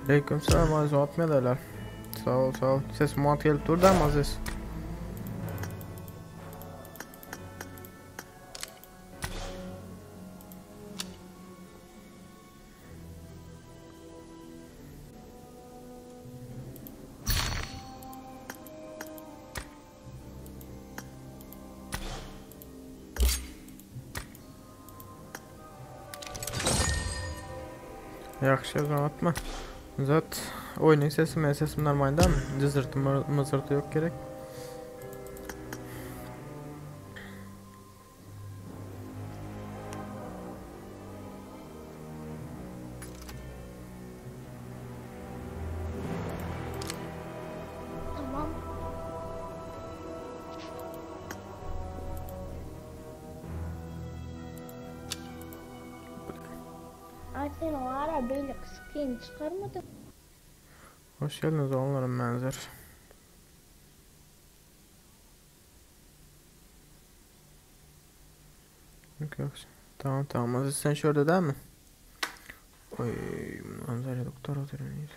Aleyküm selam Aziz atmaýarlar. Sag ol, sag ol. Ses muat gelip dur da Aziz. Ýagşy atma. Zat oýnuň sesi men sesim normal dälmi? Jyzyrty myzyrty ýok gerek. Tamam. Ay sen o ara beýle skin çykarmadyk. Hoş geldiniz oğullarım menzer. Yok yok. Tamam tamam. Aziz sen şurada değil mi? Oy, manzara doktor oturuyor neyse.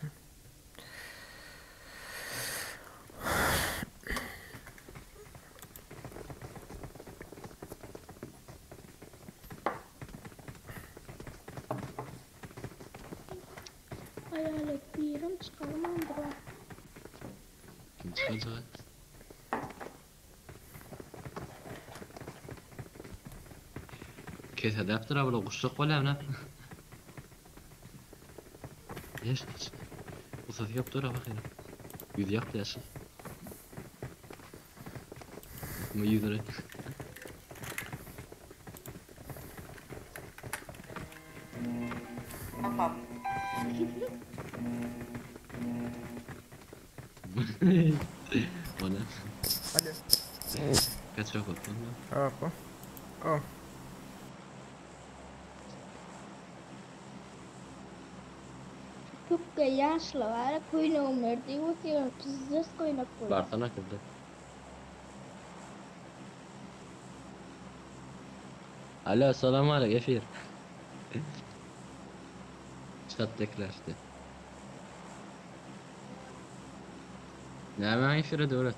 Hayalet birim çykarmandyr o. Kim çıkacak? Kesedäpdir abla guşjak bolýar ne? Ýeş. Usasy ýok dur bak ýene. Ýüzi ýok ýaşyl. Bu ýüzüne. O ne? Alo. Kaçak oldu. Hoppa. Oh. Pükge ýaşly bara köýnegim ber diýip otyr, pizzes köýnek bolýar. Barsana kızdı. Alo salam aleyk efir. Çat tekrar. Näme efire döwlet?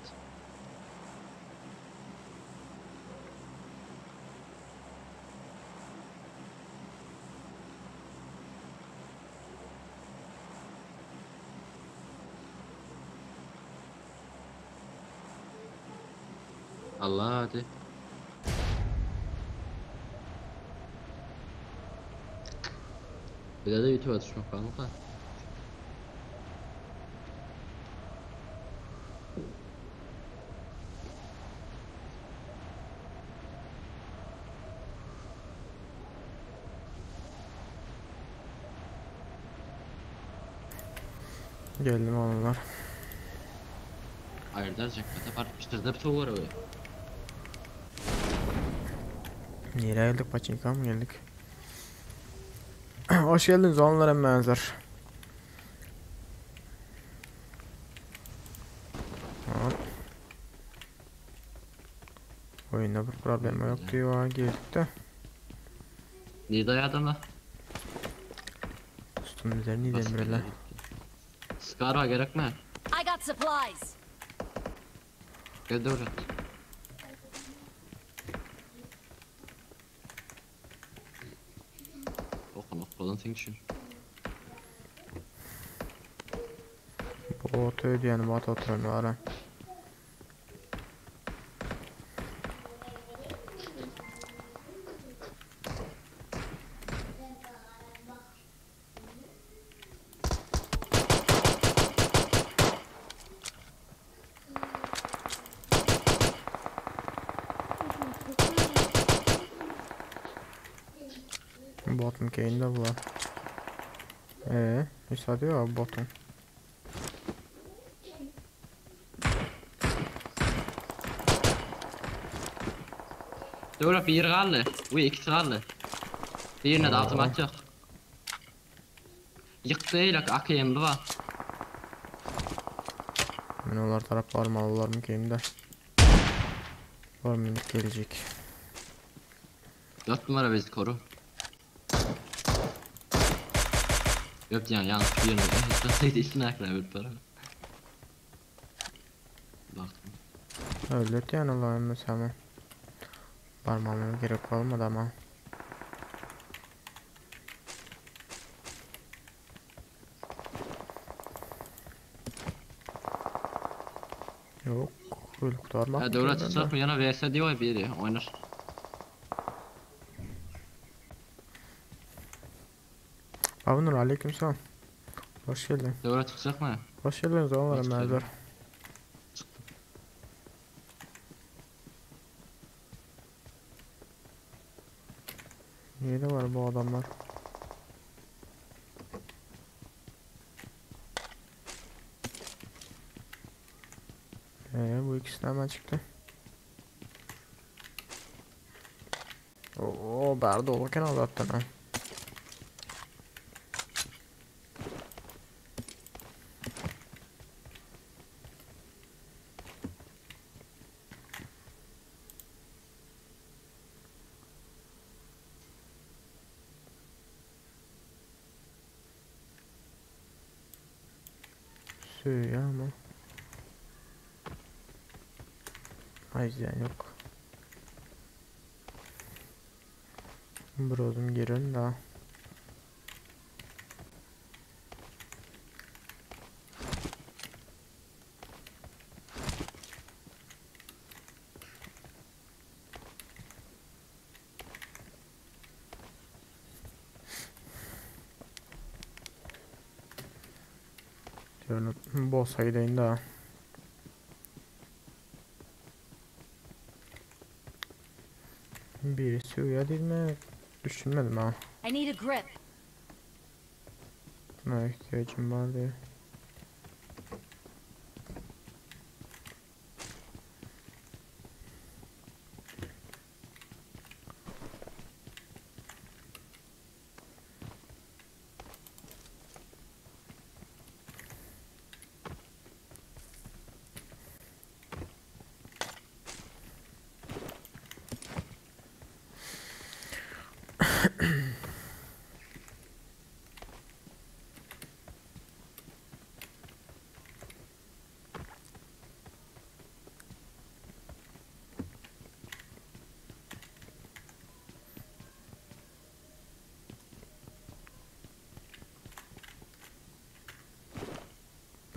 Allah hadi. Bir de YouTube'a düşmek var mı? Geldim oğlanlar. Ayrıca jackpot'a parçada bir soğuk var öyle. Nereye geldik? Paçinka mı geldik? Hoş geldiniz oğlanlar benzer. Hop. Oyunda bir problem yok diyor girdik de. Niye dayadın la? Üstümün üzerine demirler. Skara gerek mi? I got supplies. Gel devlet. Okun okudan sen düşün. Bot ödeyeni bot oturan var ha. Botun keyinde bu. Hiç adı yok botun. Devlet bir kaldı. Bu ikisi kaldı. Birine de avtomat yok. Yıktı ile akıyım var. Men olar tarap barmalylar mı keyinde. Var mı gelecek. 4 numara bizi koru. Ýok diýýän ýalňyş birini headshot içine ölüp baran. Baktım. Öldürt yani Allah'ım mesela. Barmağıma gerek olmadı ama. Yok, öyle kurtarmak. Ha döwlet tutsak mı yana VS diyor biri oynar. Abunur aleykümselam. Hoş geldin. Döwlet tutsak mı? Hoş geldiniz oğlum Hoş Merdur. Neyde var bu adamlar? Ee, bu ikisi de hemen çıktı. Oo, bärde olurken Allah'tan ha. Söyle ama. Ay yok. Bir girin daha. Şöyle boss'a gideyim daha. Birisi uyuyor değil mi? Düşünmedim ha. I need a grip. Buna ihtiyacım var diye.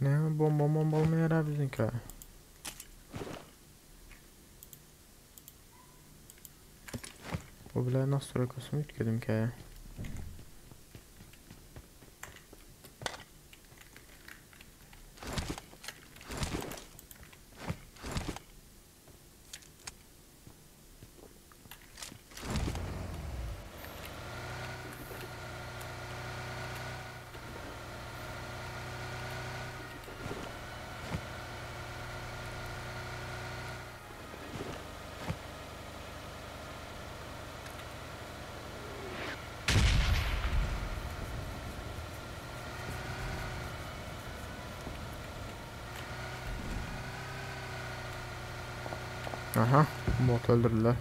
Ne bomba bomba olmaya yarar bizimki. Bu bile nasıl rakasını yükledim ki? Aha, bot öldürdüler.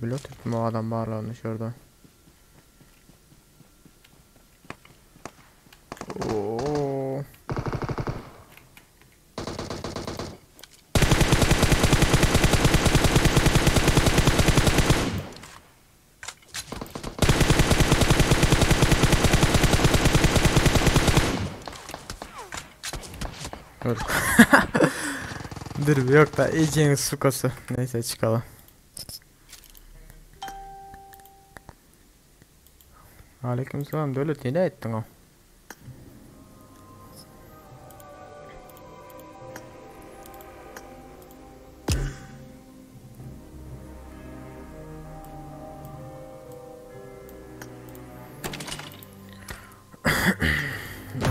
Pilot ettim o adam barlamış şurada. Oo. Öl. Dur bir yok da iyicenin sukası. Neyse çıkalım. Aleykümselam Devlet ne ettin o?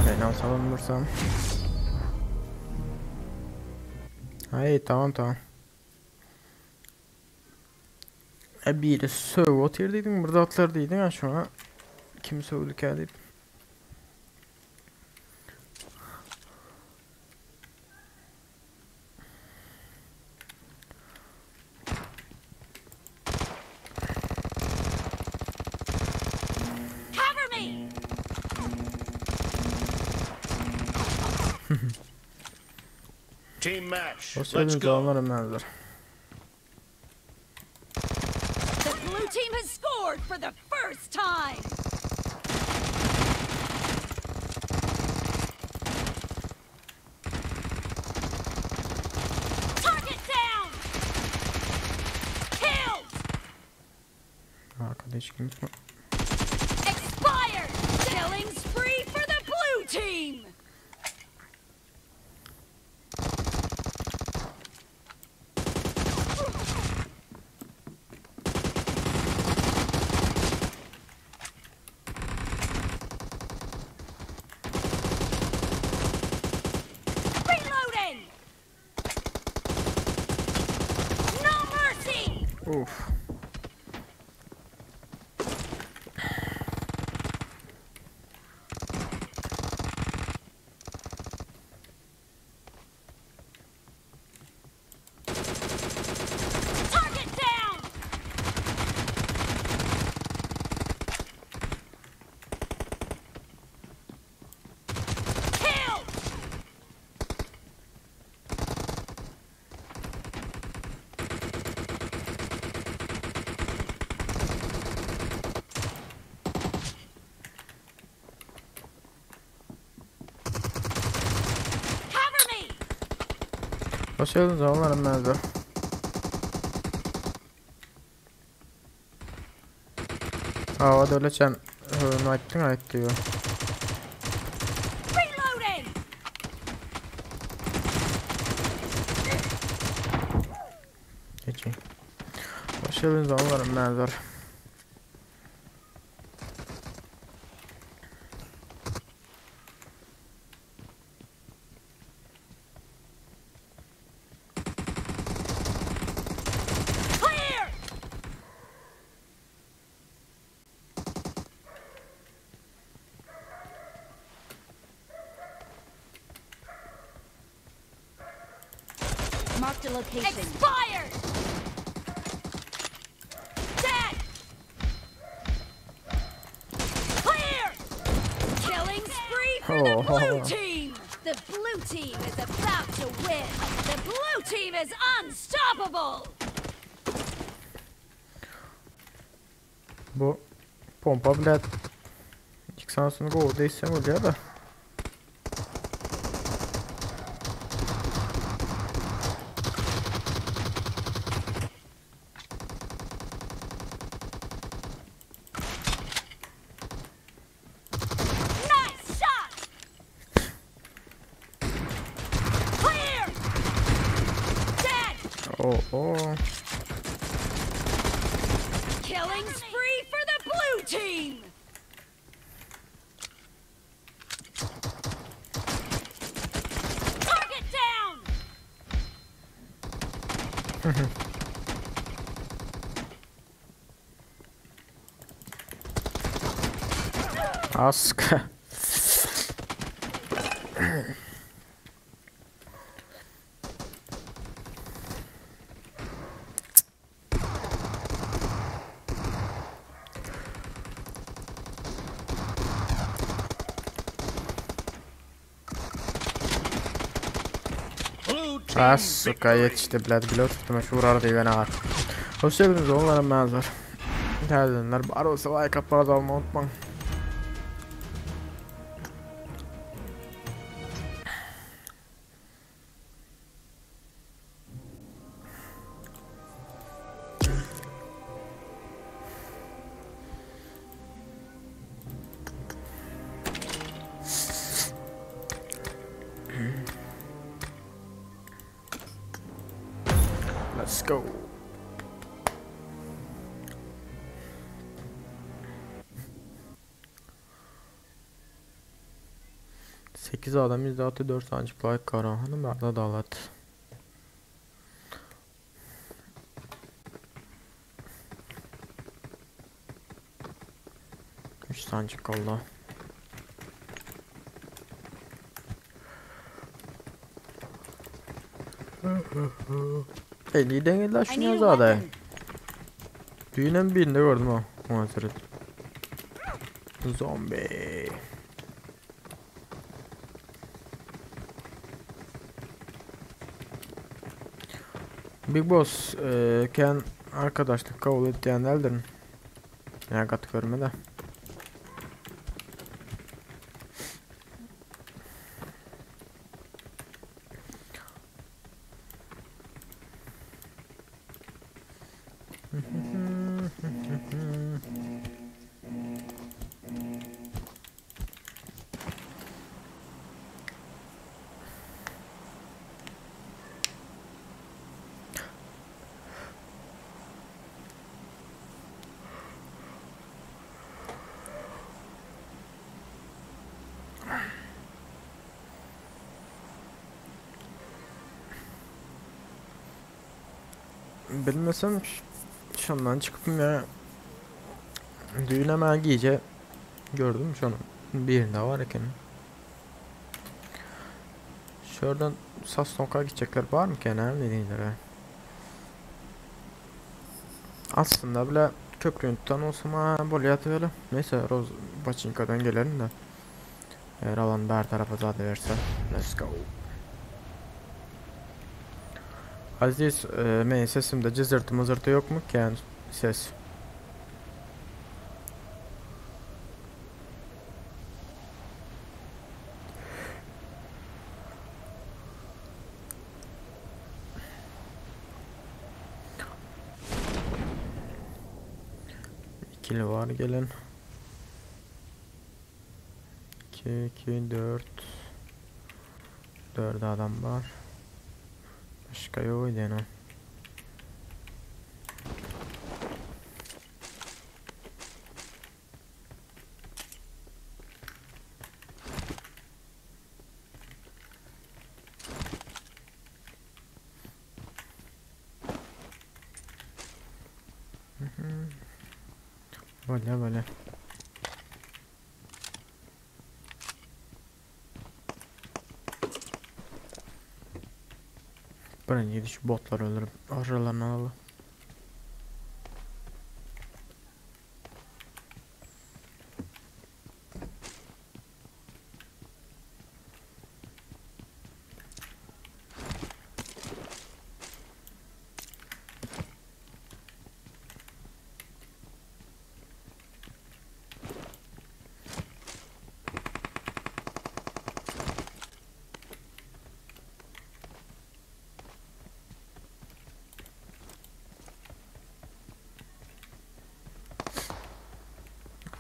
Ben alsalım dursam. Hayır tamam tamam. E biri söv otyr diýdiň, bir zatlar diýdiň ha şuna. Kim sövdükä diýip. Team match. Hoş Let's geldiniz go. adamlar hemen The blue team has scored for the first time. Target down. Killed. Arkada hiç kim yok mu? Expired. Killing spree for the blue team. Reloading. No mercy. Uf. Target down. Killed. Cover me. Hoş geldiniz adamlar hemen Hava da öyle çen aýtdyň aýt diyor. Reloading. Geçeyim. Hoş geldiniz adamlar hemen Clear. Marked a location. Expired. Dead. Clear. Killing spree for the Oh. blue team. The blue team is about to win. The blue team is unstoppable. Bu pompa bile ilk sansını gowy diýsem bolýar da. Nice shot. Clear. Dead. Oh oh. Killing spree for the blue team. Target down. Ask. Blue team Asuka victory. yetişti blad pilot tutma şurar diye ben ağır. Hoş geldiniz onların menzar. Değerli bar olsa like atmanızı almayı unutmayın. Let's go. Sekiz adam %64 sancık like Karahan'ı Berda Dalat. Üç sancık kaldı. Eliden geldi I şunu need a yazada. weapon. Düğünün birinde gördüm ha. Ona sırada. Zombi. Big Boss e, kän arkadaşlyk kabul etýän däldirin. Ýa gaty görme-de. Bilmesem şondan çykypm ya. Düýn hem gije gördüm şonu. Birinde var eken. Şuradan Sastonka gidecekler var mı ki ne diýdiler. Aslında bile köprüyü tutan olsam ha bolýar öyle. Neyse Roz Baçinka'dan gelelim de. Eğer alan her tarafa zaten verse. Let's go. Aziz, e, men sesimde cızırtı mızırtı yok mu ki yani ses? İkili var gelin. 2 2 4 4 adam var. Başka yok yani. Böyle böyle. Birinci gidiş botlar öldürüp aralarını alalım.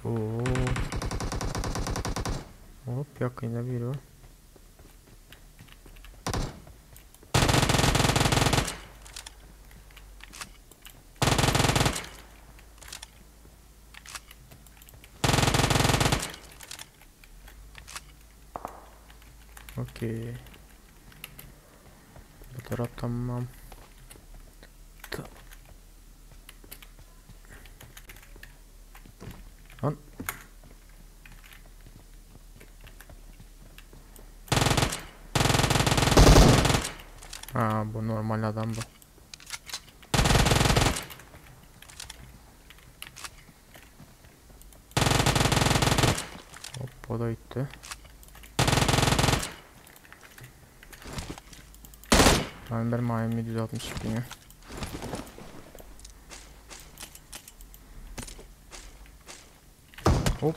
Oo. Hop yakında biri var. Okey. Bu taraf tamam. Ta Lan. Ha bu normal adam bu. Hop o da gitti. Ben bir Miami 162 ya. Hop.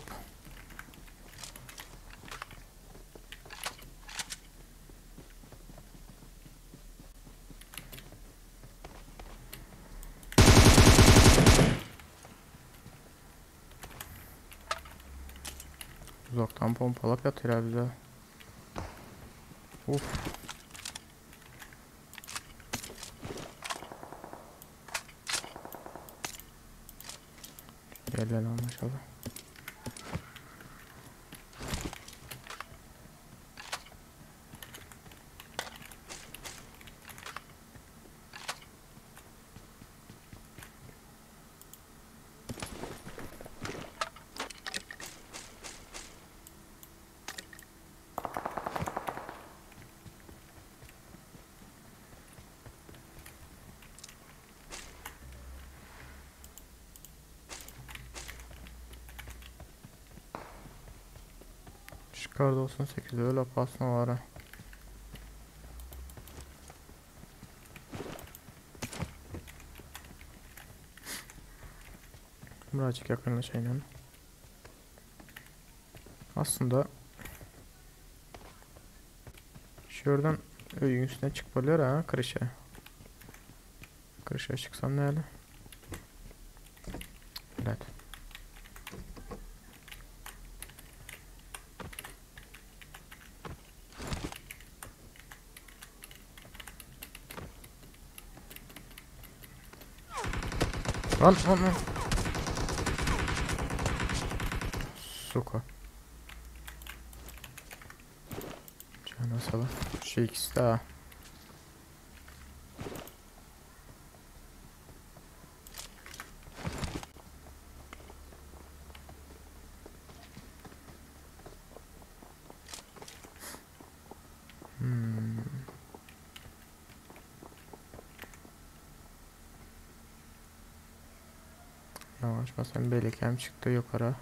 Uzaktan pompalap yatıyor bize. Uf. Gel lan maşallah. Çıkardı olsun 8 öyle pasma var ha. Birazcık yakınlaşayım. Aslında şuradan öýüň üstüne çykyp bolýar ha, kryşa. Kryşa çyksam näle? Evet. Lan lan lan. Сука. Jana sala. Şu ikisi daha. Hmm. Yavaş belikem çıktı yukarı.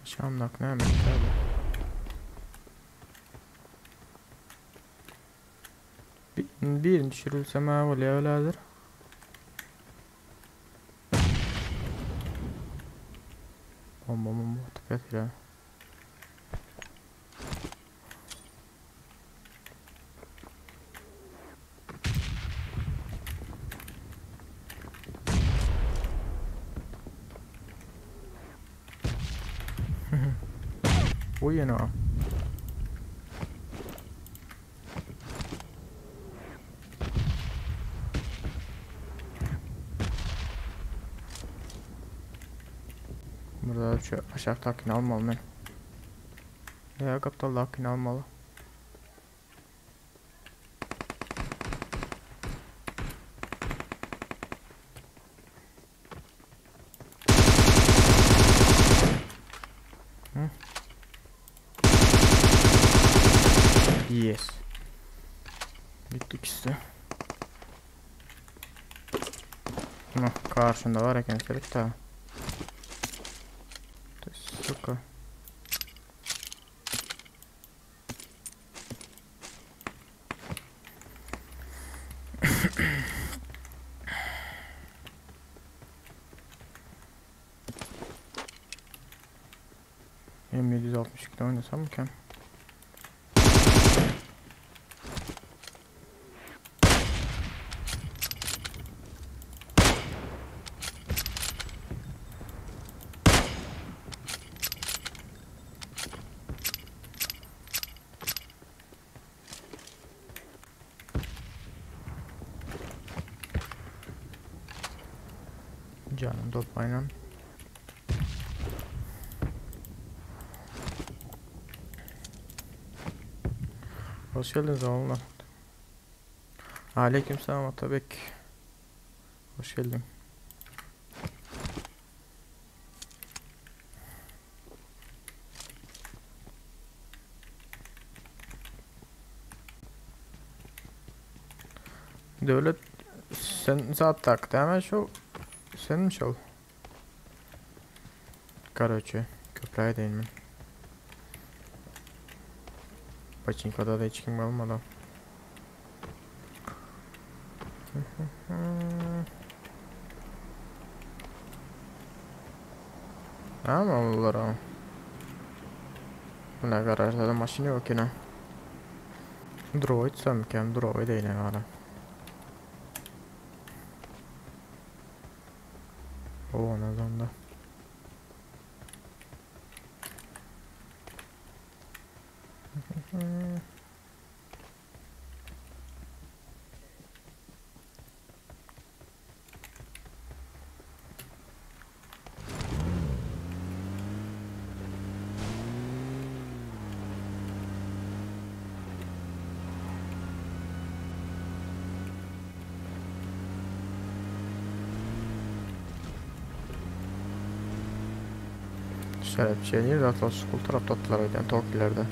Şamlak ne abi? Birini düşürülsem ha bolýar ölädir. Bomba bomba atıp ýatyr ha. Bu ýene. Burada şu aşağıdakini almalı men. Ya kaptaldakini almalı. Hı? Yes. Gitti ikisi de. Karşında var eken seret de. Сука. M762'de oynasam mı ki? Canım toplayla. Hoş geldiniz oğlum. Aleykümselam Atabek. Hoş geldin. Devlet sen saat hemen şu senmiş ol. Короче, köprüye değil mi? Paçinkada da hiç kim kalmadı. Tamam olur ha. Buna garajda da maşın yok yine. Droid sömken droid değil herhalde. O ne da. Şöyle bir şey değil zaten school tarafta attılar öyle Tokyo'larda.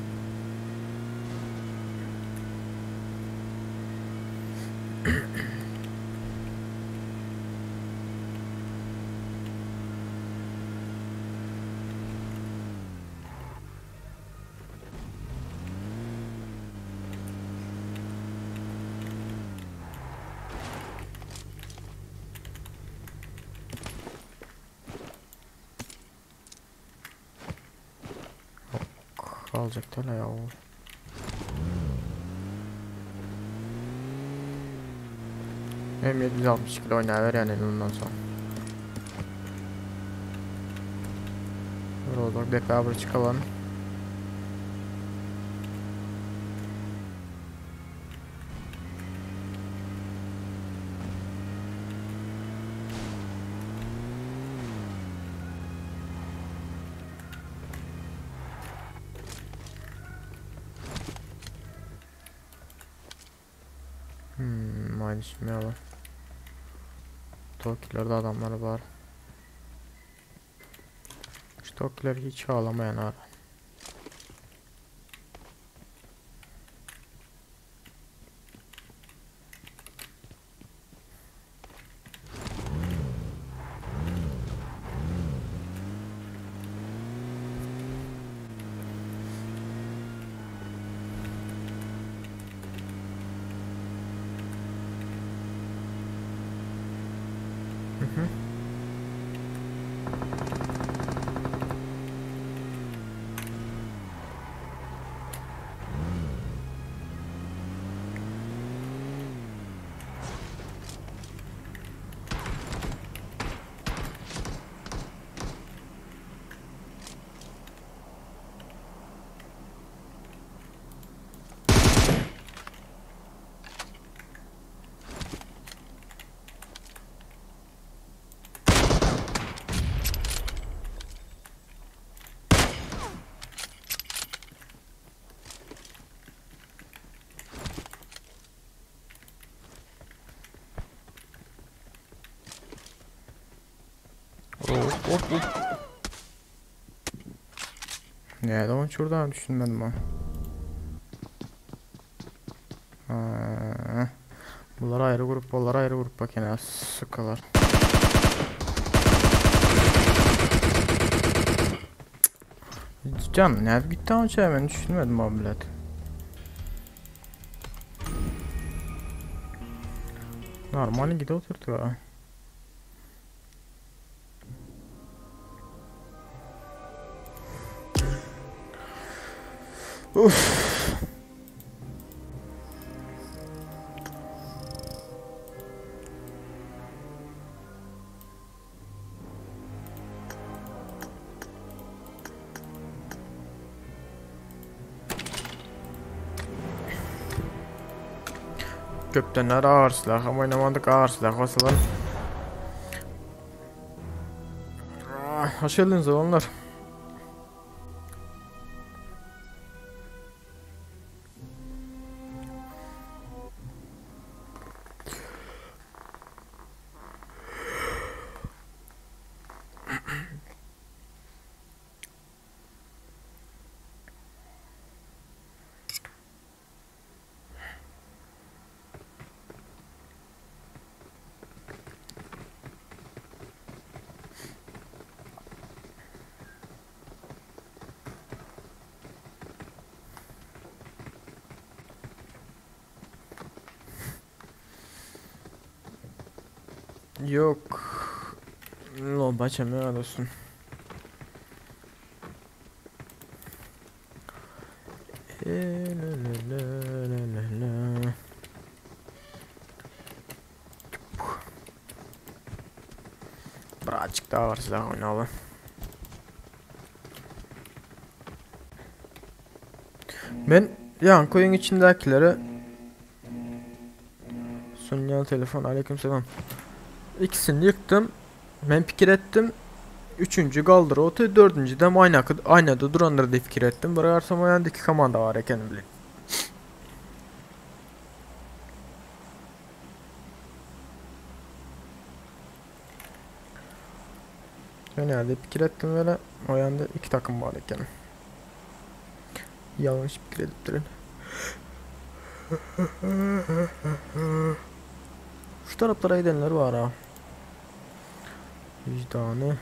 Galjak däl ýa o. Hem 762 ile oýnaberýän indi mundan soň. Rozok depä bir çykalan. Hmm, aynı şimdi Tokilerde adamlar var. Şu Tokiler hiç ağlamayan ara. Hop hop hop. Ne zaman şuradan düşünmedim ha. Ha. Bunlar ayrı grup, bunlar ayrı grup bak yine sıkılar. Can ne gitti ama şey ben düşünmedim abi bilet. Normal gidip oturdu ha. Uf. Köptenler ağır silah ama oynamadık ağır silah basalım. Ah, hoş geldiniz oğlanlar. Yok. Lomba çemler dostum. Birazcık daha var silah oynayalım. Ben yani koyun içindekilere Sunyan telefon aleykümselam. İkisini yıktım. Ben fikir ettim. Üçüncü kaldır otu, dördüncü de aynı aynada duranları da fikir ettim. Bırakarsam o yandaki komanda var eken bile. Genelde fikir ettim böyle o yanda iki takım var eken. Yanlış fikir edip durun. Şu taraflara gidenler var ha. Vicdanı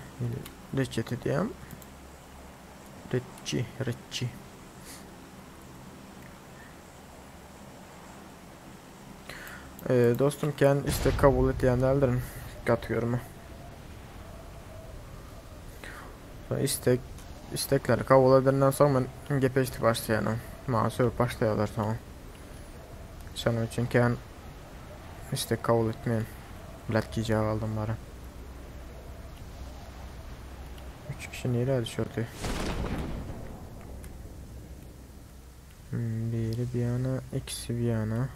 reçete diyeyim. Retçi, retçi. Dostum kendi istek kabul etýänlerdirin gatyyorum. İstek istekleri kabul edenden soň men gep eşidip başlaýanam. Maňa sögüp başlaýarlar soň. Şonuň üçin kän istek kabul etmeýän. Bilet gijä galdym bara. Üç kişi nirä düşürdi? Biri bir yana, ikisi bir yana.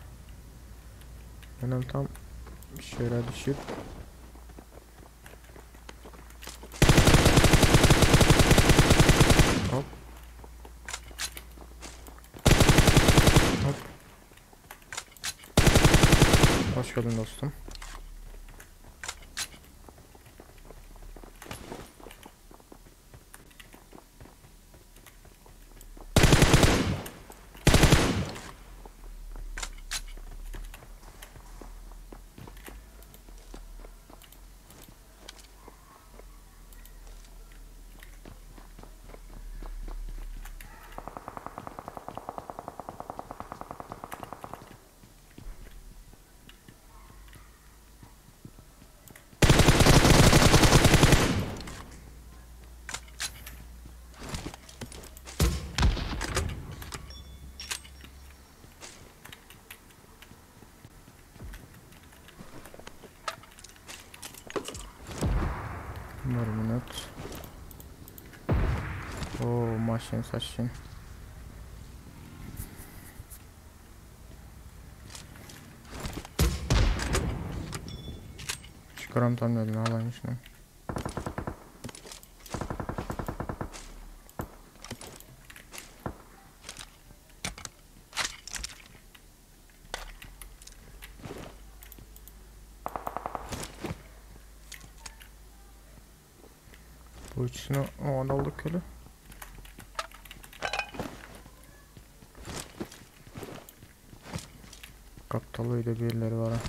Menem tam şöyle düşüp Hop. Hop. Hoş geldin dostum. Bir minut. Oo, maşyn saşyn. Çıkaram tam dedim alayım şunu. Bu üçüsini o an aldık öyle. Kaptal öyle birileri var ha.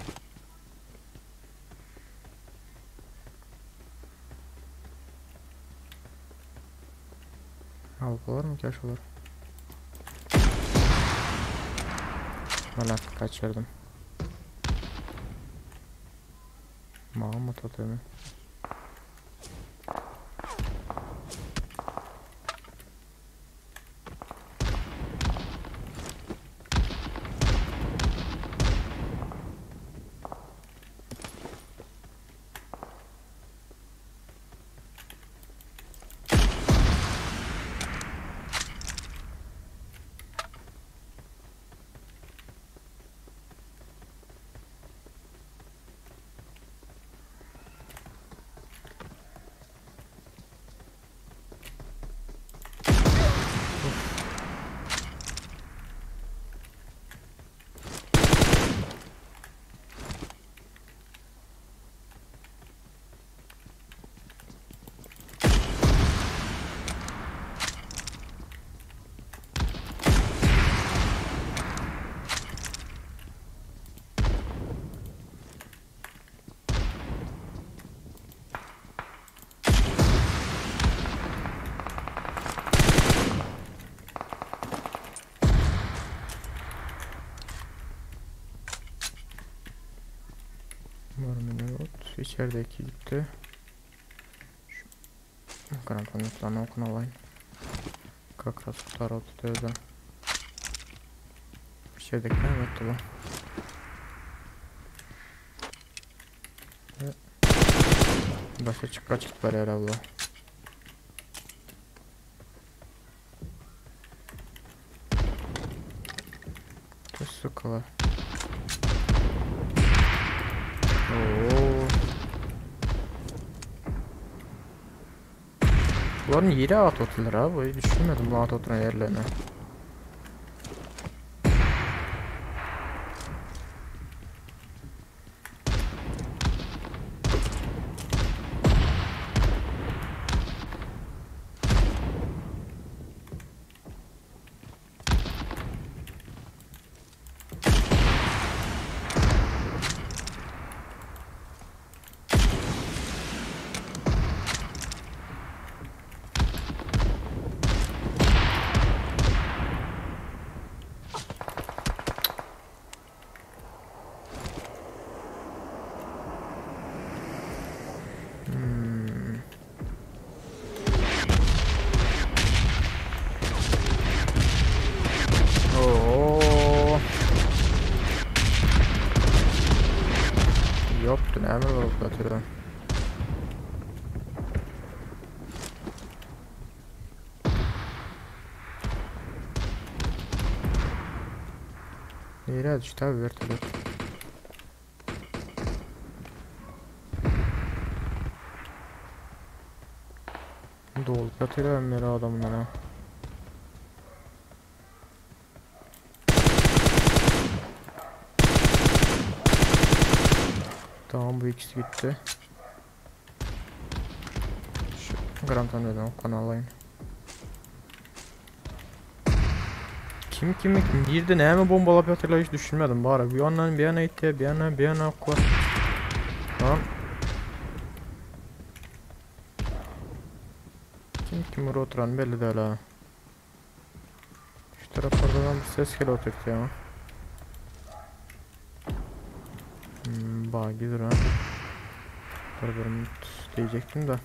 Alyp bolarmy şolar? Malak kaçırdım. Mama totemi. Bir minut. İçerideki gitti. Şu Granatlarını okun alayım. Как раз второй da. İçerideki ne etti bu? Başa çık kaç git var herhalde. Сука. Oo. Buların yeri at oturur abi. Düşünmedim bu at oturan yerlerini. Ýokdy, näme bolup ýatyr? Nirä düşdi abi vertolyot? Dolup ýatyr hem adamlar ha. Tamam bu ikisi gitti. Şu gram tanıdan kan alayım. Kim kimi girdi näme bombalap ýatyrlar hiç düşünmedim bari. Bir yandan bir yana itti, bir yana bir yana koy. Tamam. Kim kim oturan belli değil ha. Şu taraflardan bir ses geliyor oturttu ya. Bak gidiyor ha. Dur bir minut diyecektim de.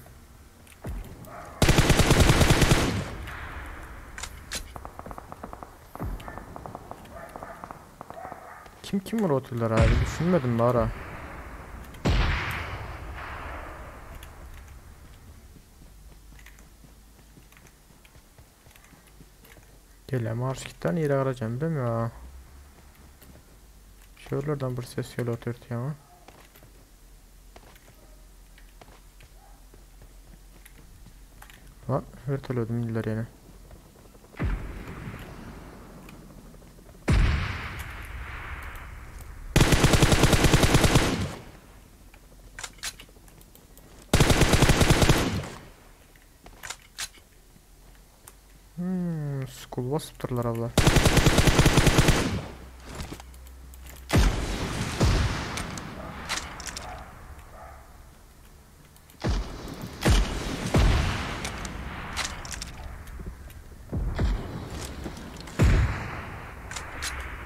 Kim kim oturdular abi düşünmedim bari. Gel marşkitten yere arayacağım değil mi ya? Şuralardan bir ses geliyor oturttu ya. Lan vertoliyordum indiler yine. School basıpdyrlar abla.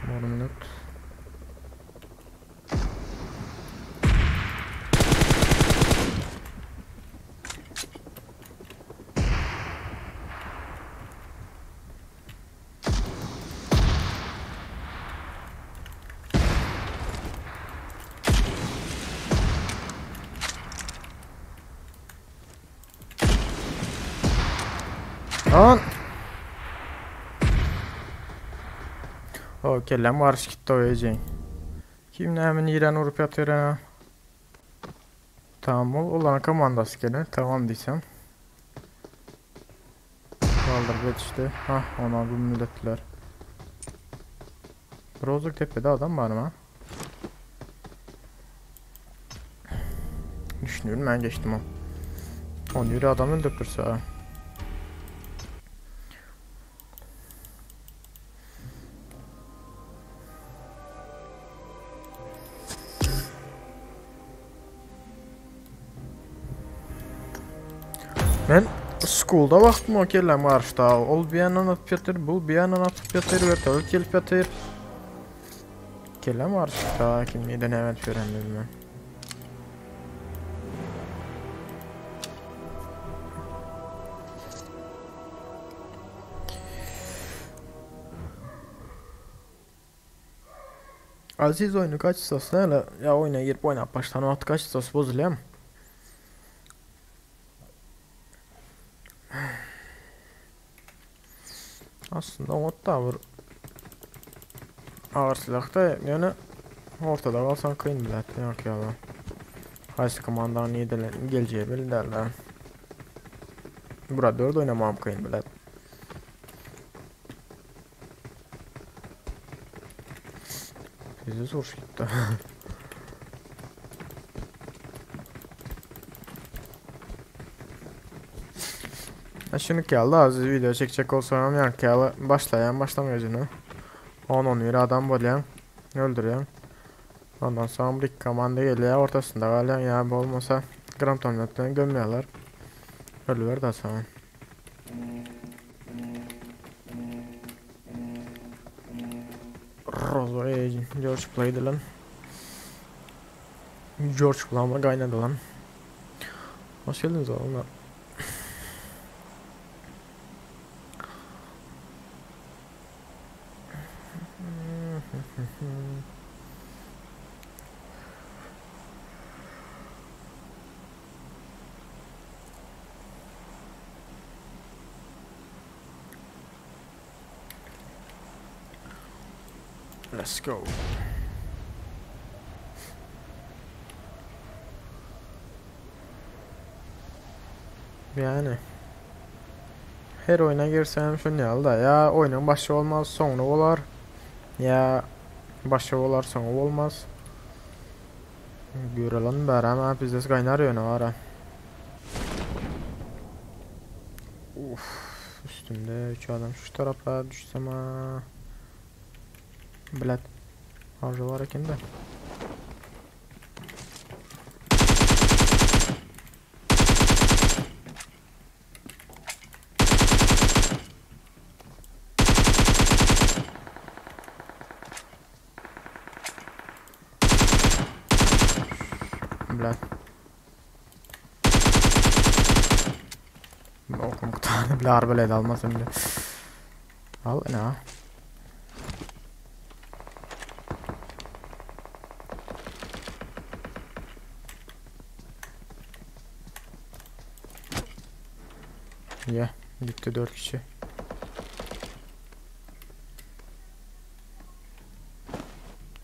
Bir minut. Lan! O kellem garış gitdi o ejin. Kim näme niren urup ýatyr ha? Tamam ol olan komandası gelir. Tamam diýsem. Kaldırıp yetişti. Hah ona bu milletler. Rozuk tepede adam var mı? Düşünüyorum ben geçtim o. On yürü adam öldürtürse ha. Men school'da baktım o kellem garşda. Ol bir yandan atıp yatyr, bu bir yandan atıp yatyr, vertolyot gelip yatyr. Kellem garşda, kim neden evet öğrendim ben. Aziz oyunu kaç sosna hele ya oyuna girip oynap baştan o kaç sos bozuluyor mu? Aslında o da bir ağır silahda yani ortada kalsan kıyın bilet yok ya lan. Qaysi komandanın geleceği belli değil lan. Bura 4 oynamam kıyın bilet. Bizi zor gitti. Şunu geldi az video çekecek olsam yani başlayan başlamayacağını. 10-11 adam bolýan, öldürýän. Ondan sonra bir komanda geliyor ortasında galýan ya bu olmasa gram tonlatdan gömýärler. Ölüver da sonra. Rozo George play'di lan. George kulağıma kaynadı lan. Hoş geldiniz oğlum. Let's go. Yani. Her oyuna girsem şunu ýaly da ya oyunun başy bolmaz soňuna bolar. Ya başy bolar soňy bolmaz. Görelim bäri ama bizdes gaýnar ýöne bara. Uf, üstümde 3 adam şu taraplara düşsem ha. Bilet. Harca var eken de. Bilet. Okum tane bile arbelet almasam bile. Al ne? Ya gitti 4 kişi.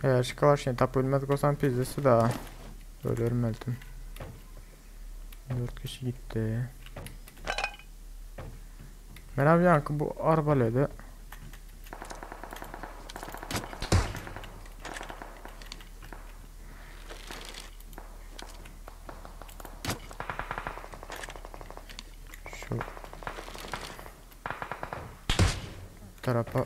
Eğer çıkalar tap ölmez olsam pizzası da ölürüm öldüm. 4 kişi gitti. Ben abi yankı bu arbalede şu tarafa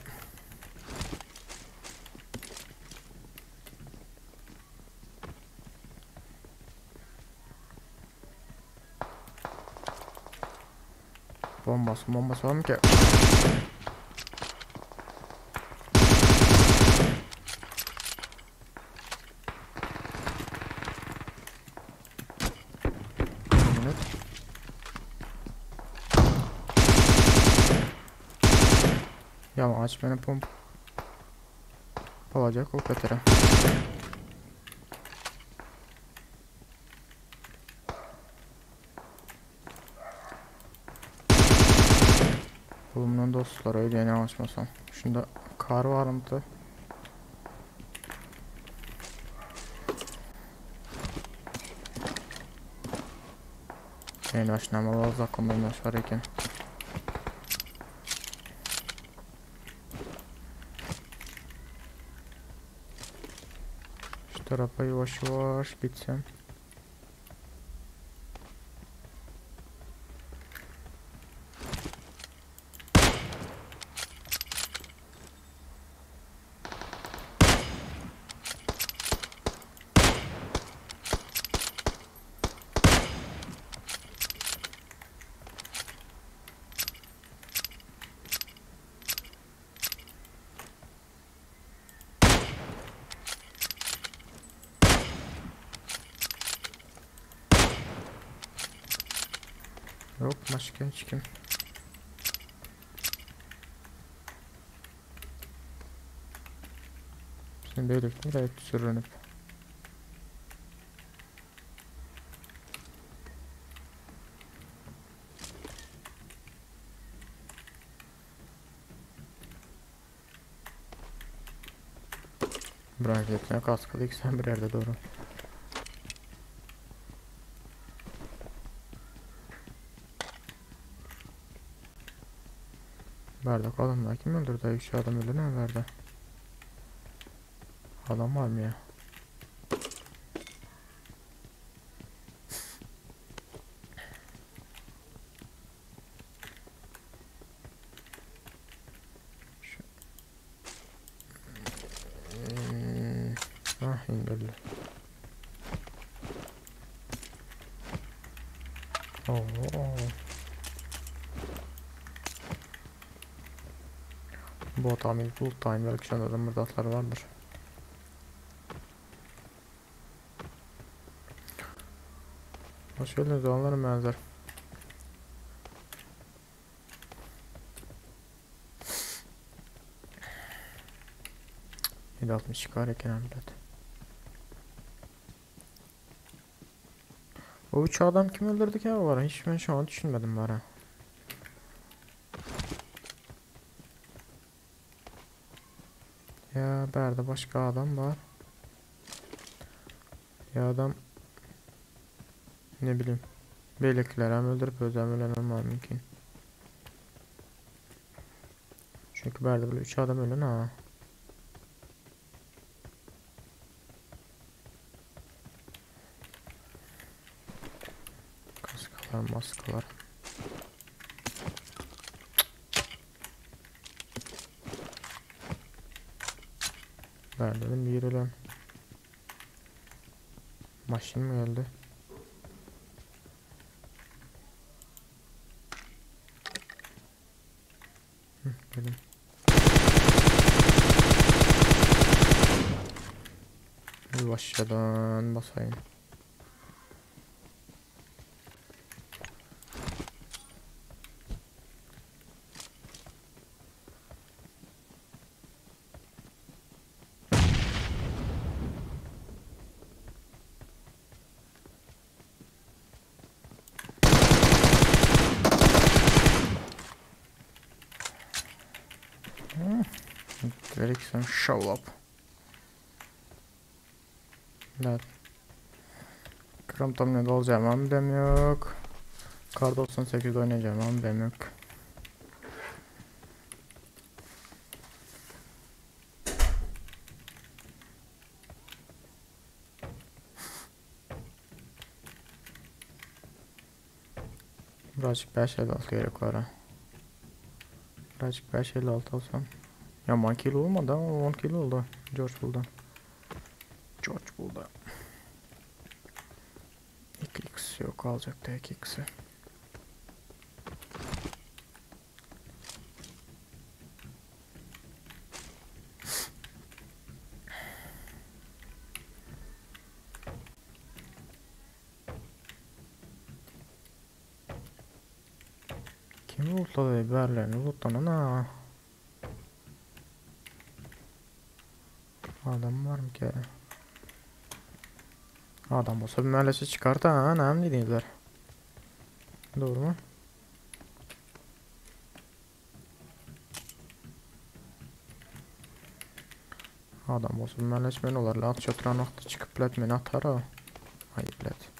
bombası bombası var mı ki? Ya aç beni pomp alacak o petere. Bulunan dostlar öyle ne açmasam. Şunda kar var mı da? En başına uzak var eken. Şu tarafa yavaş yavaş gitsem. Yok başka hiç kim. Şimdi böylelikle gayet sürünüp. Bırak etme kaskalı sen bir yerde doğru. Bardak adamlar kim öldürdü? 3 adam öldü ne verdi? Adam var mı ya? Şu... Ah indirdi. Oo. Bu otomobil full time belki şu anda burada atlar vardır. Hoş geldiniz olanların benzer. ...762 çıkar eken millet. O üç adam kim öldürdü ki var? Hiç ben şu an düşünmedim var ha. Ya Ýa bärde başga adam bar. Ýa adam ne bileyim. Beýlekilerem öldürip özem ölenem bar mümkin. Çünki bärde bir 3 adam ölen ha. Kaskalar, maskalar. Bärde bir ölen. Maşyn mı geldi? Hı, gelin. Ýuwaşjadan basaýyn. Ericsson show up. Evet. Kram tam ne olacağım ama dem yok. Kar 98 oynayacağım ama dem yok. Birazcık 556 gerek var ha. Birazcık 556 alsam. Ya 10 kilo olmadı ama 10 kilo oldu. George buldu. George buldu. 2x yok alacaktı 2x'i. Kim lootladı biberlerini lootlanan ha. Adam var mı ki? Adam olsa bir mellesi çıkardı ha ne dediler. Doğru mu? Adam olsa bir mellesi men olarlar. At çatıran wagtda çykyp bilet meni atar ha. Ay bilet.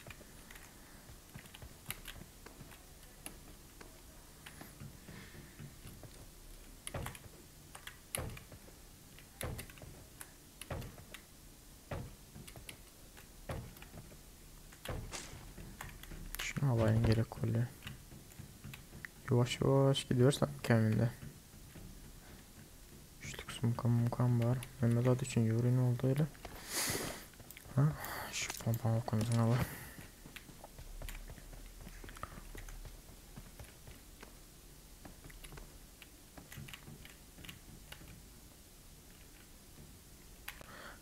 Şunu alayım gerek oluyor. Yavaş yavaş gidiyorsan kendinde. Üçlük sumkam mukam var. Mehmet adı için yorin oldu öyle. Ha, şu pompa okumuzun var.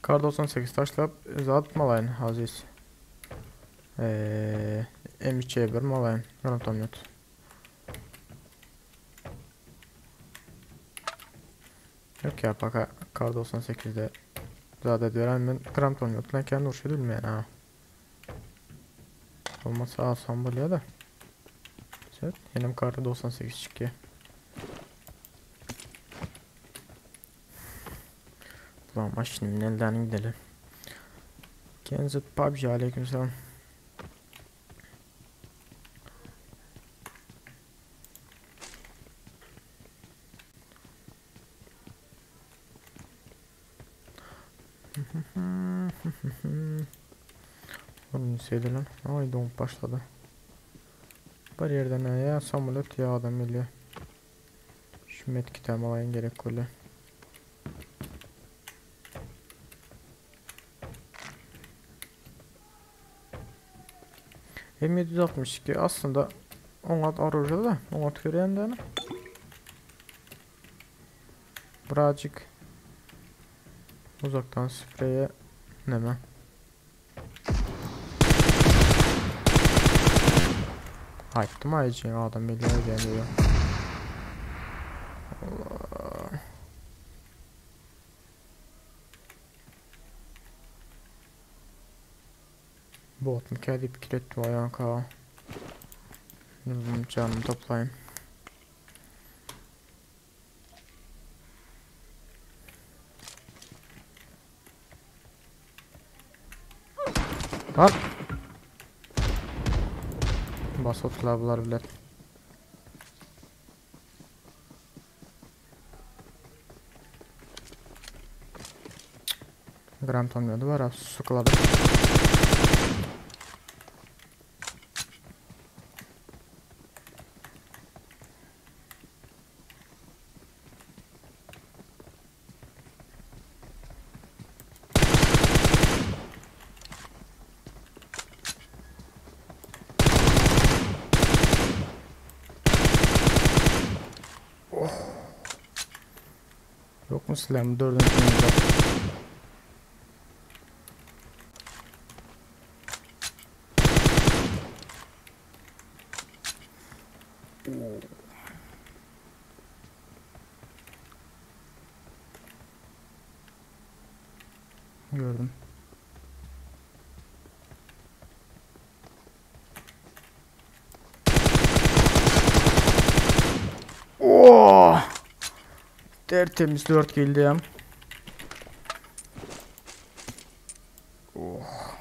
Kar 98 taşlap zat malayın Aziz. M2'ye 1 malayın. Grantomyot. Yok ya paka Kar 98'de zat ediyorum ben grantomyotla kendi uğraşıyor bilmeyen ha. Olmazsa alsam buraya da. Evet, benim Kar 98 çıkıyor. Ulan maşının elden gidelim. Kenzit PUBG aleykümselam. Oğlum lan. Ay don başladı. Bir yerden ya samolyot ya adam geliyor. Şu medkit alayım gerek oluyor. M762 aslında oňat orujda da, oňat görýän Birazcık uzaktan spreye neme. Aýtdym aýjy adam bilýär diýen. Allah. Bot mu kâ diýip pikir etdim aýanka. Canımı toplayayım. Lan! Basotlar bular bilen. Gram tanmıyordu var ha sukladı. Yok mu silahım? Dördüncü oyunda. Gördüm. Oh! Tertemiz 4 geldi. Oh.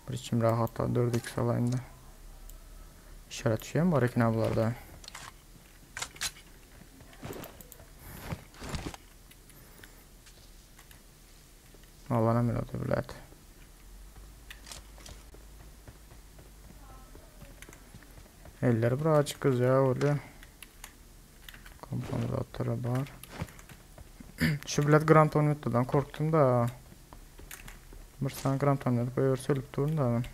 Bir içim rahatla 4x alayım da. İşaret şey mi var ekin bularda? Allah'ına minut bilet. Eller birazcık kız ya öyle. Kompanzatörü var. Şu bilet Grand Hornet'ten korktum da. Bir tane Grand Hornet koyuyorsa ölüp durun da ben.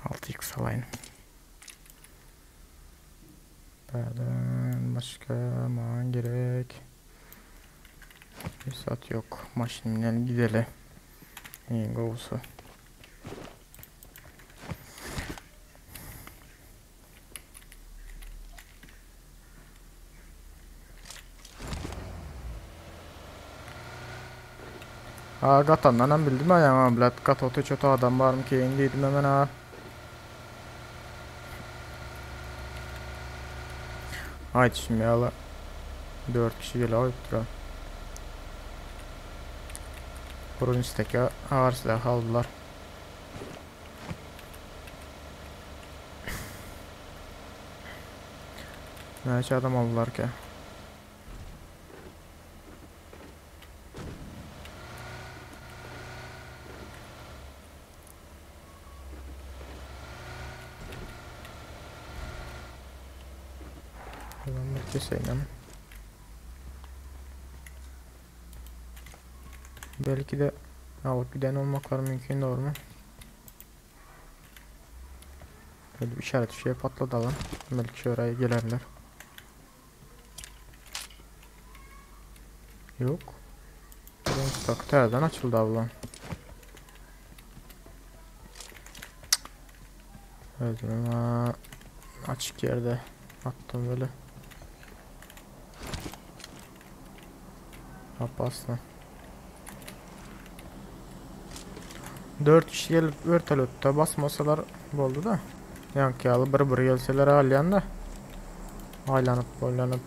6x alayım. Nereden başka man gerek. Bir saat yok. Maşinle gidelim. İyi olsa. Ha gatandan hem bildim ha ya bilet gat otu çotu adam var mı ki indiydim hemen ha. Haydi şimdi yala. 4 kişi geliyor ayıptır ha. Burun istek ağır silah aldılar. Neçə adam aldılar ki? Adamlar keseyim. Belki de alıp giden olmaklar mümkün doğru mu? Böyle bir işaret şeye patlatalım. Belki oraya gelirler. Yok. Bak terden açıldı ablam. Öldüm ama açık yerde attım böyle. Опасно. 4 kişi gelip vertolyotda basmasalar boldy da. Yaňky ýaly bir bir gelseler alýan da. Aýlanyp boýlanyp.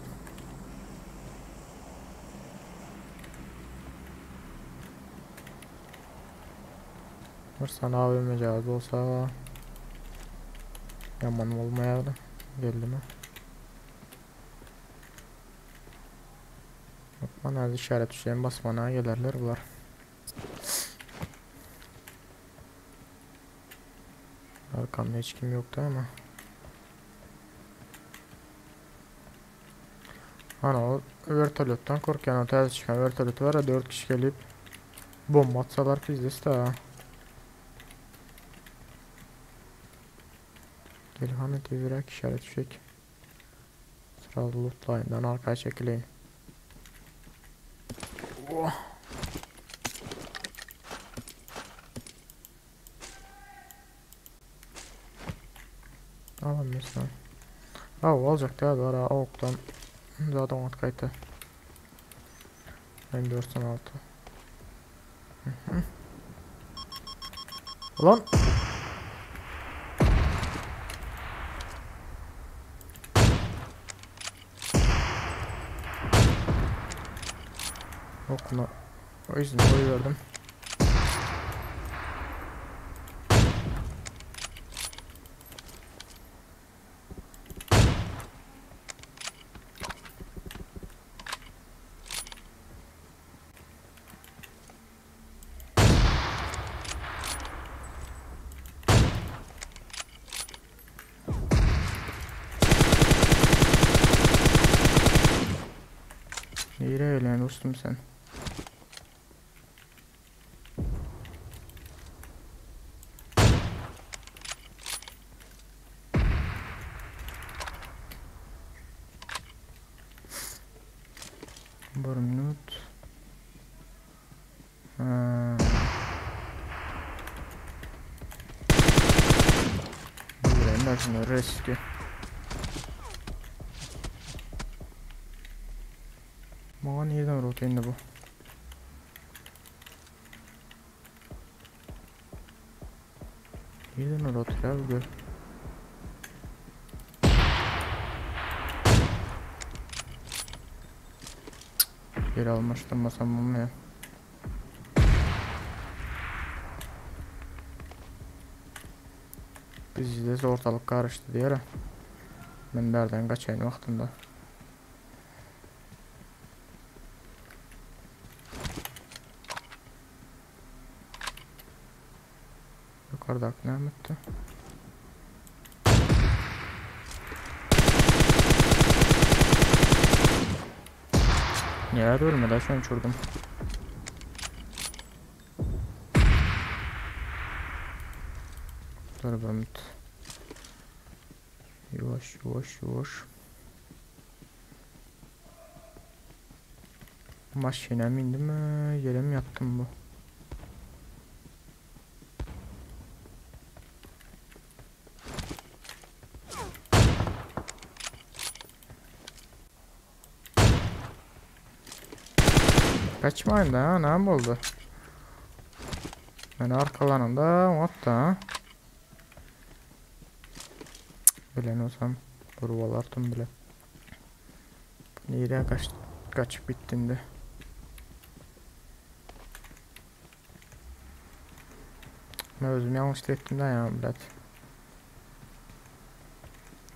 Bir sana AVM cihazı olsa yaman olmayardı. Geldi mi? Bana işaret düşeyim basmana gelirler bunlar. Arkamda hiç kim yoktu ama. Ana o vertolyotdan korkan o ters çıkan vertolyot var ya 4 kişi gelip bomba atsalar pizdes de. Gel hani tezirek işaret düşecek. Sıralı lootlayın arkaya çekileyim. Oh. Alalım mesela. Aa, olacak da var ha oktan. Zaten at kayıtı. M416. Ulan. Okuna Yzyny goýberdim. Nirä gelýän dostum sen? Bir minut. Ha. Buraya şunu riski. Maňa nirden rot indi bu? Nirden rot ya bu gör. Yer almaştırmasam olmuyor. Bizde ortalık karıştı diye. Ben nereden kaçayım vaktinde. Yukarıdaki ne etti? Niye ölmedi? Şu an uçurdum. Dur bir minut. Yavaş yavaş yavaş. Maşına mindim mi? Yere mi yattım bu? Kaçmayın da ha, ne oldu? Ben arkalarında hatta bilen olsam vurvalardım bile. Nereye kaçıp bittin de. Ben özüm yanlış ettim de ya bilet.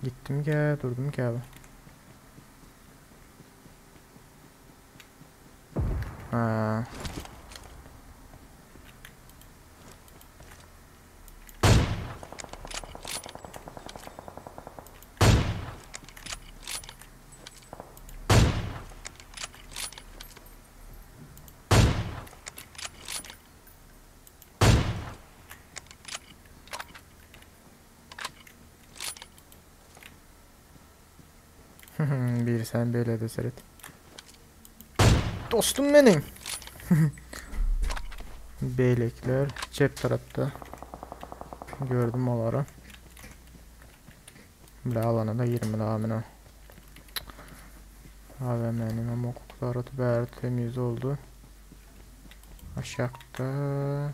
Gittim ki durdum ki abi. Ha. Bir sen böyle de seyret. Dostum benim. Beylekler cep tarafta. Gördüm onları. Bile alana da 20 daha amına. AVM'nin ama kokuları da temiz oldu. Aşağıda.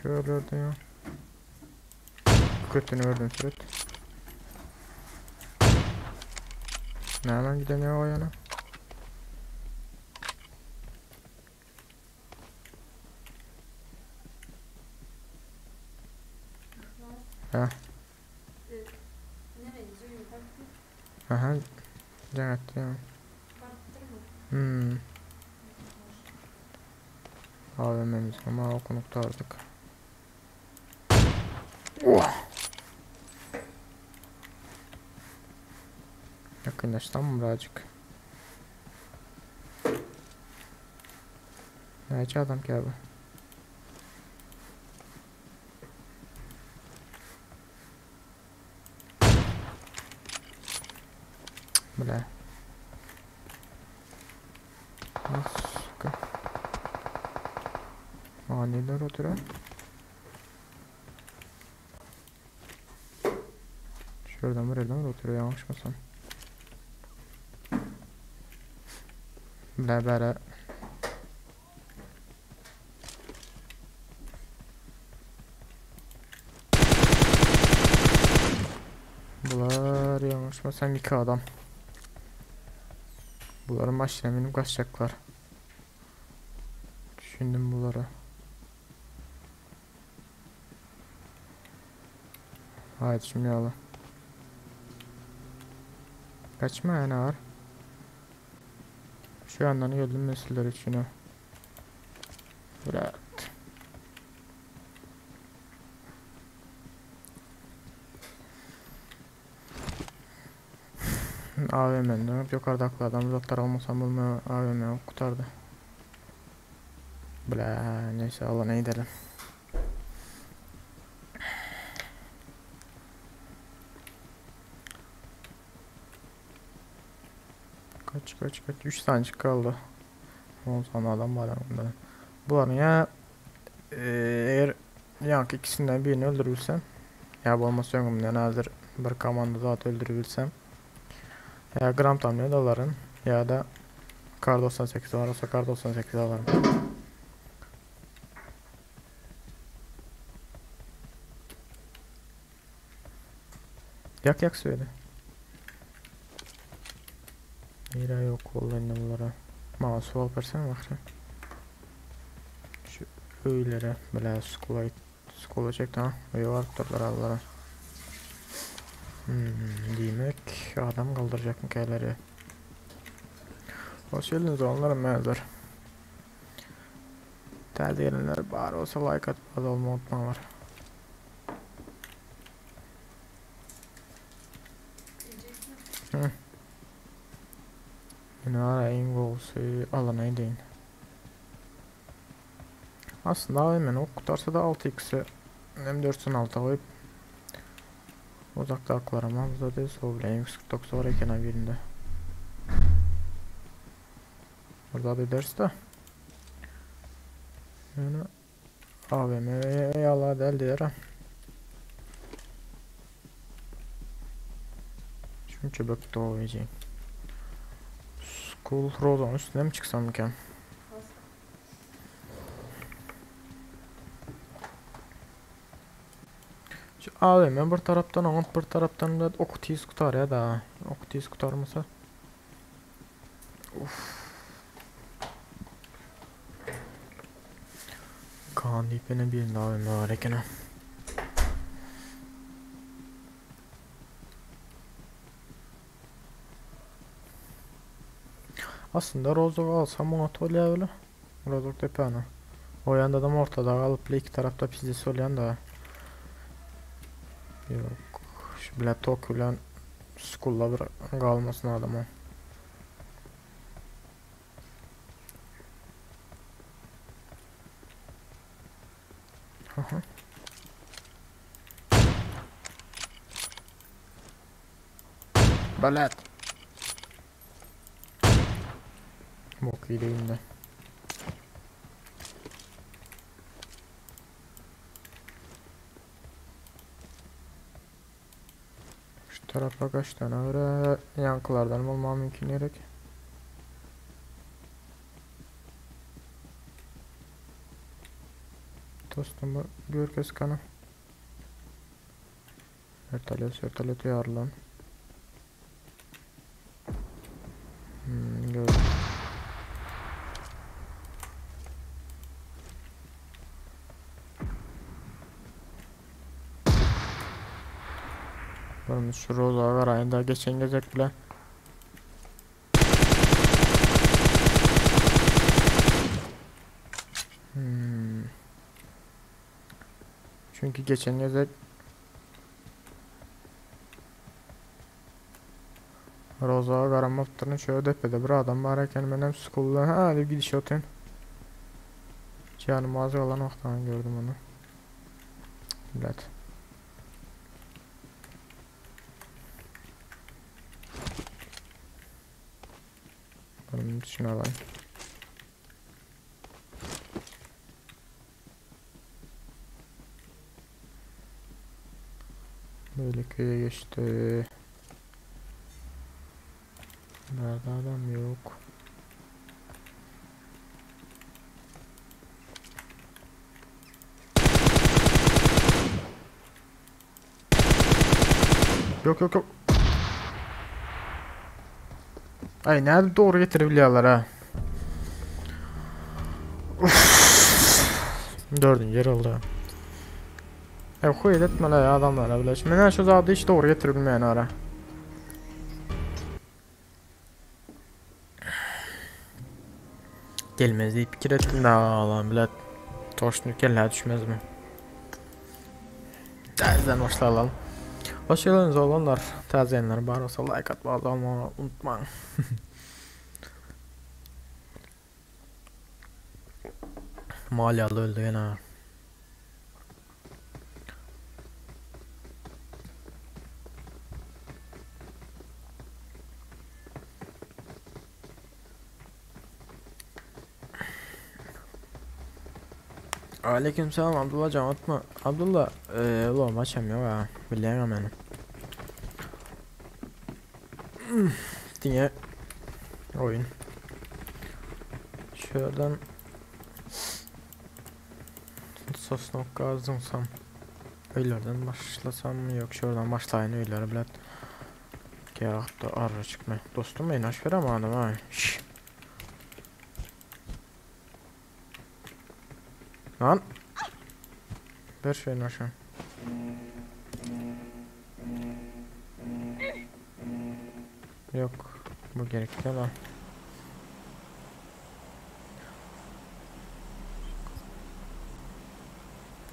Şöyle de ya. Kötünü gördüm süret. Nereden gidemiyor o yana? Ha. Aha. Evet ya. Hmm. AVM'miz ama o artık. Oh. Yakınlaştım mı birazcık? Neçe adam ki abi? Bile. Сука. А, neler oturan? Şuradan buradan oturuyor yanlışmasam. Bile bere. Bular yanlışmasam iki adam. Bunların maşına minip kaçacaklar. Düşündim bulara. Aýdyşym ýaly. Kaçma ýa nar. Şu ýandan geldim men sizler üçin. Brat. AVM'den dönüp yukarıdakilerden uzaklar olmasam bulmaya AVM kurtardı. Bla neyse alana gidelim. Kaç kaç kaç 3 tane kaldı. 10 tane adam var ondan. Buların ya eğer yankı ikisinden birini öldürülsem ya bu olmasa öňümden hazır bir komanda zat öldürülsem ya gram tamne alarım ya da Kar 98 var olsa Kar 98 alırım. Yak yak söyle. Nere yok vallahi bunlara. Maňa su alyp bersene bakayım. Şu öylere bile skola skola çekti ha. Öyle varıp durdular Allah'a. Diýmek adam kaldıracak mıkaları. Hoş geldiniz onlara mezar. Täze gelenler bar olsa like atıp abone olmayı unutmalar. Hı. Yine ara en gowusy alana edeýin. Aslında AVM'ni ok kutarsa da 6x'i M4'sün alta koyup uzakta aklarım Hamza değil sol bile M149 var eken birinde. Burada da ders de. Yani AVM yala del diýer. Çünkü bak doğacağım. School Road'un üstüne mi çıksam iken? Şu AVM bir taraftan oňat bir taraftan da ok tiz kutar ya da. Ok tiz kutarmasa. Uf. Kaan diýip ýene birinde AVM var eken. Aslında Rozok alsam ona bolýar öyle. Rozok tepäni. O ýanda da ortada galyp iki tarafta pizdesi bolýan da. Yok. Şu bile tok bilen skulla bir galmasyn adamı. Aha. Balet. Bok gideyim de. Şu tarafa kaç tane var? Yankılardan olmam mümkün gerek. Dostum gör kanı. Vertolyot, vertolyot ýarlan. Gördüm. Varmış şu roza var ayında geçen gezek bile. Çünkü geçen gezek Roza garamaptyryn şöyle depede bir adam var eken menem school'da ha diýip gidiş otyn. Canım az kalan wagtdan gördüm onu. Bilet. Bunun içine alayım. Böyle köye geçti. Nerede adam yok. Yok yok yok. Ay nerede doğru getirebiliyorlar ha. Uf. Dördünji ýer oldu. E, huýet etmeli adamlara bile. Men şu zady hiç dogry getirip bilmeýän ara. Gelmez diýip pikir etdim da alan bilet. Toşny kellä düşmezmi? Täzeden başlayalım. Hoş geldiniz oğlanlar. Täze bar bolsa like atmagy unutmaň. Malyalı öldü gene. Aleykümselam Abdullah can atma. Abdullah eee ulan maçam yok ha. Bilýän meni. Diňe oyun. Şuradan Sosnovka zınsam. Öylerden başlasam mı? Yok şuradan başlayın öyleri bilet. Gerakda arra çıkma. Dostum inaş ver amanım ha. Şş. Lan. Ver şu inaşı. Yok. Bu gerekli lan.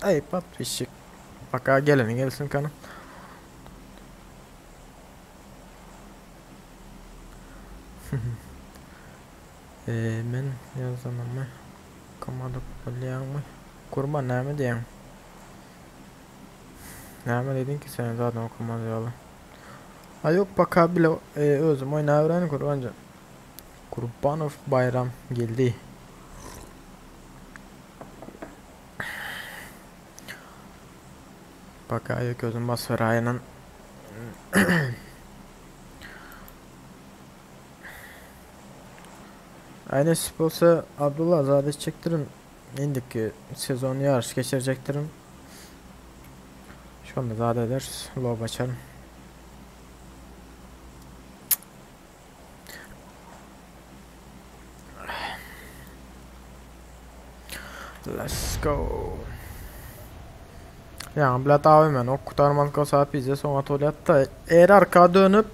Ay pat pişik. Bak ha geleni gelsin kanım. Eee men ýazanamy okamadyk bolýaňmy? Gurban näme diýýäň? Näme diýdiň ki sen zaten okamaz ýaly? Ha yok baka bile e, özüm oýnabereni Gurbanjan. Gurbanow Bayram geldi. Baka yok özüm basweraýynan. Ay nesip bolsa Abdullah zade çektirin. Indiki sezon ýaryş geçirjekdirin. Şonda zade ederiz. Lob açarım. Let's go. Ya bilet abi men ok kurtarmalyk bolsa pizde soňa tolýat da. Eğer arka dönüp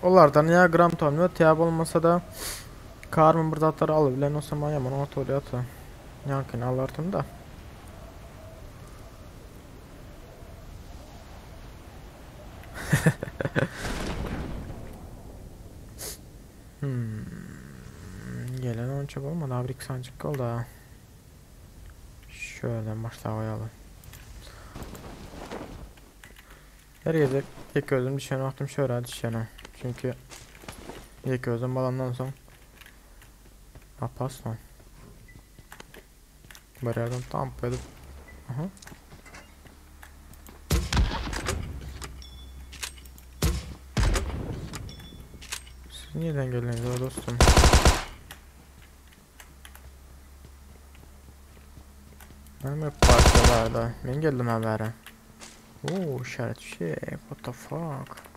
olardan ya gram tonmet ya bolmasa da Karmın bir zatları alıp o zaman yaman ona tolýat da. Yankini alardım da. Hmm. Gelen onça olmadı abi iki sancık oldu ha. Şöyle başla koyalım. Her gece ilk gözüm düşen baktım şöyle düşene. Çünkü ilk gözüm balandan son. Ha pas lan. Bir yerden tam edip. Aha. Siz neden geldiniz dostum? Ben hep parçalarda. Ben geldim habere. Oo işaret şey. What the fuck?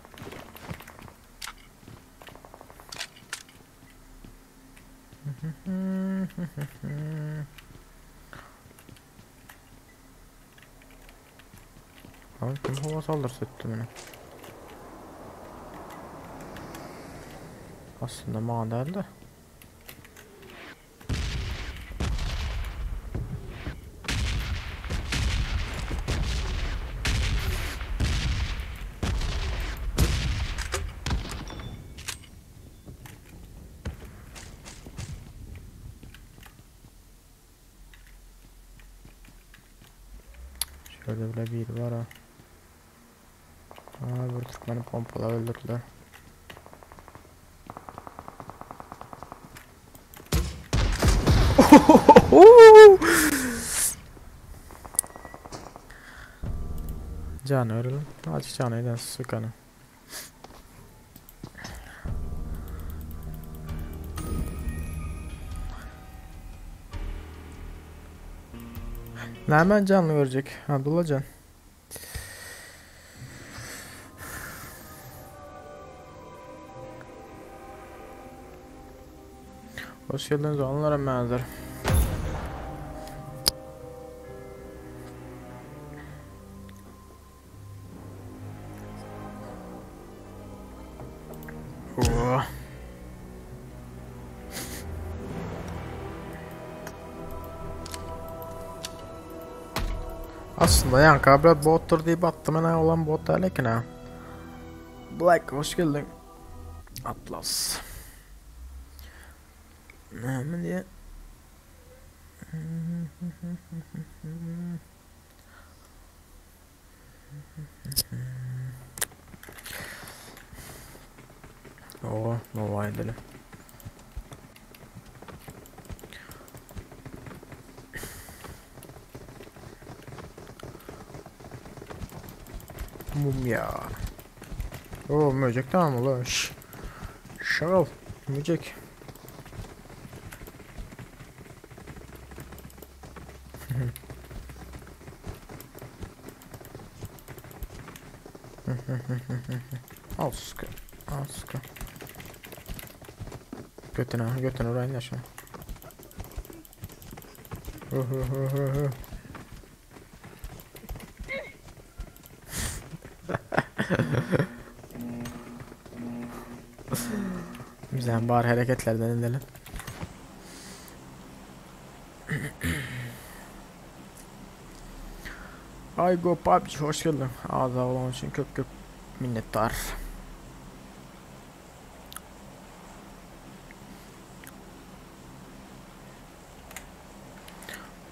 Lan kim hava saldırısı etti beni? Aslında maden de. Şöyle bile bir var ha. Aa, bir Türkmeni pompalar öldürdüler. Canı örelim. Azıcık canı eden sukanı. Hemen canlı görecek. Abdullah Can. Hoş geldiniz onlara menzer. Oh. Aslında ýaňky biraz botdur diýip atdym ene olam bot däl eken ha. Black hoş geldin. Atlas. Näme diýe? Oo, Nova edelim. Mumya. Oo, möcek tamam ulan. Şş. Şakal. Möcek. Al sıkı. Al sıkı. Götüne, götüne urayın da şunu. Bizden bari hareketlerden edelim. Aygo PUBG hoş geldin. Ağza olan için köp köp minnettar.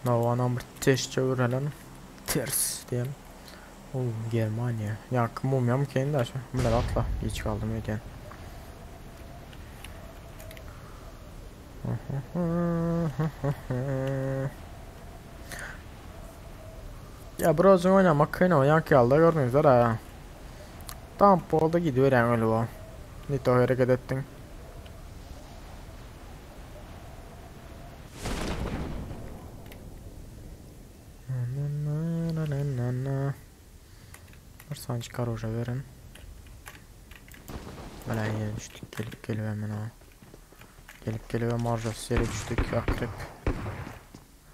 Nova number ters çevirelim. Ters diyelim. Oo Germaniya. Ya mumya mı kendi aşağı? Bunlar atla. Geç kaldım eken. Ya biraz oynamak kıyın o yan yalda gördünüz ha. Tam polda gidiyor yani öyle bu. Nito hareket ettin. Bir sancı karoja verin. Böyle yere düştük gelip gelip hemen ha. Gelip gelip marjası yere düştük akrep.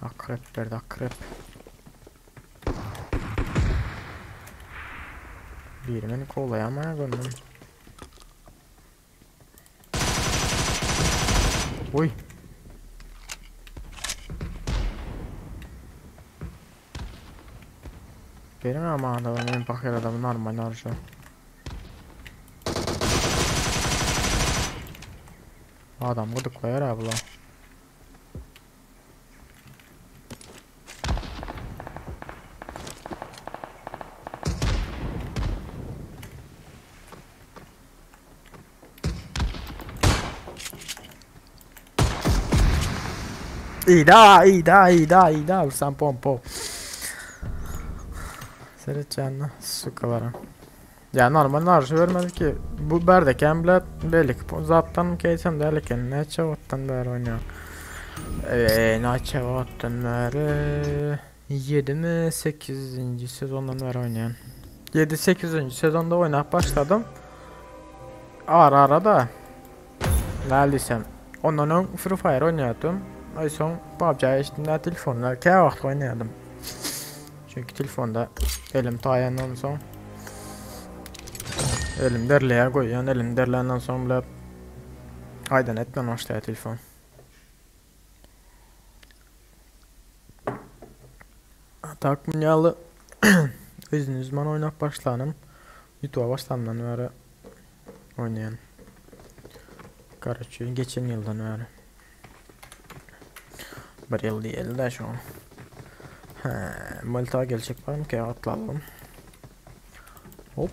Akrep verdi akrep. Biri beni kovalayamaya gördüm. Oy. Benim ama adamım benim bakıyor adamı normal harca. Adam gıdıklayar abla. İyi daha iyi daha iyi daha iyi daha sen pompo. Seyredeceğin sukalara. Ya normal narjı vermedi ki. Bu berdeken bile belli ki zaten keysem derken ne çavattan beri oynuyor. Ne çavattan beri 7 mi 8. sezondan beri oynayan. 7-8. sezonda oynayıp başladım. Ara ara da neredeyse ondan ön Free Fire oynuyordum. Ay son PUBG'ye işte telefonda kâ vaxt oynayalım. Çünkü telefonda elim tayandan son elim derliğe koyuyorsun, elim derlenden son bile aydan etmem başlıyor telefon. Takmınyalı özünüz bana oynayıp başlanım. YouTube'a başlamdan beri oynayan. Karaçı geçen yıldan beri. Bir yıl değil de şu an. He, Malta gelecek var mı ki atlayalım. Hop.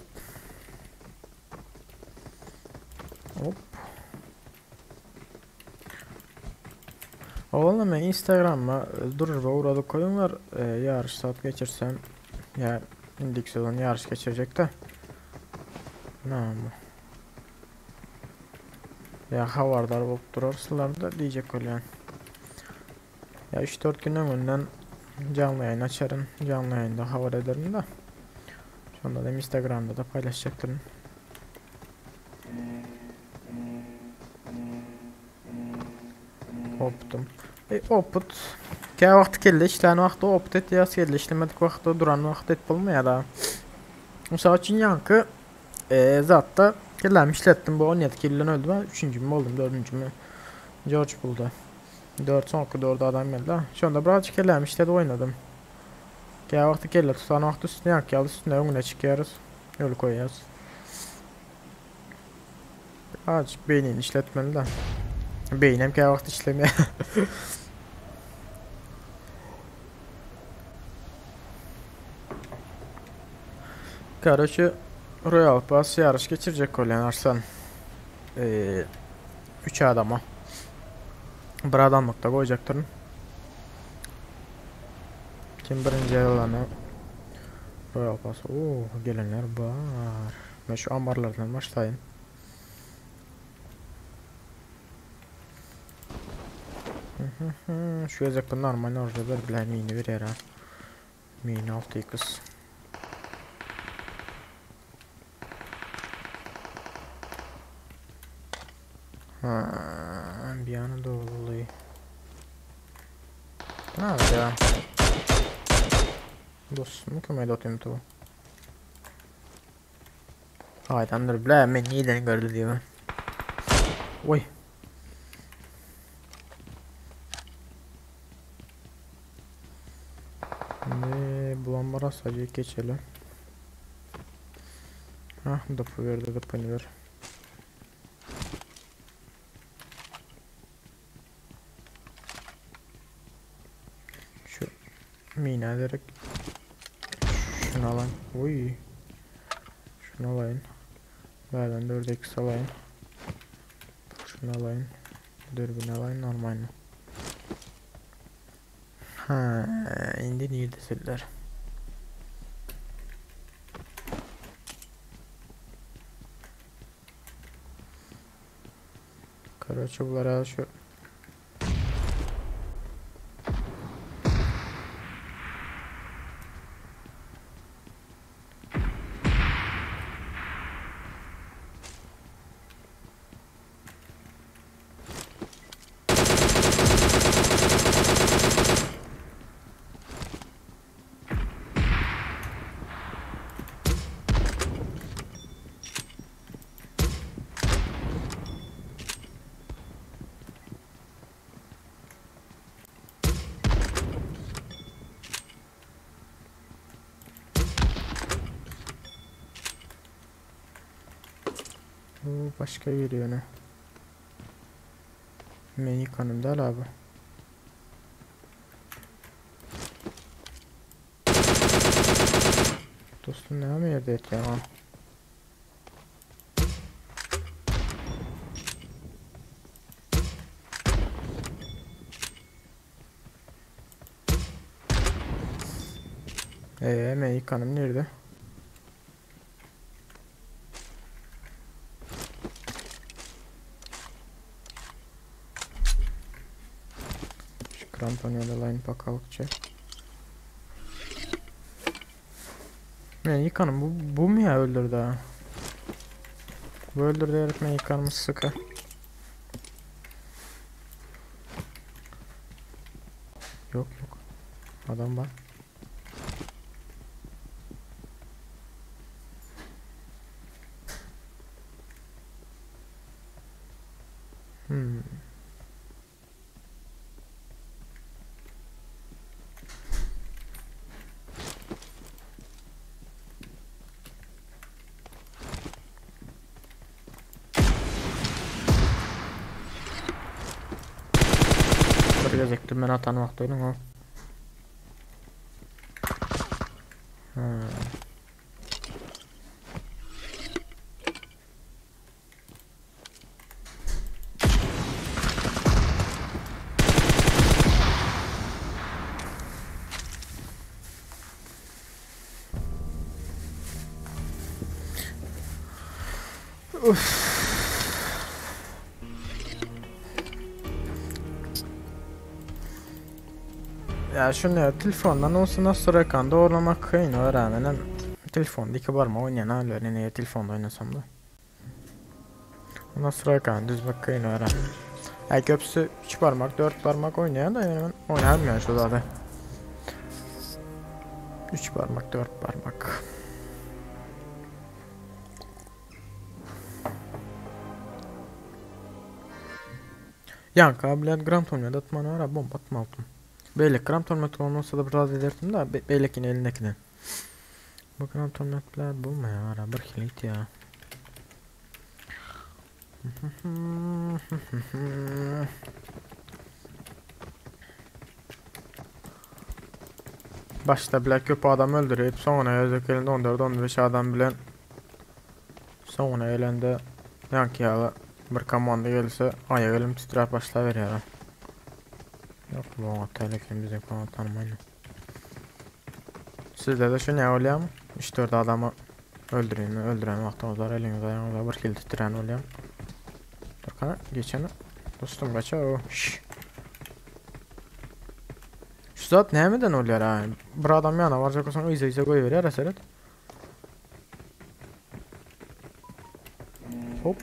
Hop. Oğlum ben Instagram'a durur ve uğradık koyunlar yarış saat geçirsem ya indik sezon yarış geçirecek de. Ne bu? Ya havardar olup durursalar da diyecek öyle. Ya 3-4 günden önden canlı yayın açarım. Canlı yayında haber ederim de. Şu anda da Instagram'da da paylaşacaktırım. Optum. Oput. Kâ vaxtı keldi, işlən vaxtı oput et, yaz keldi, işləmədik vaxtı duran vaxtı et bolmaya da. Misal üçün yankı zatda Kellämi işletdim bu 17 kilden öldüm ha. Üçünji mi oldum, dördünji mi? George buldu. 4 soňky 4 adam geldi. Şonda birazcık kellämi işledip oýnadym. Kä wagty kelle tutan wagty üstüne ýakýarys, üstüne öňüne çykýarys. Öl koýýarys. Azıcık beynini işletmeli de. Beynim kä wagt işlemeýär. Karoçe Royal Pass ýaryş geçirjek bolýan Arslan. Ee, 3 adama. Bir adamlykda goýjakdyryn. Kim birinji alany Royal Pass. Oo, gelenler bar. Men şu ambarlardan başlaýyn. Şu gezek normal orada bir bilen mini bir yere. Mini 6x. Ha, bir yana dolu. Ne ya? Dostum kömekde atayım tu. Aydandır bile men neden gördü diyor. Oy. Şimdi bulanmara sadece geçelim. Hah dopu verdi dopunu ver. Şu mina direkt şunu alayım. Uy. Şunu alayım. Nereden 4x alayım. Şunu alayım. Dürbün alayım normal. Ha, indi neredesinler? Короче, bulara şu Bu başka bir yöne. Meni kanım da abi. Dostum ne mi yerde et ya? Eee Meni kanım nerede? Şu kramponu alayım bakalım. Men yıkanım bu, bu mu ya öldürdü ha? Bu öldürdü herif men yıkanımı sıkı. Yok yok. Adam var. Hmm. Bir gezekti men atan wagtynyň o. Ha. Ya şunu telefondan olsun nasıl ekran doğrulamak kıyın öğrenelim. Telefonda iki barma oynayan halleri niye telefonda oynasam da. Ondan sonra ekran düz bak kıyın öğren. Ya köpüsü 3 parmak 4 parmak oynayan da yani ben oynayamıyorum şu zaten. 3 parmak 4 parmak. Ýaňky bilen grantomet atman ara bomba atmalydym. Beýleki grantomet bolmasa-da bir zat ederdim da beýlekini elindekiden. Bu grantomet bilen bolmaýar ara bir hili gitýär. Başda bile köp adam öldürip, soňuna gezek gelende 14-15 adam bilen soňuna gelende ýaňky ýaly bir komanda gelse aýak elim titräp başlaberýär. Ýok, bu oňat däl eken biziň oňat tanamaýyn. Sizde-de şu näme bolýarmy? 3-4 adamy öldürýän, öldüren wagtyňyz bar, eliňiz aýagyňyz bir hili titrän bolýar. Dur geçen dostum gaça o. Şş. Şu zat nämeden bolýar ha? Bir adam ýana barjak bolsaň yza yza goýberýär seret. Hop.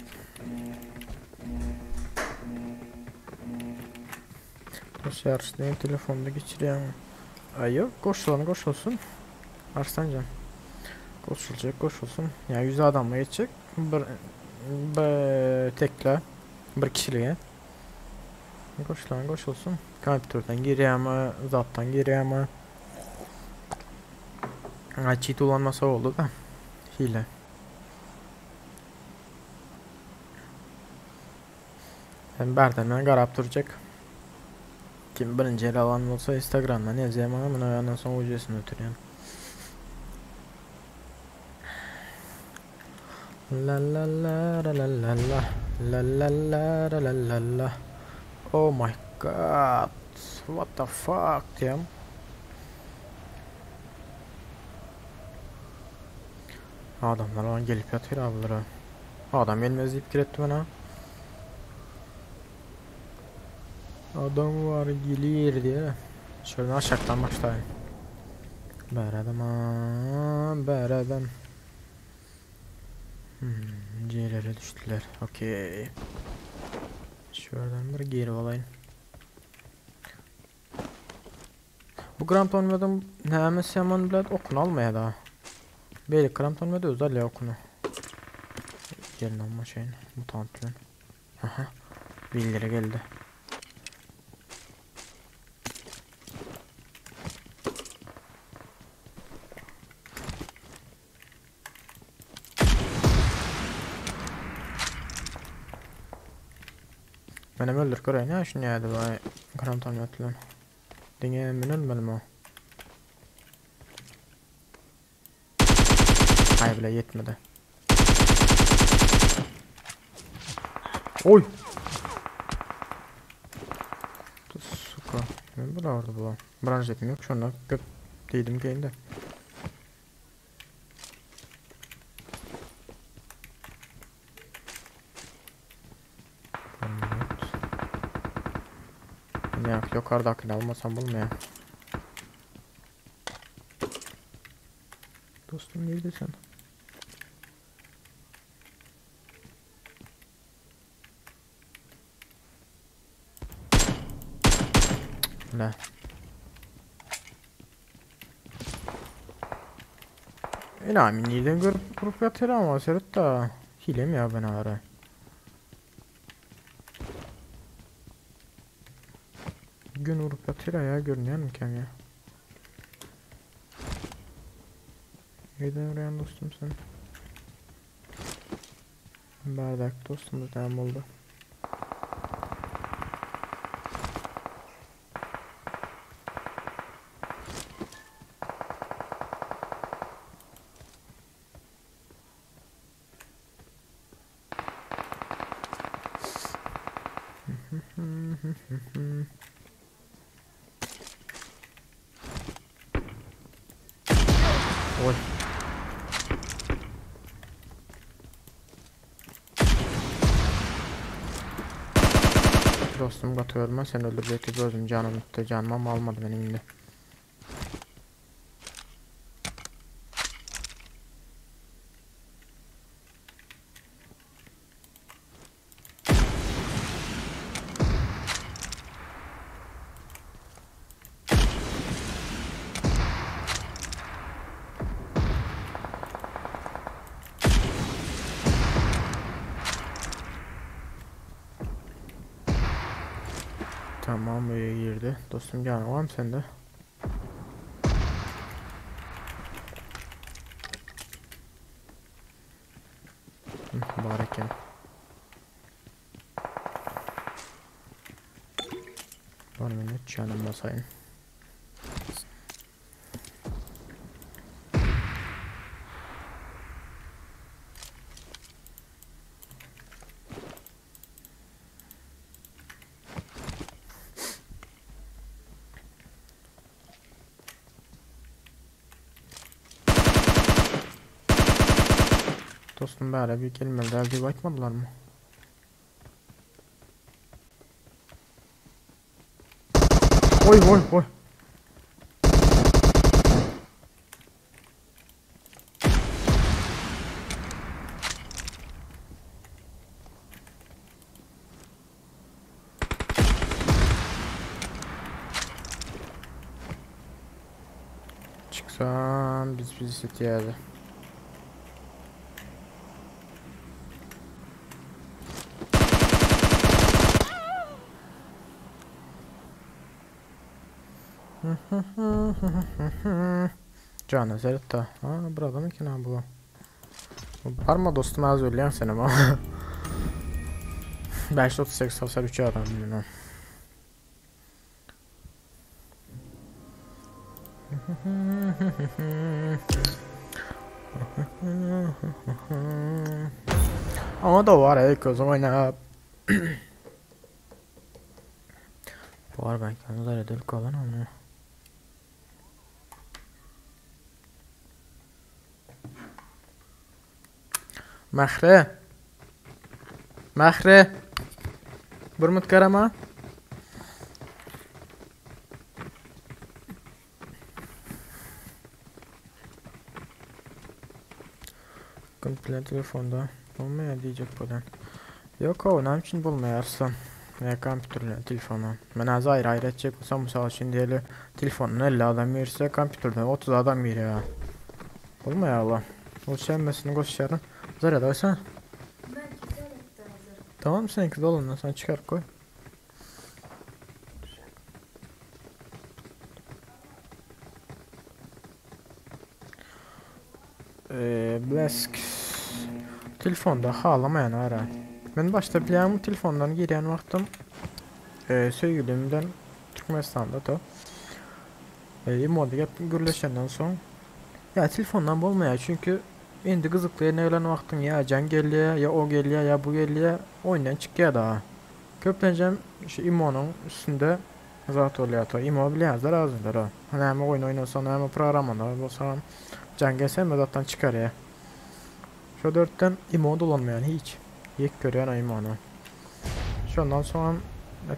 Dost ýaryşny telefonda geçirýän. Aý ýok, goşulan goşulsyn. Arslanjan. Goşuljak goşulsyn. Ýa 100 adamla geçjek. Bir, bir tekle bir kişilige. Goşulan goşulsyn. Kompýuterden girýärmi, zatdan girýärmi? Ay cheat ulanmasa oldu da. Hile. Hem bärden garap durjak. Kim birinji el alan bolsa Instagramdan ýazýar maňa, men ondan soň wideosyny ötürýän. La la la la la la la la la la la la la la Oh my god what the fuck diýem. Adamlar oňa gelip ýatyr abylara. Adam gelmez diýip pikir etdim men Adam var gelir diye. Şöyle aşaktan başlayayım. Ber adam ber adam. Hmm, C'lere düştüler. Okey. Şuradan bir geri alayım. Bu Grand Tournament'ın nämesi ýaman bilen okunu almaýar da. Beýle Grand Tournament özi alýar okunu. Gelin alma şeyini mutant bilen. Aha. Bildiri geldi. Menem öldürip göreýin ya şunu ýa-da Grand Tournament bilen. Diňe men ölmedim o. Ay bile yetmedi. Oy! Suka. Ne bu vardı bu? Branş etmiyor yok şuna köp dedim ki Ne yukarıdakini almasam olmuyor. Dostum neredesin? Ne? Ela nirden görüp grup yatır ama seret da hile mi ya ben ara? Gün vurup yatır ya görünüyor mu ya? Nereden vuruyorsun dostum sen? Bardak dostumuz devam oldu. Oy. Dostum gaty ölme sen öldürecek özüm canım bitti canım almadı benim indi. Tamam öýe girdi. Dostum janyň barmy sende? Bar eken. Bar mende canım basayım. Dostum bäri bir gelmeli däl diýip aýtmadylarmy? Oý oý oý. Çyksam biz bizi setýärdi. Jana seret da. Ha, bir adam eken ha bu. Barma dostum az ölýän sen ama. 538 hasar 3 adam bilmem. Ama da var ey közüm oynap. Bar ben kendiler edil kalan ama. Mähri. Mähri. Bir mut garama. Komple telefonda bolmaýar diýjek bolýan. Ýok o näme üçin bolmaýar Arslan? Ýa kompýuter bilen telefona. Men az aýry aýry etjek bolsam mysal üçin diýeli telefondan 50 adam girse kompýuterden 30 adam girýär. Bolmaýar ola. Lutşy hemmesini goşýaryn. Zarýad goýsana. Tamam seninki dolandan soň çykaryp goý. Ee, Blesk telefonda halamaýan ara. Men başda bilýän telefondan girýän wagtym e, söýgülim bilen Türkmenistanda da e, imoda gep gürleşenden soň ya telefondan bolmaýar çünki indi gyzykly ýerine gelen wagtyň ýa jaň gelýär, ýa o gelýär, ýa bu gelýär, oýundan çykýar daha. Köplenjem şu imonyň üstünde zat bolýar to. Imo bilýäňizler azyndan o. Näme oýun oýnasa, näme programmada bolsa jaň gelse hemme zatdan çykarýar. Şo dörtden imo dolanmaýan hiç. Ýek görýän o imony. Şondan soňam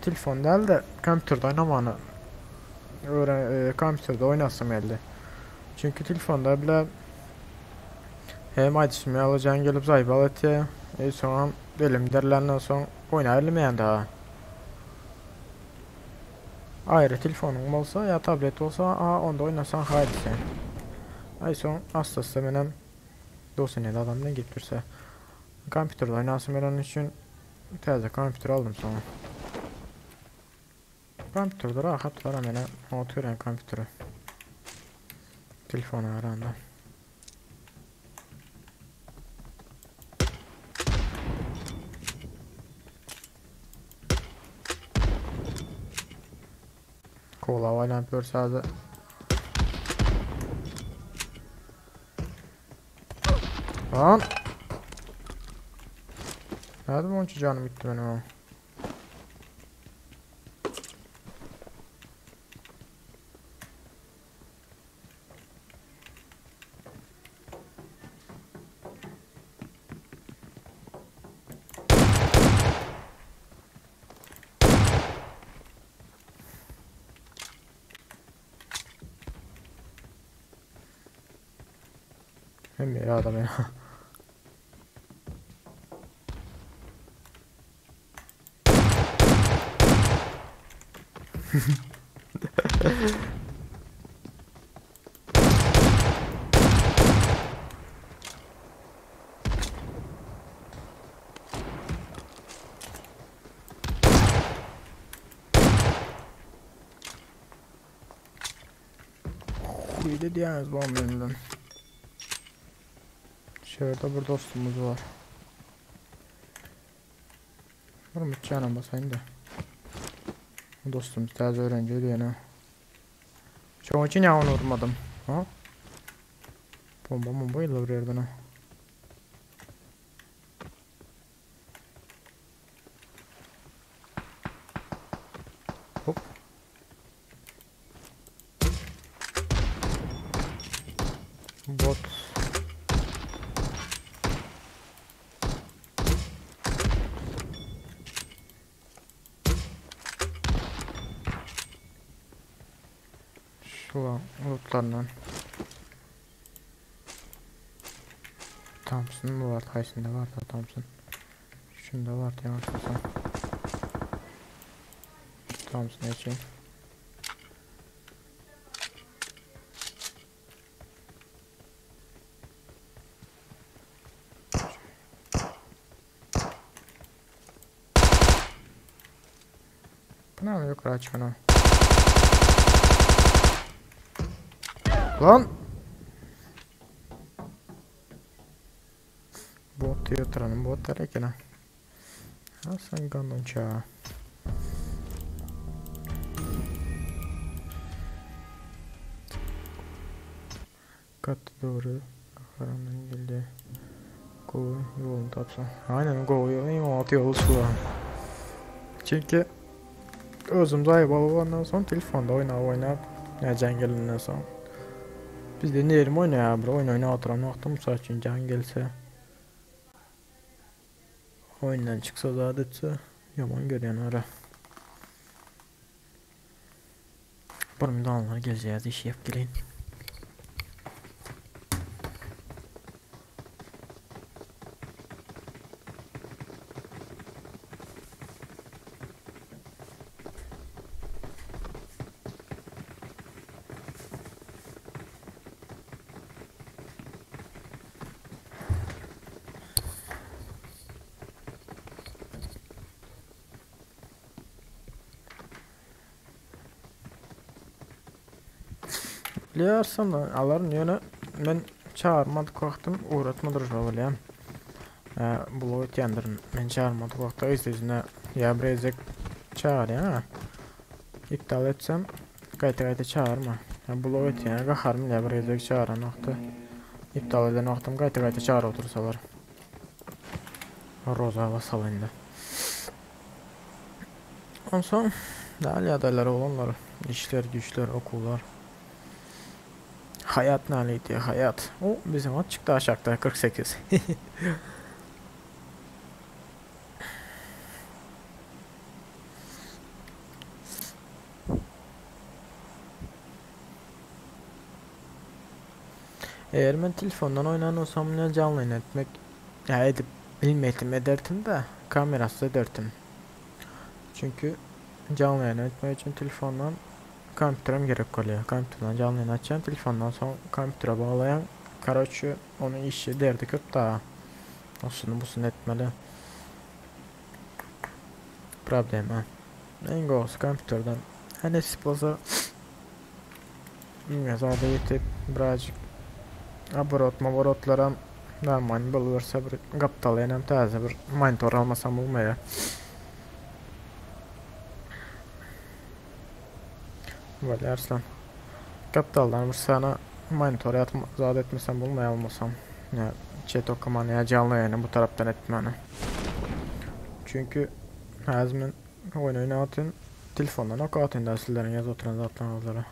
telefon däl-de kompýuterde oýnamany öwren kompýuterde oýnasym geldi. Çünki telefonda bile hem aýdyşym ýaly jaň gelip zaýbal etýär. E soňam elim derländen soň oýnabilmeýän daha. Aýry telefonyň bolsa ýa tablet bolsa a onda oýnasaň haýdy sen. Aý soň asta-asta menem 97 adam bilen girip dursa. Kompýuterde oýnasym geleni üçin täze kompýuter aldym soňra. Kompýuterde rahat bar menä oňat görýän kompýuteri. Telefona garanda. Kola aýlanyp ýörse hadi. Lan. Nädip onça janym gitdi benim ama. Hem ýere adam ýa. Hile diýýäňiz bu menden. Şurada bir dostumuz var. Bir mutçanam basayım da. Dostumuz täze öğrenci diýene. Şoň üçin ýa ony urmadym. Ha? Bomba bomba ýylla bir ýerden ha. Hop. Bot. Şu lootlardan. Thompson mı vardı? Haysında vardı Thompson. Şunda vardı yanlışmasam. Thompson için. Bu ne yukarı açma Lan! Bot diýip bot eken. Ha sen gandonça. Kat doğru. Karanın geldi. Go yolunu tapsam. Aynen go yolunu yolu su. Çünkü özüm zayıf olandan sonra telefonda oyna oynap ya cəngelindən sonra. Biz de nerim oynaya bir oyun oyna oturan vaxtı misal üçün can gelse. Oyundan çıksa zat etse yaman görýän ara. Bir müdahaleler geleceğiz işi yap gelin. Bilýärsen alaryn ýöne men çağırmadyk wagtym uğratmadyr şo bolýan. Blok etýändirin. Men çağırmadyk wagtda öz özüne ýa bir ezek çağırýan ha. İptal etsem gaýta gaýta çağırma. Ya blok etýän gaharym ýa bir ezek çağıran wagty iptal eden wagtym gaýta gaýta çağır otursalar. Roza basaly indi. Onsoň däl ýagdaýlar olanlar, işler, güýçler, okuwlar. Hayat naleydi hayat. O bizim at çıktı aşağıda 48. Eğer ben telefondan oynan olsam ne canlı yayın etmek ya edip bilmedim ederdim de kamerası ederdim. Çünkü canlı yayın etmek için telefondan kompüterim gerek oluyor. Kompüterden canlı yayın açacağım, telefondan sonra kompütere bağlayan. Karoçi onun işi derdi köp daha. Osunu busunu etmeli. Problem ha. En gowusy kompüterden. Ha nesip bolsa Zada ýetip birazcık aborot maborotlaram normal boluberse bir gapdal ýenem täze bir monitor almasam bolmaýar. Bolýar Arslan. Gapdaldan bir sana monitor ýatma zat etmesem bolmaýar almasam. Ya chat okumany ya canlı ýaýyny bu tarapdan etmäni. Çünkü häzir men oýun oýnatyn telefondan okatyn da sizleriň ýazyp oturan zatlaryňyzlara.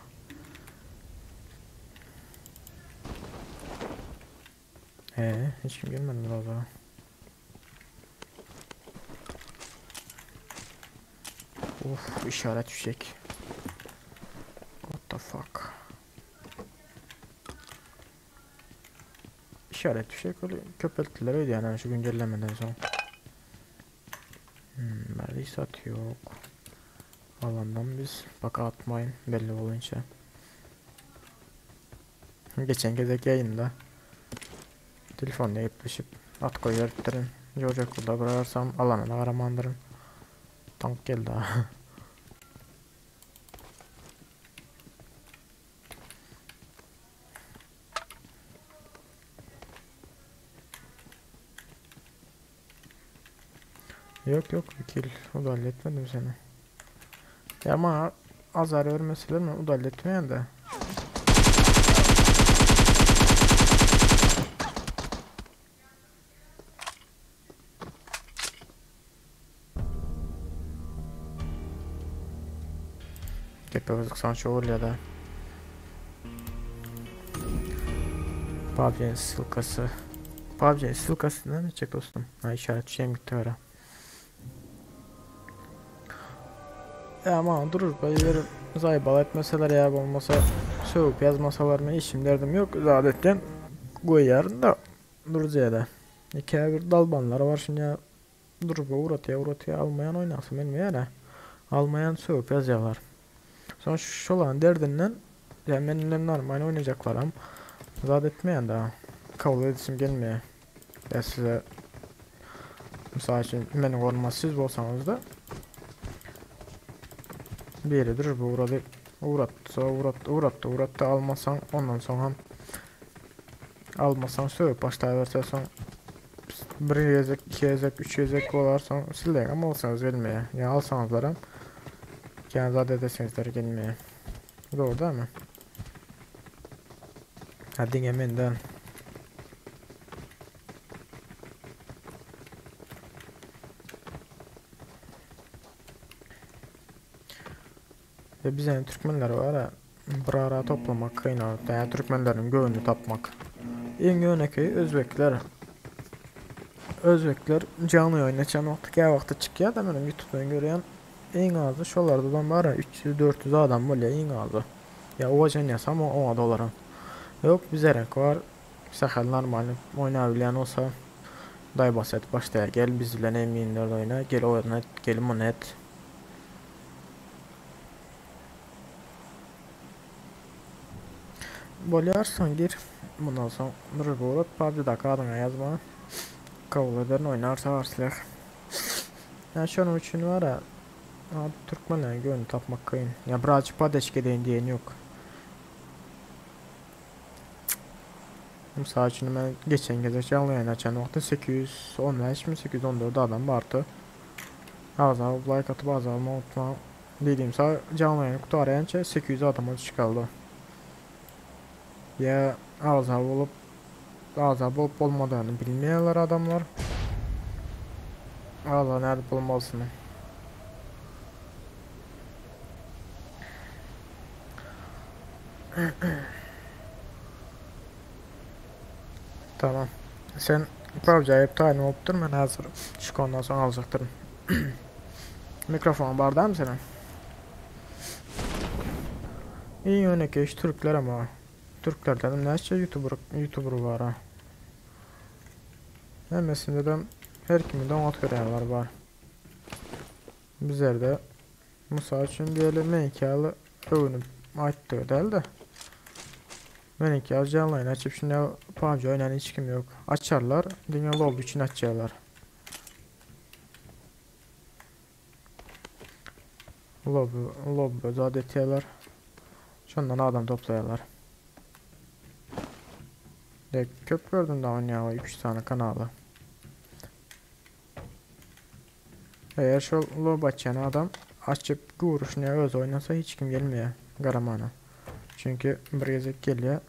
Hiç kim gelmedi mi daha? Of, işaret fişek. What the fuck? İşaret fişek öyle köpelttiler öyle yani şu güncellemeden sonra. Neredeyse at yok. Alandan biz bak atmayın belli olunca. Geçen gezek yayında telefonla gepleşip at koyuyordurin. George okulda bıraksam alanına aramandırın. Tank geldi ha. Yok yok vekil udal etmedim seni. Ya ama azar vermeseler mi udal etmeyen de. Gepe gyzyksaň şo bolýada. PUBG'nin ssylkasy. PUBG'nin ssylkasy näme etjek dostum? Ha işaret şeyim gitti gara. Ya aman durur eger zaýbal etmeseler ya bolmasa sögüp ýazmasalar men işim derdim yok zadetten goýýaryn da durjada. Käbir dalbanlar bar şuny Durup ugratýa ugratýa almaýan oýnasym gelmeýärä. Almaýan sögüp ýazýalar. Soň şolaň derdinden ýa menden normalny oýnajaklaram zat etmeýän da. Kabul edesim gelmeýär. Ýa size mysal üçin meniň ornuma siz bolsaňyzda biri durup ugrady ugratsa ugrat ugratdy ugratdy almasaň ondan soň hem almasaň sögüp başlaberse soň Bir gezek, iki gezek, üç gezek bolarsoň sizleňem alsaňyz gelmeýär. Ýa alsaňyzlaram kän zat edesiňizler gelmeýär. Dogry dälmi? Ha diňe menden. Ve bize türkmenler var ha bir ara toplamak kyn ýa türkmenleriň göwnüni tapmak. Iň ýönekeýi özbekler. Özbekler janly oýun açan wagty kä wagty çykýar da meniň ýutubdan görýän iň azy şolardan bar 300-400 adam bolýar iň azy. Ýa uwaženiýasam oňa dolaram. Ýok bizerenk bar sähel normalny oýnabilýän bolsa daýbas edip başlaýar gel biz bilen M24 oýna gel ony et gel muny et. Bolýar soň gir. Mundan soň bir urat PUBG-daky adyňa ýazma. Kabul ederin oýnarsa arsleh. Ýa şonuň üçin bar-a türkmenleriň göwnüni tapmak kyn. Ýa birazjyk podeçka edeýin diýen ýok. Mysal üçin men geçen gezek janly ýaýyn açan wagtda 815 mi 814 adam bardy. Agza bolup laýk atyp agza bolmagy unutmaň. Diýdiğim sa janly ýaýyny gutarýança 800 adama çykaldy. Ýa agza bolup agza bolup bolmadygyny bilmeýärler adamlar. Agza nädip bolmalysyny. Tamam. Sen PUBG aýyp taýyn bolupdyr. Men häzir çykandan soň aljakdyryn. Mikrofon bar dämi seniň? Iň ýönekeý türkler ama. Türklerden näçe YouTuber YouTuber bar ha. Hemmesinde de her kimi de oňat görýänler bar. Bizlerde mysal üçin diýeli meňki ýaly öwünip aýtdygy däl-de. Meňki ýaly janly ýaýyn açyp şunda PUBG oýnaýan hiç kim ýok. Açarlar, diňe lobby üçin açýarlar. Lobby, lobby zat etýärler. Şondan adam toplaýarlar. Dek köp gördüm da oýnaýan 3 sany kanaly. Eger şol lob açýan adam açyp guruşyny özi oýnasa hiç kim gelmeýär garamana. Çünki bir gezek gelýär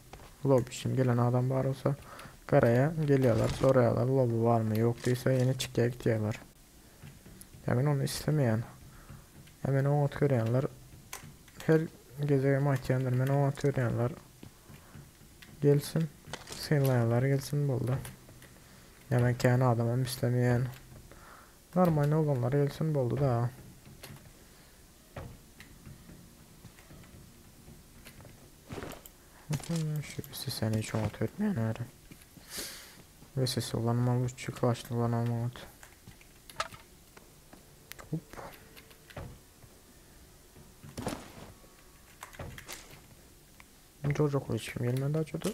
lob üçin gelen adam bar bolsa garaýar gelýärler soraýarlar loby barmy ýok diýse ýene çykýar gitýärler. Ýa men ony islemeýän. Ýa meni oňat görýänler her gezegem aýtýandyr meni oňat görýänler gelsin synlaýanlar gelsin boldy. Ýa men kän adamam islemeýän. Normalny oglanlar gelsin boldy da. Şu sesini hiç oňat ötmeýän öyle. Ve sesi ulanmaly, üçü klaşlı ulanmaly. Hop. Çocuk hiç kim gelmedi acaba?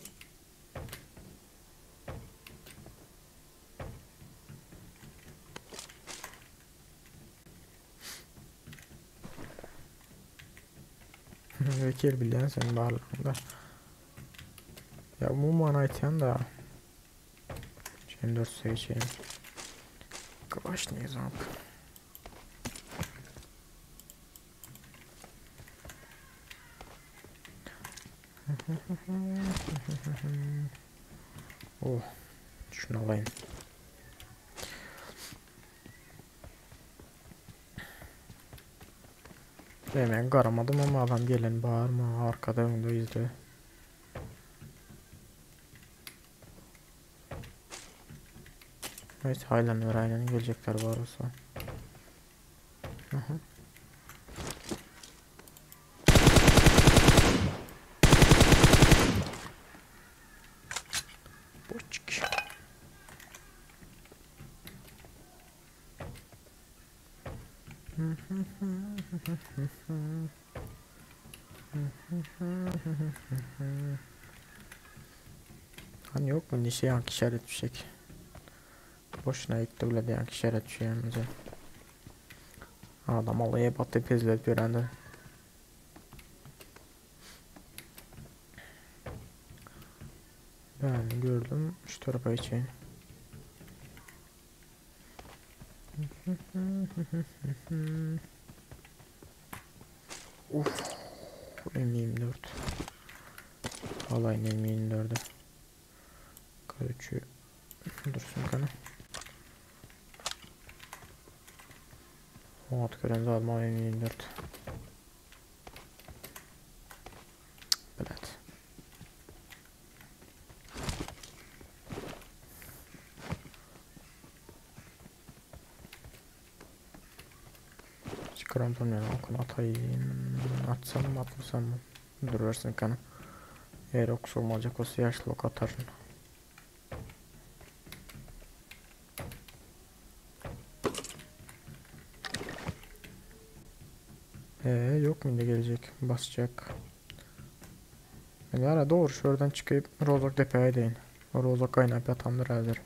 Wekil bilýän sen barlygyňda. Ýa umuman aýtýan da. Şimdi 4 geçeyim. Kalaşnik zamk. Oh, şunu alayım. Hemen garamadım ama adam gelen bağırma arkada önde izle. Evet haylanıyor aynen gelecekler var olsa. Aha. Boçuk. Hani yok mu nişe yank işaret fişek? Boşuna gitti bile yank işaret fişeğimize. Adam alaya battı pezlet görende. Ben gördüm şu tarafa geçeyim. Uf. M24. Alayın M24'ü. K3'ü dursun kana. Oňat gören zadyma M24. Bilet. Çıkaram yani okunu atayım. Atsam mı atmasam mı? Dur versin kanı. Eğer ok olmayacak olsa yaşlı ok atarım. Ee, yok mu indi gelecek? Basacak. Yani ara doğru şuradan çıkıp Rozok tepeye deyin. Rozok kaynap yatandır hazır.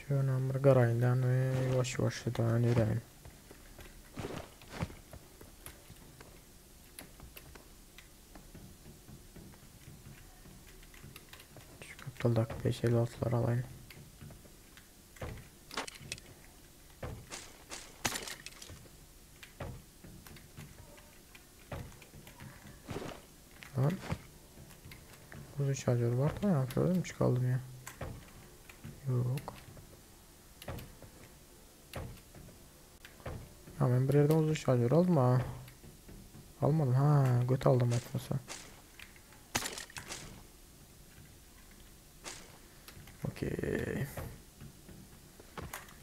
Şöyle bir garayından yavaş yavaş daha yürüyün. Şu kaptaldak 556'lar alayım. Lan. Uzun şarjör var da ya. Şöyle mi çıkaldım ya? Yok. Ya ben bir yerden uzun şarjör aldım ha. Almadım ha. Göt aldım açmasa. Okey.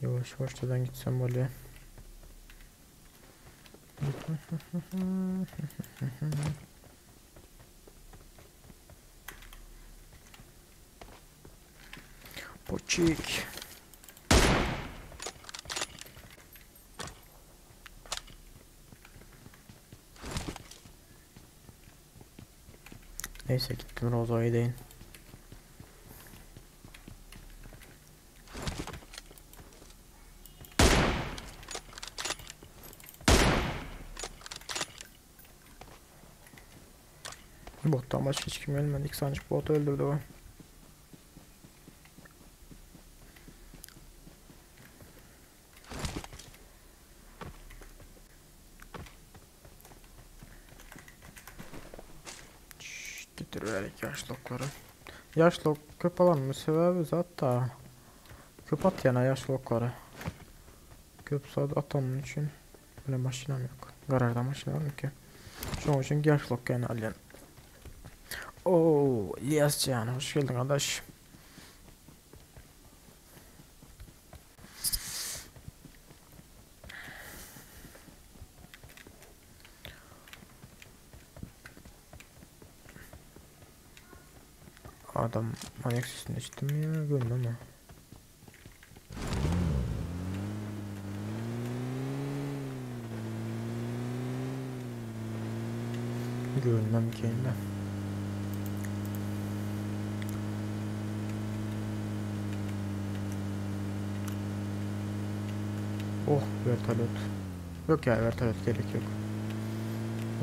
Yavaş yavaş gitsem böyle. Poçik. Neyse gittim Roza'yı deyin. Bottan başka hiç kim ölmedi. Sancık botu öldürdü o. Getiriverek yaş lokları. Yaş lok köp alanmy sebäbi zat da köp atýan yaş lokları. Köp zat atanın üçin Bile maşinam yok. Garajda maşina var mı ki? Şoň üçin yaş lok yani alýan. Oo, İlyascan hoş geldin kardeş. Adam manyak sesini işittim ya gördüm ama. Görünmem ki indi. Oh vertolyot. Yok ya vertolyot gerek yok.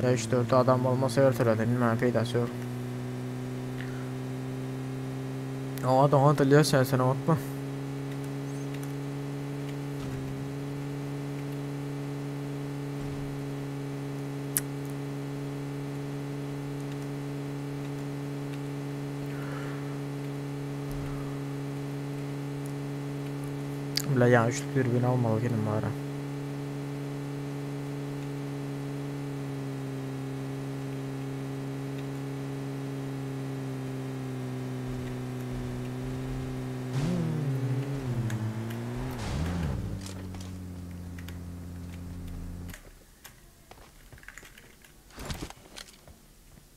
Ya 3-4 adam olmasa vertolyotun bilmem peydası yok. O adam hatırlıyorsan sen unutma. Bile ýa üçlük dürbün almaly ekenim bara.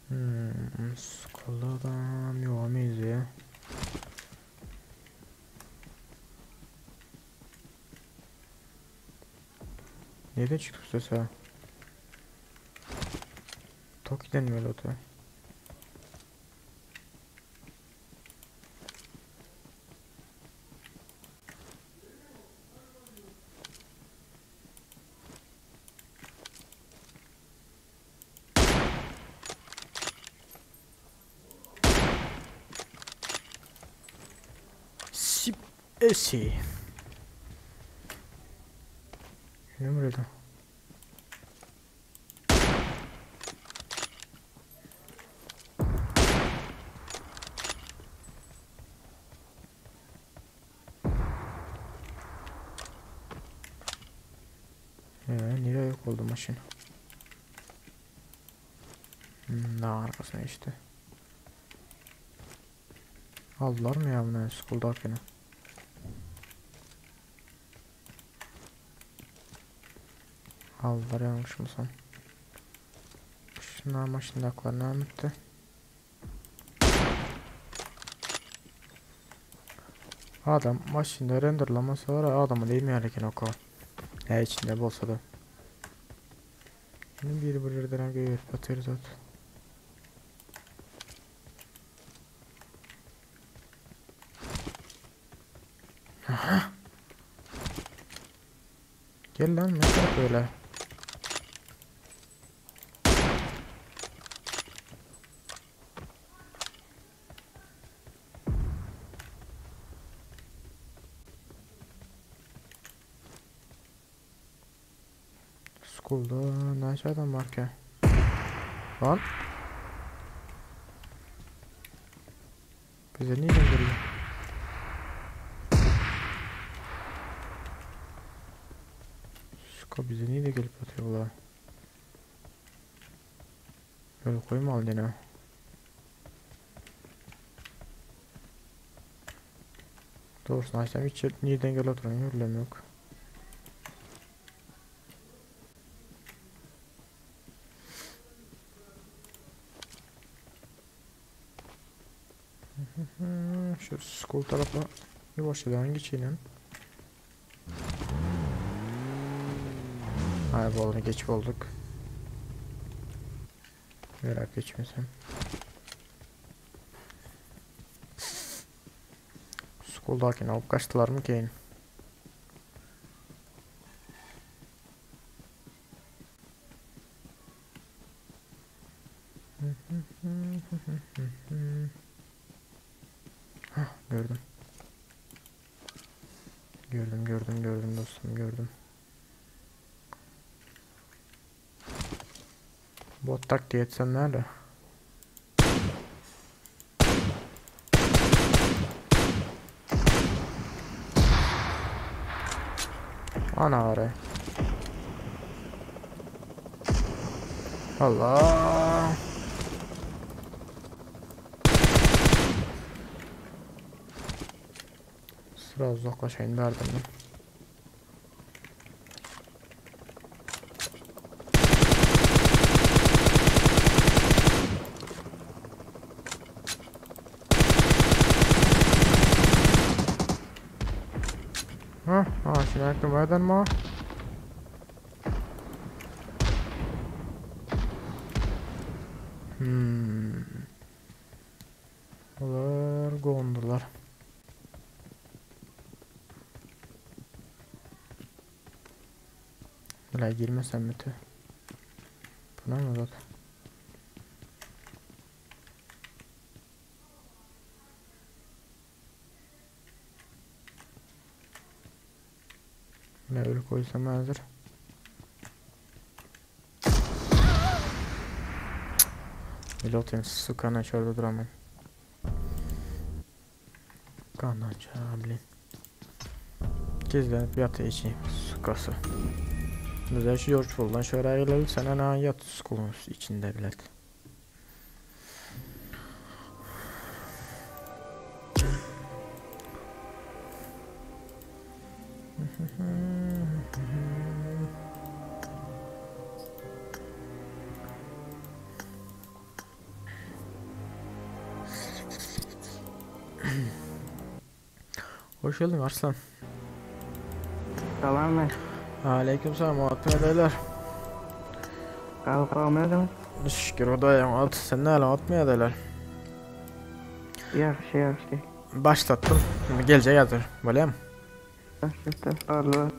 Hmm, Skolladam ýoga meňzeýär. Nereden çıktı bu ses ha? Toki'den mi öyle otu? Sip esi. Ne burada? Ee, nereye yok oldu maşın? Hmm, daha arkasına işte. Aldılar mı ya bunu Skull'dakini? Aldılar yanlışmısam. Şunlar maşındaklar ne bitti? Adam maşında renderlaması var adamı değmeýär eken oka. He içinde bolsa da. Biri bir yerden göýberip atýar zat. Aha. Gel lan ne taraf öyle. School'da näçe adam var ki? Lan. Bize niye geliyor? Sko bize niye de gelip atıyorlar? Böyle koyma al yine. Doğrusunu açsam hiç nereden gelip oturan görülem yok. Şu school tarafa yavaşladan geçelim. Ay bolunu geç bulduk. Merak geçmesem. School'dakini alıp kaçtılar mı ki? Hah, gördüm. Gördüm gördüm gördüm dostum gördüm. Bot tak diye etsem nerede? Ana var. Allah. Sıra uzaklaşayım derdim ben. Ha, ha, şimdi aklıma mi? Hmm. Olar gondurlar. Buraya girmesem mi te? Buna mı zaten? Ne öyle koysam hazır. Öyle sukana şurada duramam. Kandan çabli. Gizlenip ýaty içi sukasy. Bize şu George Bull'dan şöyle gelelim sen ana yat skulun içinde bilet. Hoş geldin Arslan. Salam ver. Aleyküm selam atma beyler. Galgamedin. Şükür o da at. Sen ne hala atmaya derler. Yaxşı yaxşı. Başlattım. Şimdi gelecek hazır. Böyle mi? Başlattım. Allah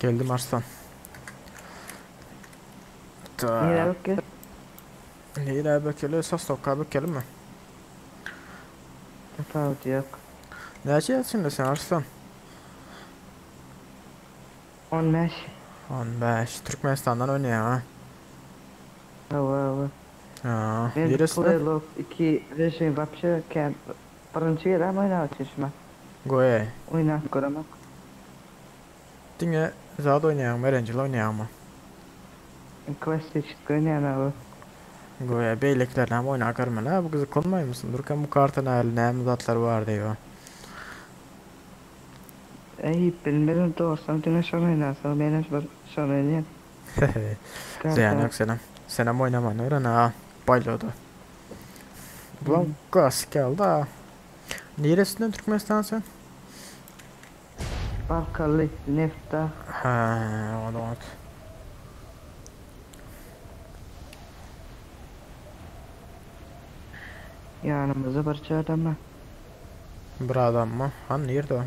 Geldim Arslan. Ta. Nere bakıyor? Nere bakıyor? Sastok bakıyor mi? Tafavut yok. Neçe şimdi sen Arslan? 15. 15. Türkmenistan'dan oynuyor ha. Hava hava. Ha. Men Neresinden? Playlog 2 rejim vapşe ken birinci yerem oynap çeşme. Goye. Oynap göremek. Diňe zat oýnaýan, Erencil oýnaýan mı? Klasik oynayam abi. Goye beýleklerine hem oýna görmeli. Ha bu gyzyklanmaý mısın? Durkan bu kartın eline hem zatlar var diyor. Ey bilmedim doğrusu diňe şonu oynasam men bir şonu oynayam. Ziyan yok senem. Senem oynaman öğren ha. Bayladı. Ulan klasik geldi ha. Neresinden Türkmenistan sen? Balkaly, Nefta. Ha, o da ot. Yanımızda bir adam var. Bir adam mı? Ha nerede o?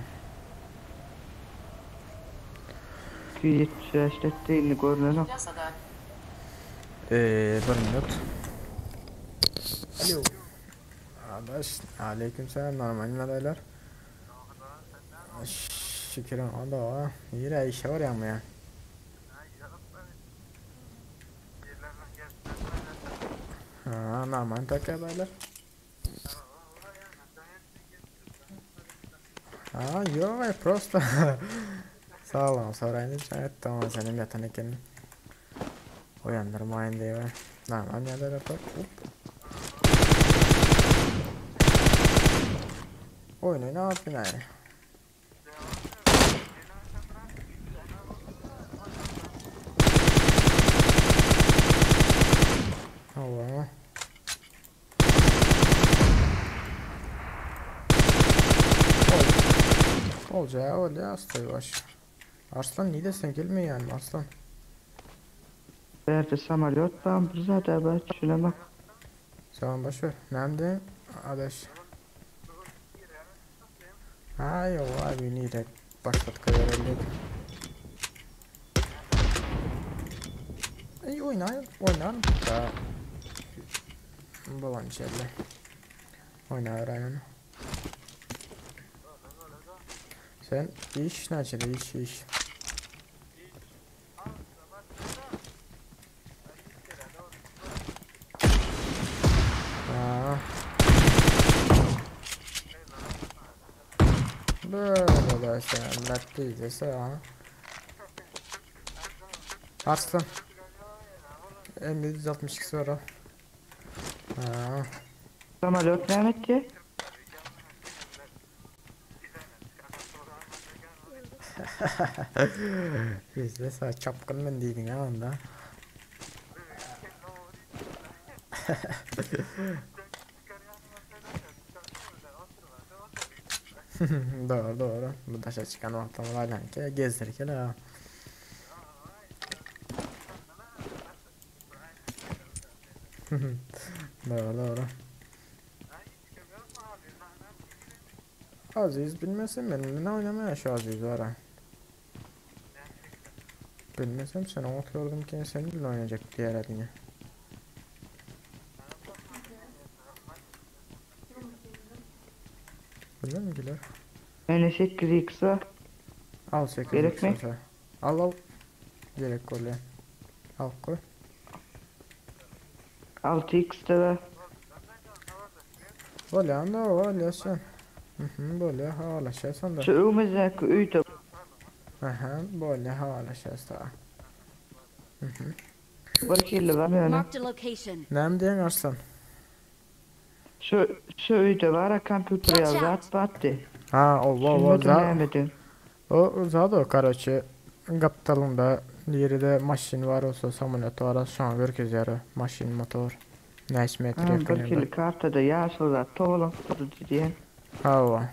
275 ettiğini görünen Bir minut. Alo. Adaş, aleyküm selam normal adaylar. Şükür o da o. Yine işe var ya mı ya? Ha, normal tak adaylar. Ha, yok просто. Sağ olun, sorayın evet tamam senin yatan ekenin. Uyandırmayın diye. Normal yerlere bak. Hop. Oyun ne yapayım yani? Allah. Ol. Olacağı öyle yavaş. Arslan niye desen gelmiyor yani Arslan. Berdi samolyot var bir zat abi düşünemek. Tamam boş ver. Nerede? Adaş. Ha yok abi niye başladık herhalde. İyi oynar, oynar da. Bulan şeyle. Oynar aynen. Sen iş ne iş iş. Ha. Böyle de sen latte dese ha. Arslan. M762 var ha. Ha. Samolyot näme etdi? Bizde sen çapkın men diýdiň ha onda. Doğru doğru. Bu daşa çıkan wagtymyz aýlanky gezdirkele. Doğru doğru. Aziz bilmesin benimle oynamaya şu Aziz var ha. Bilmesem sen oturdum ki seninle oynayacak diğer adını. Bilmem mi Güler? Mende 8x bar. Al 8 Gerekmi? Al al. Gerek bolýar. Al koy. 6x de bar. Bolýan da bolýar sen. Mhm bolýar hawalaşýarsan da. Şu öňümizdäki öýde Aha bolýar hawalaşýarsa. Mhm. bir kirli bar ýöne. Marked a location. Näme diýen Arslan? Şu şu öýde bar kompýuter ýaly zat batdy. Ha o o o Düşünmedim za näme o za da karoçe gapdalynda ýeride maşyn bar olsa samolýot bar şoňa görkezýär maşyn motor. Näçe metr Ha, bir ýakyn kirli kartada ýaşyl zat togalak durdy diýen. Hawa.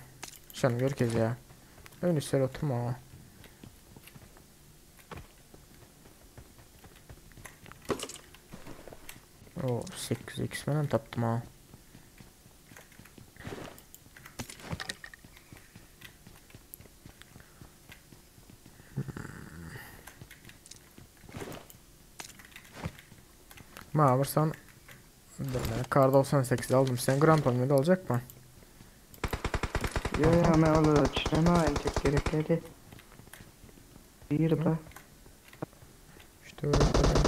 Şony görkezýär. Ön üstler oturma o. O 8x menem tapdym ha. Ma alırsan Dur ben kar 98 aldım. Sen Grand Prix'de olacak mı? Yo yo men olara düşünemem entek gerekledi. Bir ba. İşte öyle koyayım.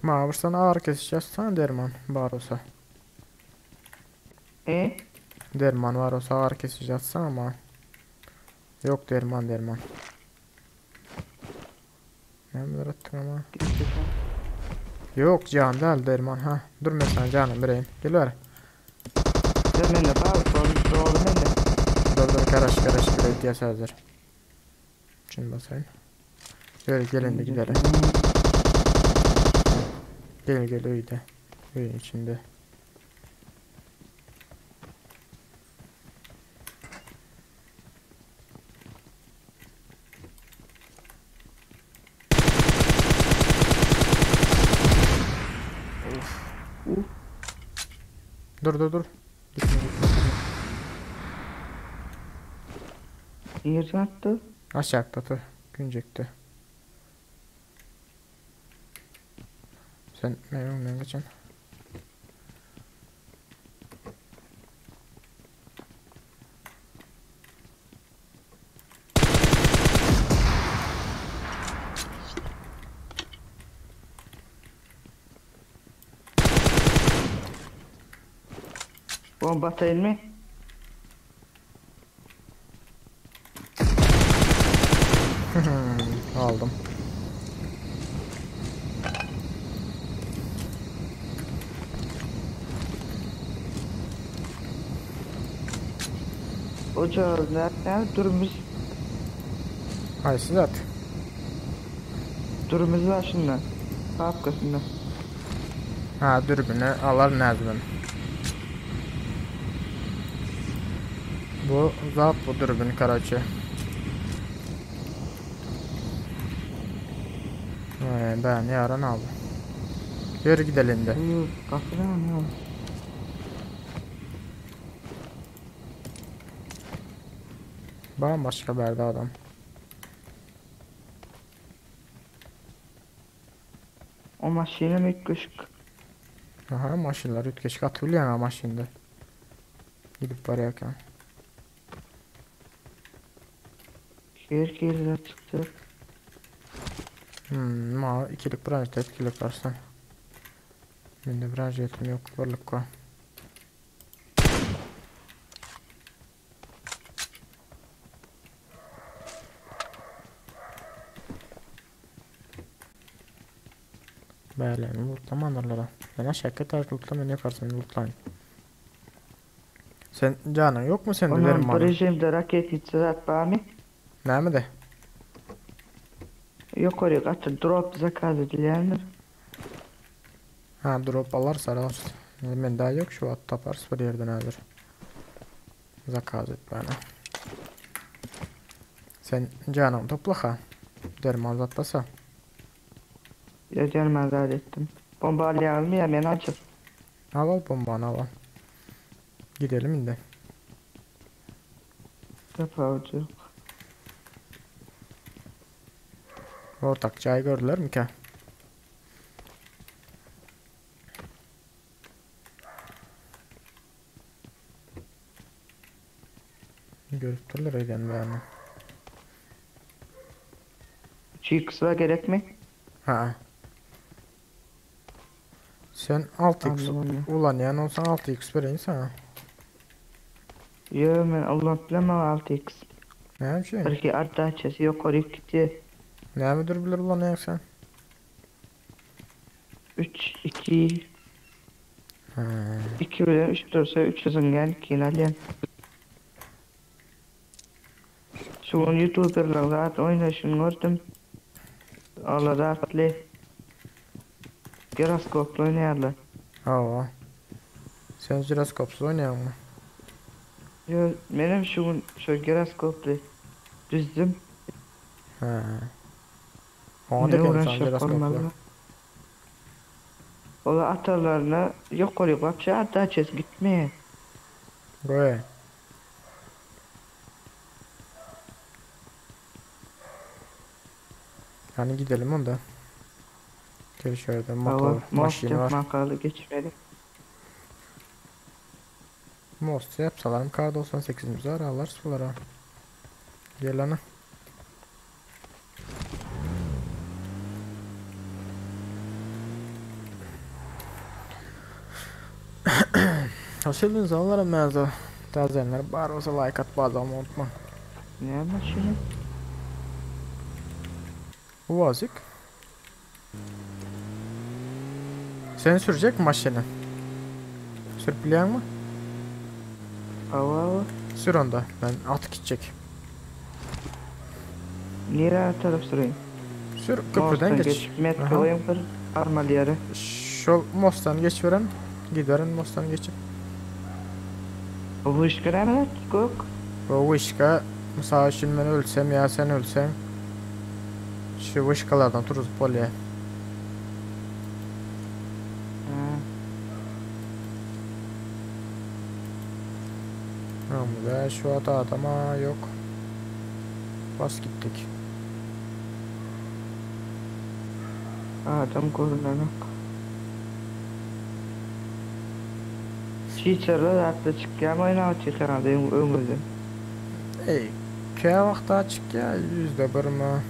Ma alırsan ağır keseceğiz. Sana derman var olsa. E? Derman var olsa ağır keseceğiz ama. Yok derman derman. Ne mi attın ama? Yok can değil derman ha. Dur ben sana canım vereyim. Gel ver. Dur mende bar, doğru doğru mende. Dur dur karaş karaş bir ihtiyaç hazır. Şimdi basayım. Böyle gelin de gidelim. Gel gel öyle. Öyle içinde. Uf. Dur dur dur. Gitme gitme. gitme. Nirden attı? Aşağıda dur. Güncekti. Sen benim geçen. Bomba atayım mı? Aldım. Ocağı nerede? Durumuz, Haysiz at. durumuz var şundan. Papkasında. Ha dürbünü alar nəzmin. Bu zat bu dürbün karaçı. Ee, ben yarın aldım. Yürü gidelim de. Uyur, kapı ne ya? Bambaşka bir yerde adam. O maşyna üýtgeşik. Aha maşynlar üýtgeşik atyp bilýän ha maşynda. Gidip barýarkan. Her kirli çykdy. Hmm, ma ikilik branşta etkilik varsa. Mende branşetim yok birlik ko. Bärlerini lootlamandyrlar-a. Men aşaky etažda lootla, men ýokarsyny lootlaýyn. Sen janyň ýokmy sende Onam bu dermanyň? rejimde raketnitsa zat barmy? Nämede? Ýokary gaty drop zakaz edilýändir. Ha drop alarys alarys. Mende ýok şu wagt taparys bir ýerden häzir. Zakaz etmäne. Sen janyňy topla ha. Derman zat basa. Ýa derman zat etdim. Bomba alýaňyzmy ýa men aljak? Al al bombany al al. Gidelim indi. Tapawudy ýok. Ortak jaý gördülermikä? Görüpdirler öýden bärini. 3x gerekmi? Ha. Sen 6x Anladım onu. ulanýan bolsaň 6x bereýin sana. Ýo men ulanyp bilemem 6x. Näme üçin? Belki artdaçasy ýokary gitdi. Näme biler ulanýaň sen? 3 2 Ha. 2 bilen 3 dursa 3 zyňýan 2-ni alýan. Şu gün youtuberlaryň zat oýnaşyny gördüm. Olar zatly giroskoply oýnaýarlar. Hawa. Sen jiroskopsyz oýnaýaňmy? Ýo, menem şu gün şo giroskoply düzdüm. Ha. Oňa da Ne gelin sen uğraşacak jiroskoply. olmalı. Ola atalarına yukarı vapşe atacağız gitmeye. Goý. Yani gidelim onda. Gel şöyle motor, Hava maşin var. makalı geçmedi. Most yapsalarım K98'imiz var alırız bunlara. Gel ana. Hoş geldiniz onlara mevzu. Tazenler bar olsa like at bazı unutma. Ne maşını? Uvazik. Sen sürecek mi maşını? Sürüp biliyor musun? Hava hava. Sür onda. Ben at gidecek. Nereye taraf süreyim? Sür köprüden geç. Geç. Met Aha. koyayım kır. Armalı yere. Şol mostdan geçiveren. Gideren mostdan geçip. Bu iş göremez. Gok. Bu vişka misal üçün men ölsem ya sen ölsen. Şu vişkalardan turuzup bolýar. Ha. Ama şu ata adama yok. Bas gittik. Adam görünen yok. Çiçerler atlı çıkıyor ama yine çıkıyor ömürden. Ey, köye vakti açık ya %1 mi?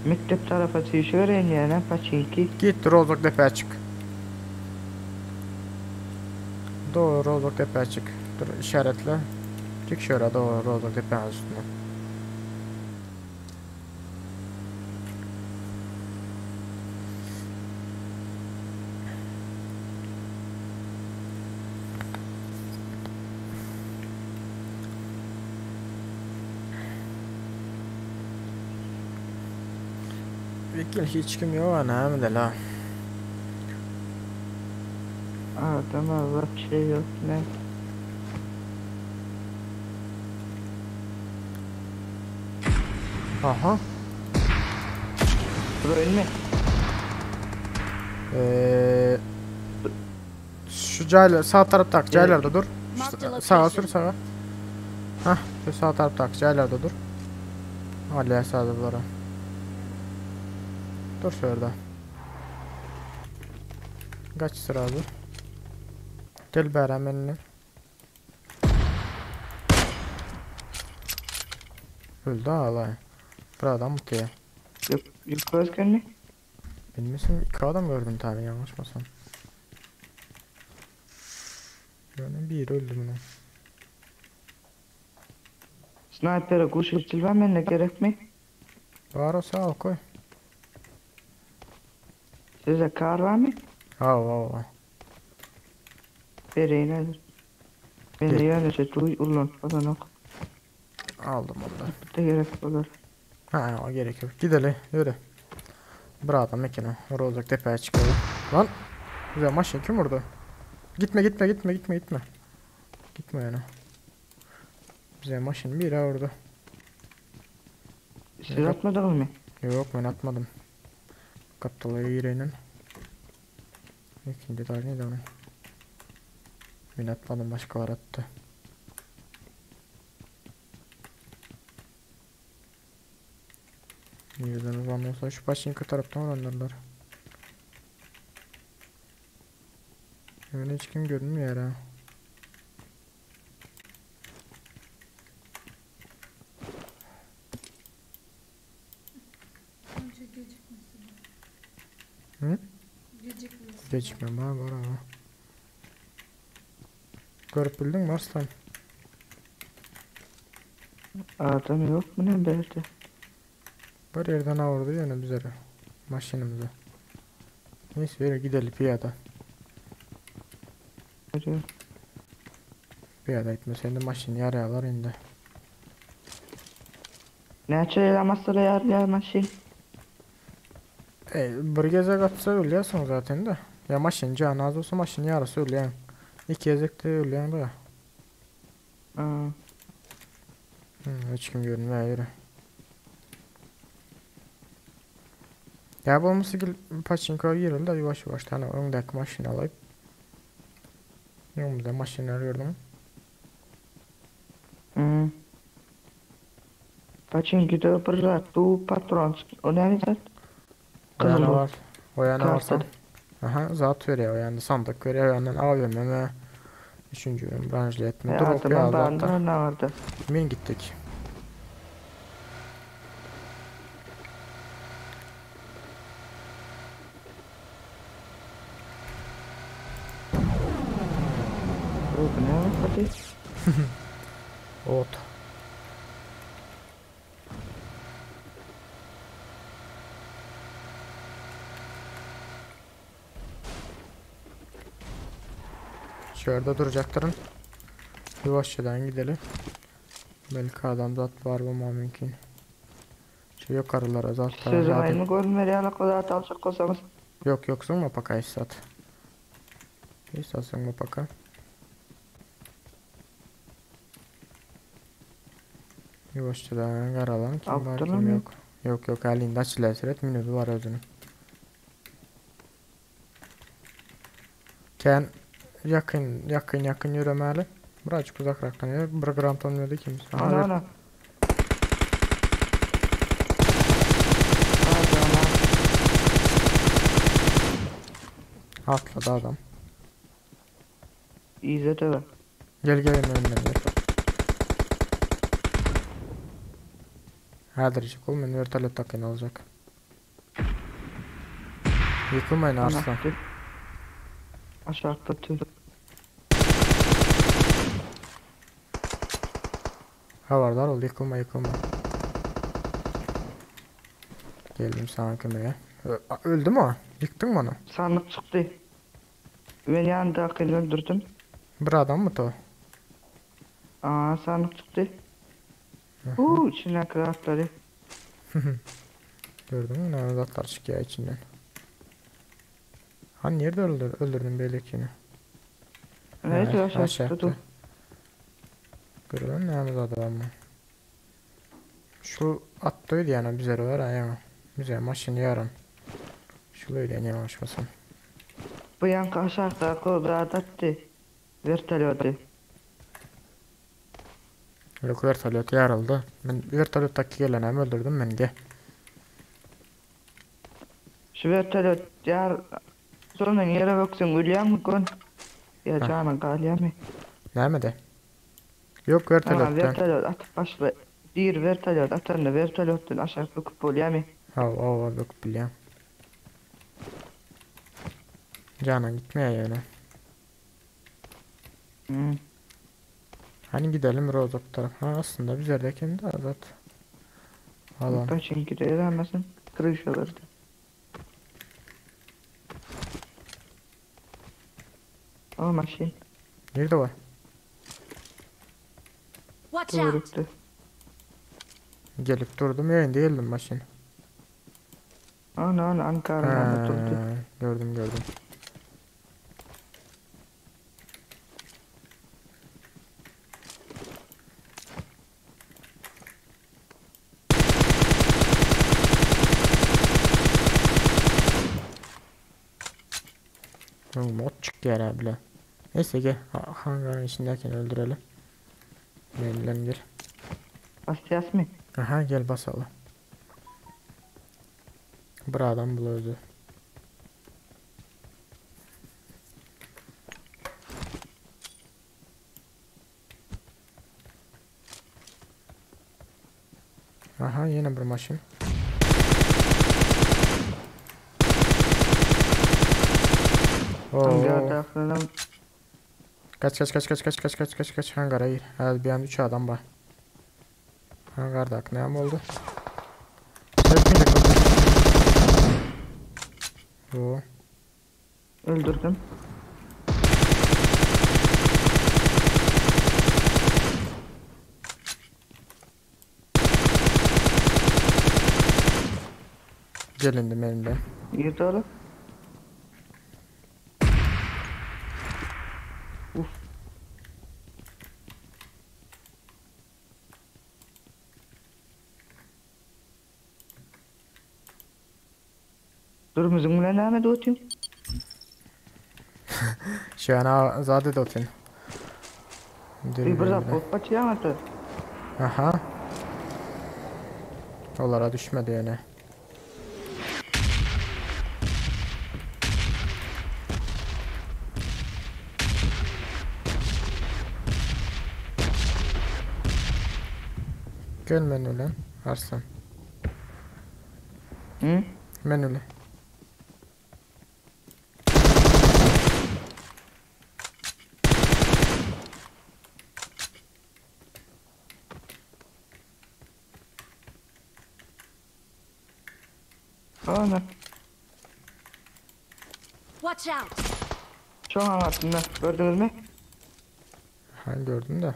Mektep tarafa çişiyor yani paçinki. Git Rozok Tepe'ye çık. Doğru Rozok Tepe'ye çık. Dur işaretle. Çık şöyle doğru Rozok Tepe'nin üstüne. Vekil hiç kim yok ana de la. Adam Allah şey yok ne. Aha. Buraya mi? Şu caylar sağ taraftaki caylarda dur. Marked a Şu, sağa sür location. sağa. Hah, şu sağ taraftaki caylarda dur. Hala sağda bunlara. Dur şurada. Kaç sıra abi? Gel beri benimle. Öldü alay. Bir adam mutlu Yok yok özgün mi? Bilmiyorsun iki adam gördüm tabi yanlışmasam. Yani bir öldü bunu. Sniper'e kuş var mı ne gerek mi? Var olsa al koy. Sizde kar barmy? Hawa hawa. Bereýin häzir. Mende ýöneje duý ullanyp bolanok. Aldym onda. Bir de gerek bolar. Ha, o gerek yok. Gideli, yürü. Bir adam eken o. Rozak tepeye çıkalım. Lan! Güzel maşın kim vurdu? Gitme gitme gitme gitme gitme. Gitme yani. Bize maşın bir vurdu. Siz atmadyňyzmy? Yok ben atmadım. Kaptalıya girenin. İkinci daha neydi onun? Ben atmadım başkaları attı. Nereden ulan olsa şu başın taraftan olanlarlar. Yani hiç kim görünmüyor ha. Önce gecikmesi var. Hı? Gecikmesi. Gecikme var var ama. Görüp bildin mi Arslan? Adam yok mu ne berdi? Bir yerden avurdu yani bizlere. Maşinimize. Neyse yürü gidelim piyada. Görüyorum. Piyada gitmeseydi maşin yarayalar indi. Näçe ýaramazsa ýarlaýar maşyn. E, bir gezek atsa ölüyorsun zaten de. Ya maşin canı az olsa maşin yarısı ölüyorsun. İki gezek de ölüyorsun da. Aa, Hı, hiç kim görünmüyor yürü. Ya bolmasa gel paçinka girelim de yavaş yavaş tane öndeki maşin alayım. Önümüzde maşinler gördün mü? hmm. Paçinki de bir zat, du patron. O näme zat? O yana Gyzyl var. O yana varsan. Kartı. Aha zat veriyor o yani sandık veriyor o yandan AVM Üçüncü ürün branşlı etme. E, Drop ya adamın zaten. barında ne vardı? Min gittik. Bu ne var hadi? Ot. Şurada duracakların. Yavaşçadan gidelim. Belki adam zat var bu mümkün. Şu yukarılara zat var. Siz Hadi. aynı görünmeli ýaly zat aljak bolsaňyz. Yok yok soňma paka hiç sat. Hiç sat soňma paka. Yavaşçadan karalan kim var kim Aptal mı? yok. Yok yok elinde açılar seret minüdü var özünün. Ken yakın yakın yakın yürümeli. Birazcık uzakraktan yürü. Bir gram tanımıyordu kimse. Aha, Ana ver- ana. Adama. Atladı adam. İzle döve. Gel gel önümden gel. Hädirecek oğlum ben vertolyot takın olacak. Yıkılmayın arslan. Anahtar. Aşağıda tüy. Ha var ol yıkılma yıkılma. Geldim sana kömeğe. Ö- Öldü mü o? Yıktın mı onu? Sandık çıktı. Ben yanında akıl öldürdüm. Bir adam mı to? Aa sandık çıktı. Uuu içinden kraftları. Gördün mü? Ne zatlar çıkıyor içinden. Hani nerede öldür öldürdün belekini? Neyse Ha, aşağıda dur. Görülen ne adam mı? Şu attıydı yani bize var ya. Bize maşın yarın. Şu öyle ne başlasın. Bu yankı aşağıda kobra attı. Vertolyotu. Yok vertolyot yarıldı. Ben vertolyottaki geleni hem öldürdüm ben de. Şu vertolyot yar... Sonra yere baksın ölüyor mu kon? Ya Ha. canın kalıyor mu? Nerede? Yok Ha vertolyottan. vertolyot atıp başla. Bir vertolyot atan da vertolyottan aşağı büküp oluyor mu? Ha ha yok biliyorum. Canan gitmiyor yani. Hmm. Hani gidelim Rozok taraf. Ha aslında biz yerdeyken de azat. Alan. Paçinki de edemezsin. Kırış olurdu. O maşyn. Nirde bar? Watch out! Töwerekde. Gelip durdum ya indi geldim maşyn. Ana ana Ankara'da durdu. Ha, gördüm gördüm. Oğlum ot çıktı ya bile. Neyse gel. Ha- Hangarın içindeyken öldürelim. Gel gel. Basacağız mı? Aha gel basalım. Bir adam bul Aha yine bir maşın. Oo. Ankara'da aklına Kaç kaç kaç kaç kaç kaç kaç kaç kaç hangara gir. Ha bir an 3 adam var. Hangarda ne mi oldu? Hepsini kapı. Oo. öldürdüm. Gelindim elimden. Girdi oğlum. Uf. Durmuzun bilen näme dotun? Şu an zade dotun. Bir bir zat bot başlayan Aha. Onlara düşmedi yani. Gel men öyle Arslan. Hı? Men öyle. Ana. Watch out! Şu an aslında gördünüz mü? Ha gördüm de.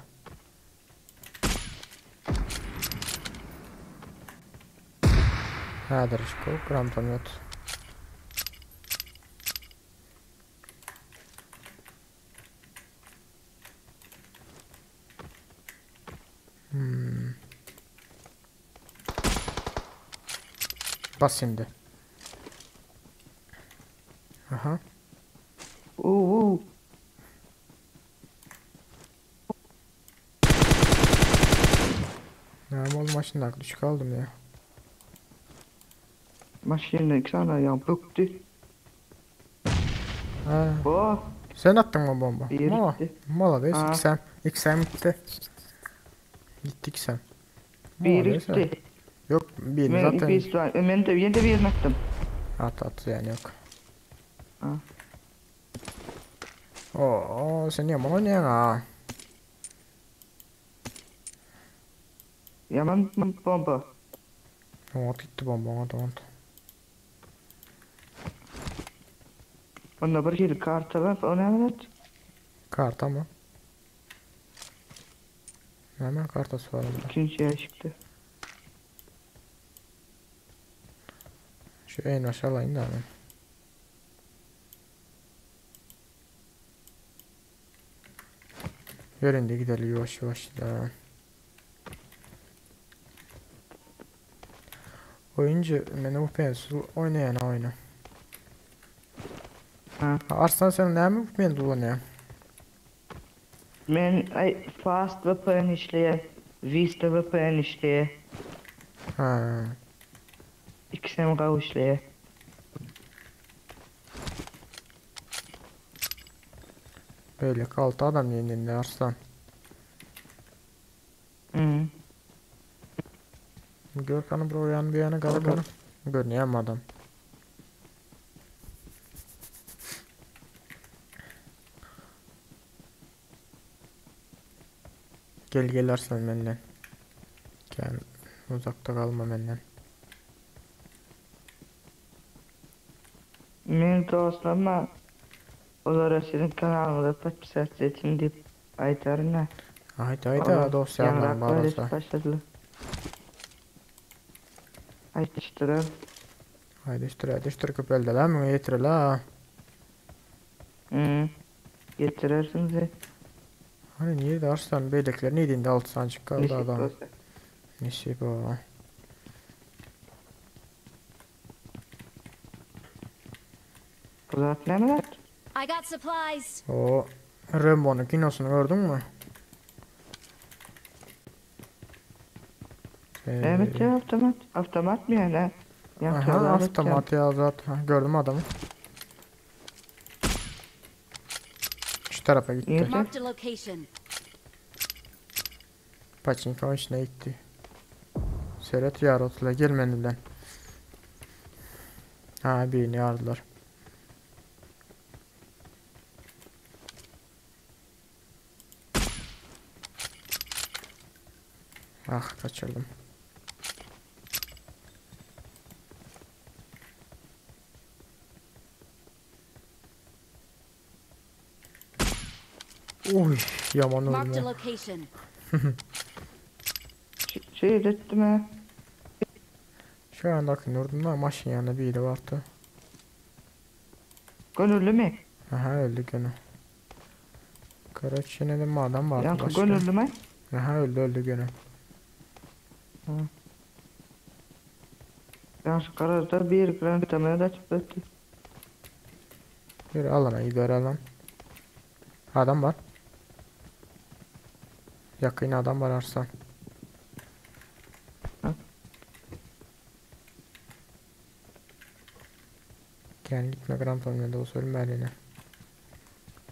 Häzir şu grantomyot. Hmm. Bas şimdi. Aha. Oo. Ne oldu maşında düşük aldım ya. Maşinle iki tane ya böktü. Ha. Oh. Sen attın mı bomba? Bir Mala. gitti. Mala Ha. İki sen. İki sen gitti. Gittik sen. Bir gitti. Yok bir Ben zaten bir ben de yine de bir attım. at at yani yok. Ha. Oo sen yaman oynayan ha. Yaman bomba. Ot gitti bomba ot ot. Onda bir hil karta var. O ne evet? Karta mı? Hemen kartası var onda. İkinci çıktı. Şu en aşağı alayım da hemen. Yürüyün de gidelim yavaş yavaş da. Oyuncu meni bu pencil oynayan oyna. Ha. Arslan sen ne mi bu pencil oynayan? Men ay fast VPN işleye. Vista VPN işleye. Ha. İkisini gav işleye. Böyle kaldı adam yenildi Arslan. Hı. Görkan'ı bir yan bir yana kara kara. Görünüyor adam. Gel gel Arslan benden. Gel uzakta kalma benden. Men dostlarım. Olara siziň kanalyňyza podpisatsa etsin diýip aýdaryn-a. Aýt aýt Olar dost ýarlaryň ýaňrak bar öwredip bolsa. başladylar. Aýdyşdyrar. Aýdyşdyr aýdyşdyr köpeldelä müňe ýetirelä. Hum. Ýetirersiňiz. Hany nirde Arslan beýlekiler nirde indi 6 sanjyk galdy Nesip adam. bolsa. Nesip o. Bu zat näme zat? I got supplies. O Rambo'nun kinosunu gördün mü? Näme etýär awtomat? Awtomat mı ýa nä? Aha, avtomat ya zaten. Gördüm adamı. Şu tarafa gitti. Nerede? Marked a location. Paçinka içine gitti. Seret yarotla gelmediler. Ha birini yardılar. Ah kaçırdım. Uy yaman Marked a öldüm. location. Şey ettim ha. Şu anda akın da maşın yanında biri vardı. Gönüllü mü? Aha öldü gene. Karaç yine de madem vardı Yankı başka. gönüllü mü? Aha öldü öldü gene. Yankı kararda bir gram vitamini de çıktı. Bir alana gider alan. Adam var. Yakın adam var Arslan. Ha. Gel gitme gram da olsa ölme eline.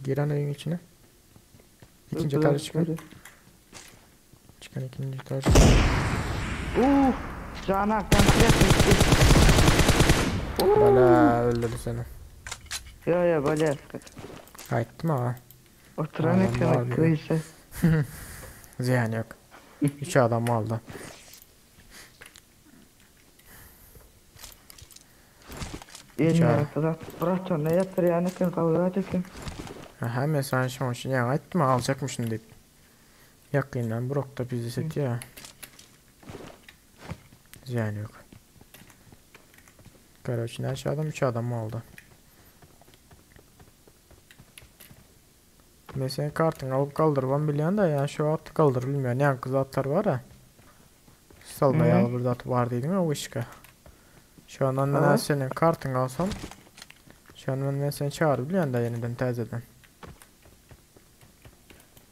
Giren evin içine. İkinci etaja çıkın. Çıkan ikinci etaja. Uh, Cana kontrol etti. Bala öldürdü seni. Ya ya bala. Kayıttım ha. Oturan Adam ekranı var ya. kıyısı. Ziyan yok. Üç adam aldı. Yeni Çağ. yaratılar. Bırak ne yatır yani kim kavga kim. Aha mesela şu an için ya etme alacakmışım deyip. Yakından Brock da bizi seti ya. Ziyan yok. Karaçın aşağıdan 3 adam aldı. Mesela kartını alıp kaldırmam biliyorsun da yani şu atı kaldır bilmiyorum. Yani kız atlar var ya. Salmayalı burada at var dedim ya o işka. Şu an ben Ha. senin kartını alsam. Şu an ben seni çağır biliyorsun da yeniden tezeden.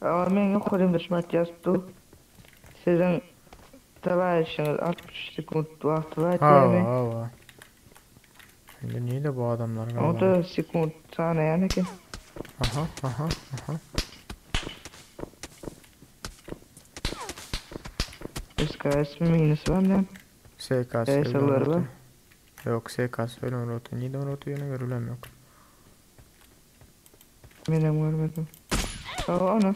Ama ben yok olayım düşmek yazdı. Sizin tavarışınız 60 sekund vakti var Ha değil mi? ha. Şimdi niye de bu adamlar O galiba? da sekund tane yani ki. Aha aha aha. SKS minus var mı? SKS SL'ları var. Yok SKS öyle rotu. Niye de rotu yöne görülem yok. Benim görmedim. Aa onu.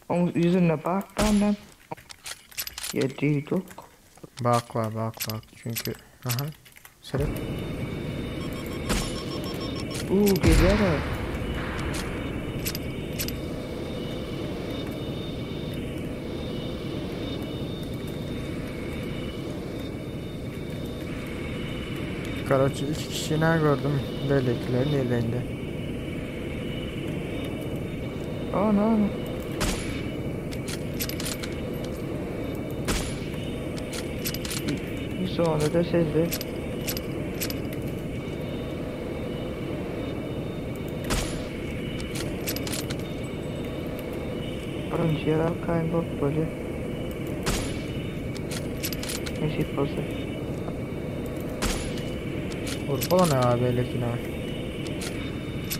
Onun yüzüne bak benden. Yediydik. Bak var bak bak çünkü aha. Seret. Uuu geliyor ha. Karaçı iki kişi ne gördüm. Böylekilerin elinde. Ana ana. Bir sonra da sezdi. Birinci yer al kaybol böyle. Nesip olsa. Vur falan ya böylekine.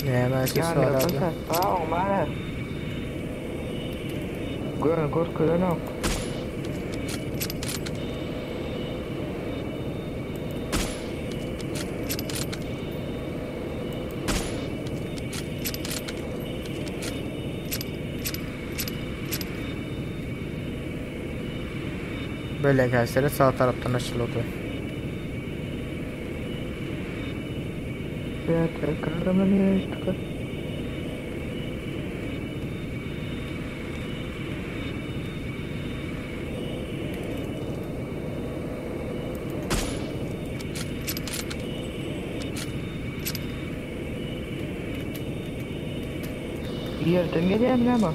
Ne hemen ses Yani var abi. basar. Aa olmaz. Gör korkudan yok. Böyle gelsene sağ taraftan açılıyordu. Evet, kahraman yarıştık. Ýerden gelýän näme?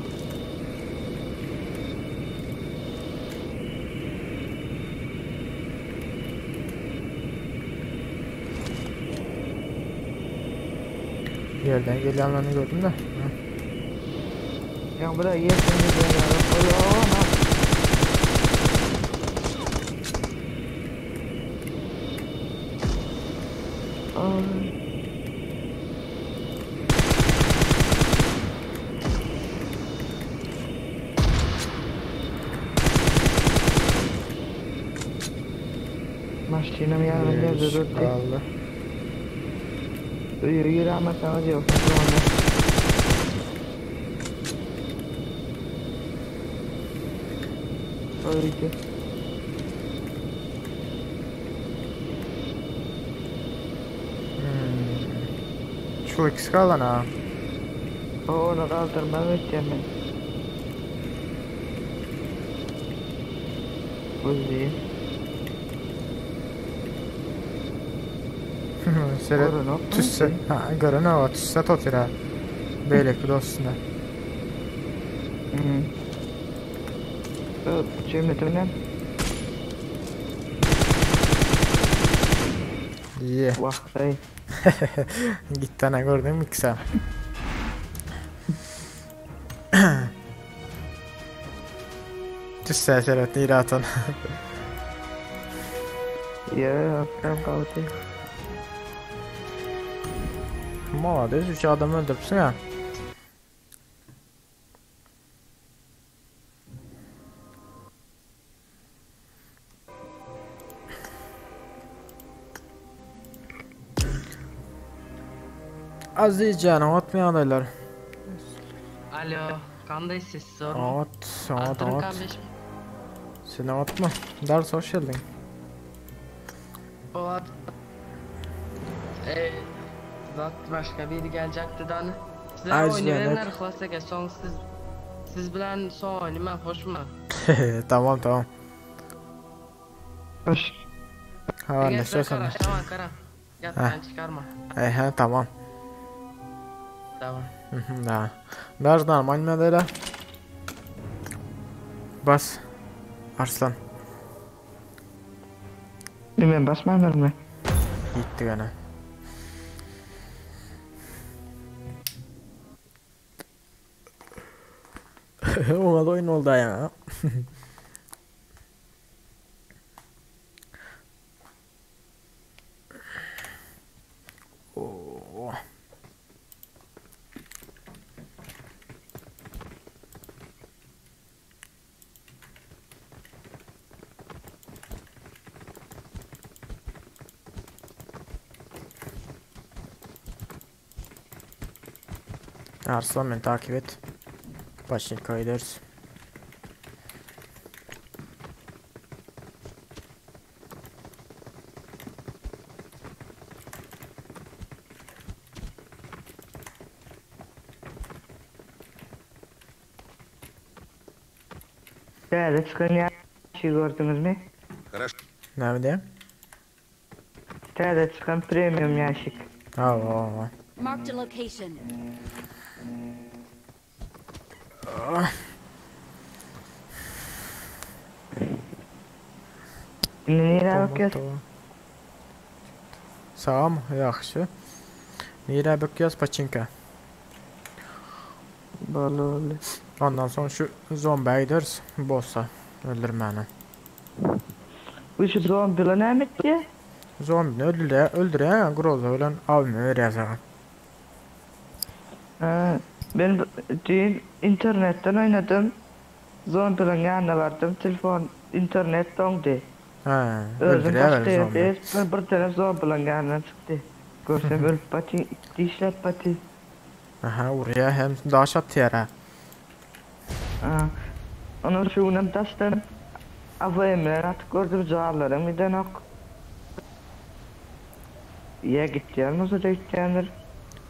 Ýerden gelýänlerini gördüm de. Ýa bura ýerden gelýän ýaly. Ay. Maşynam ýanyma geldi durdy. Kaldy. Öýe giremezseniz ýoksa sonra. Öýde. Hmm. Şu ikisi galan ha. O onu kaldırmam ötýän men. Gözleýin. Seret Görünok. tüsse. Ha, görün o tüsse totyr ha. Beýleki dostuna. Hmm. Cemletimden. Ye. Vah ey. Git tane gördün mü ikisi? Tüsse seret nire atan. Ya akşam kaldı. Malades 3 adam öldürüpsün ha. Azizcan atmayan adaylar. Alo, kanday ses sorma. At, at, Attırın at. kardeşim. Seni atma. Ders hoş geldin. O at. Ee, zat başka biri gelecekti da hani. Size Ay, oyunu Zeynep. verenler klasik son siz siz bilen son oyunu ben hoşuma. Tamam tamam. Hoş. Ha Gel ne söylesene. Tamam kara. Gel Heh. sen çıkarma. Ehe tamam. Tamam. Da. Ders normal mi adaylar? Bas. Arslan. Ben basmam mı? Gitti gene. Ona da oyun oldu ya. Oo. Arslan beni takip et. Başını ederiz. Täze çıkan ya şey gördünüz mü? Хорошо. Nerede? Täze çıkan premium yaşık. Ha, ha, Marked a location. ha. Şimdi nereye Tamam, bakıyoruz? tamam. Sağ mı? Yaxşı. Nereye bakıyoruz? Paçinka. Bolu bolu. Ondan sonra şu zombiye gideriz. Boss'a. Öldürmeni. Bu şu zombiler ne etti? Zombini öldüre, öldüre, Groza ölen abime veriyor sana. Ha, ben dün internetten oynadım. Zombilerin yanına vardım. Telefon internet dondu. Ha, Özüm öldüre başta ver zombi. yerdeyiz. Ben bir tane zombilerin yanına çıktı. Görsem ölüp batı, dişler batı. Aha, oraya hem daş atıyor ha. Ha. Onun şuunam taştan AVM'ler atıp gördüm cağlarım giden ok. Ya gitti olmasa da gittiyendir.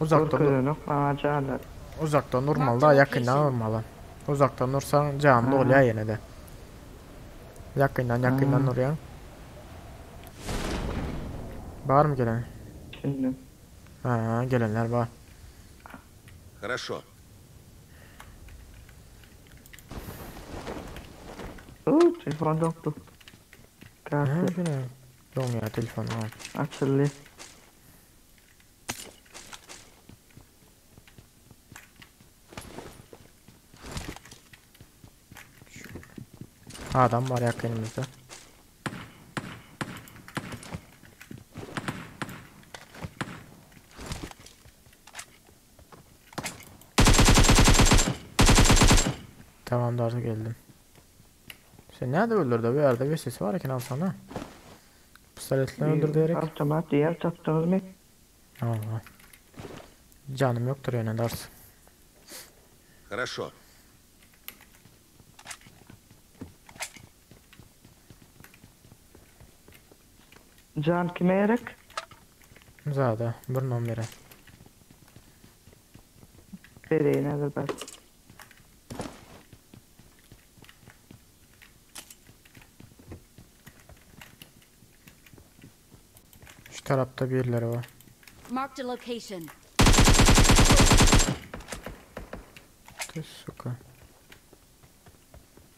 Uzaktan, Korkudan ok bana cağlar. uzaktan vurmalı da yakından vurmalı. Uzaktan vursan canlı Ha. oluyor yine de. Yakından yakından Ha. vuruyorsun. Var mı gelen? Şimdi. Ha, gelenler var. Хорошо. Uuu telefon doňdy. Näme Karty üçin doňýar telefon ha? açyldy. Adam var yakınımızda. Tamam da artık geldim. Sen nerede öldürdü? Bir yerde bir ses var eken alsana. Pistoletle öldür diyerek. Avtomat diýer tapdyňyz mı? Allah. Canım yoktur yani ders. Хорошо. Can kime gerek? Zada bir nomere. Bereýin häzir ben. Şu tarafta birileri var. Marked a location. Ты сука.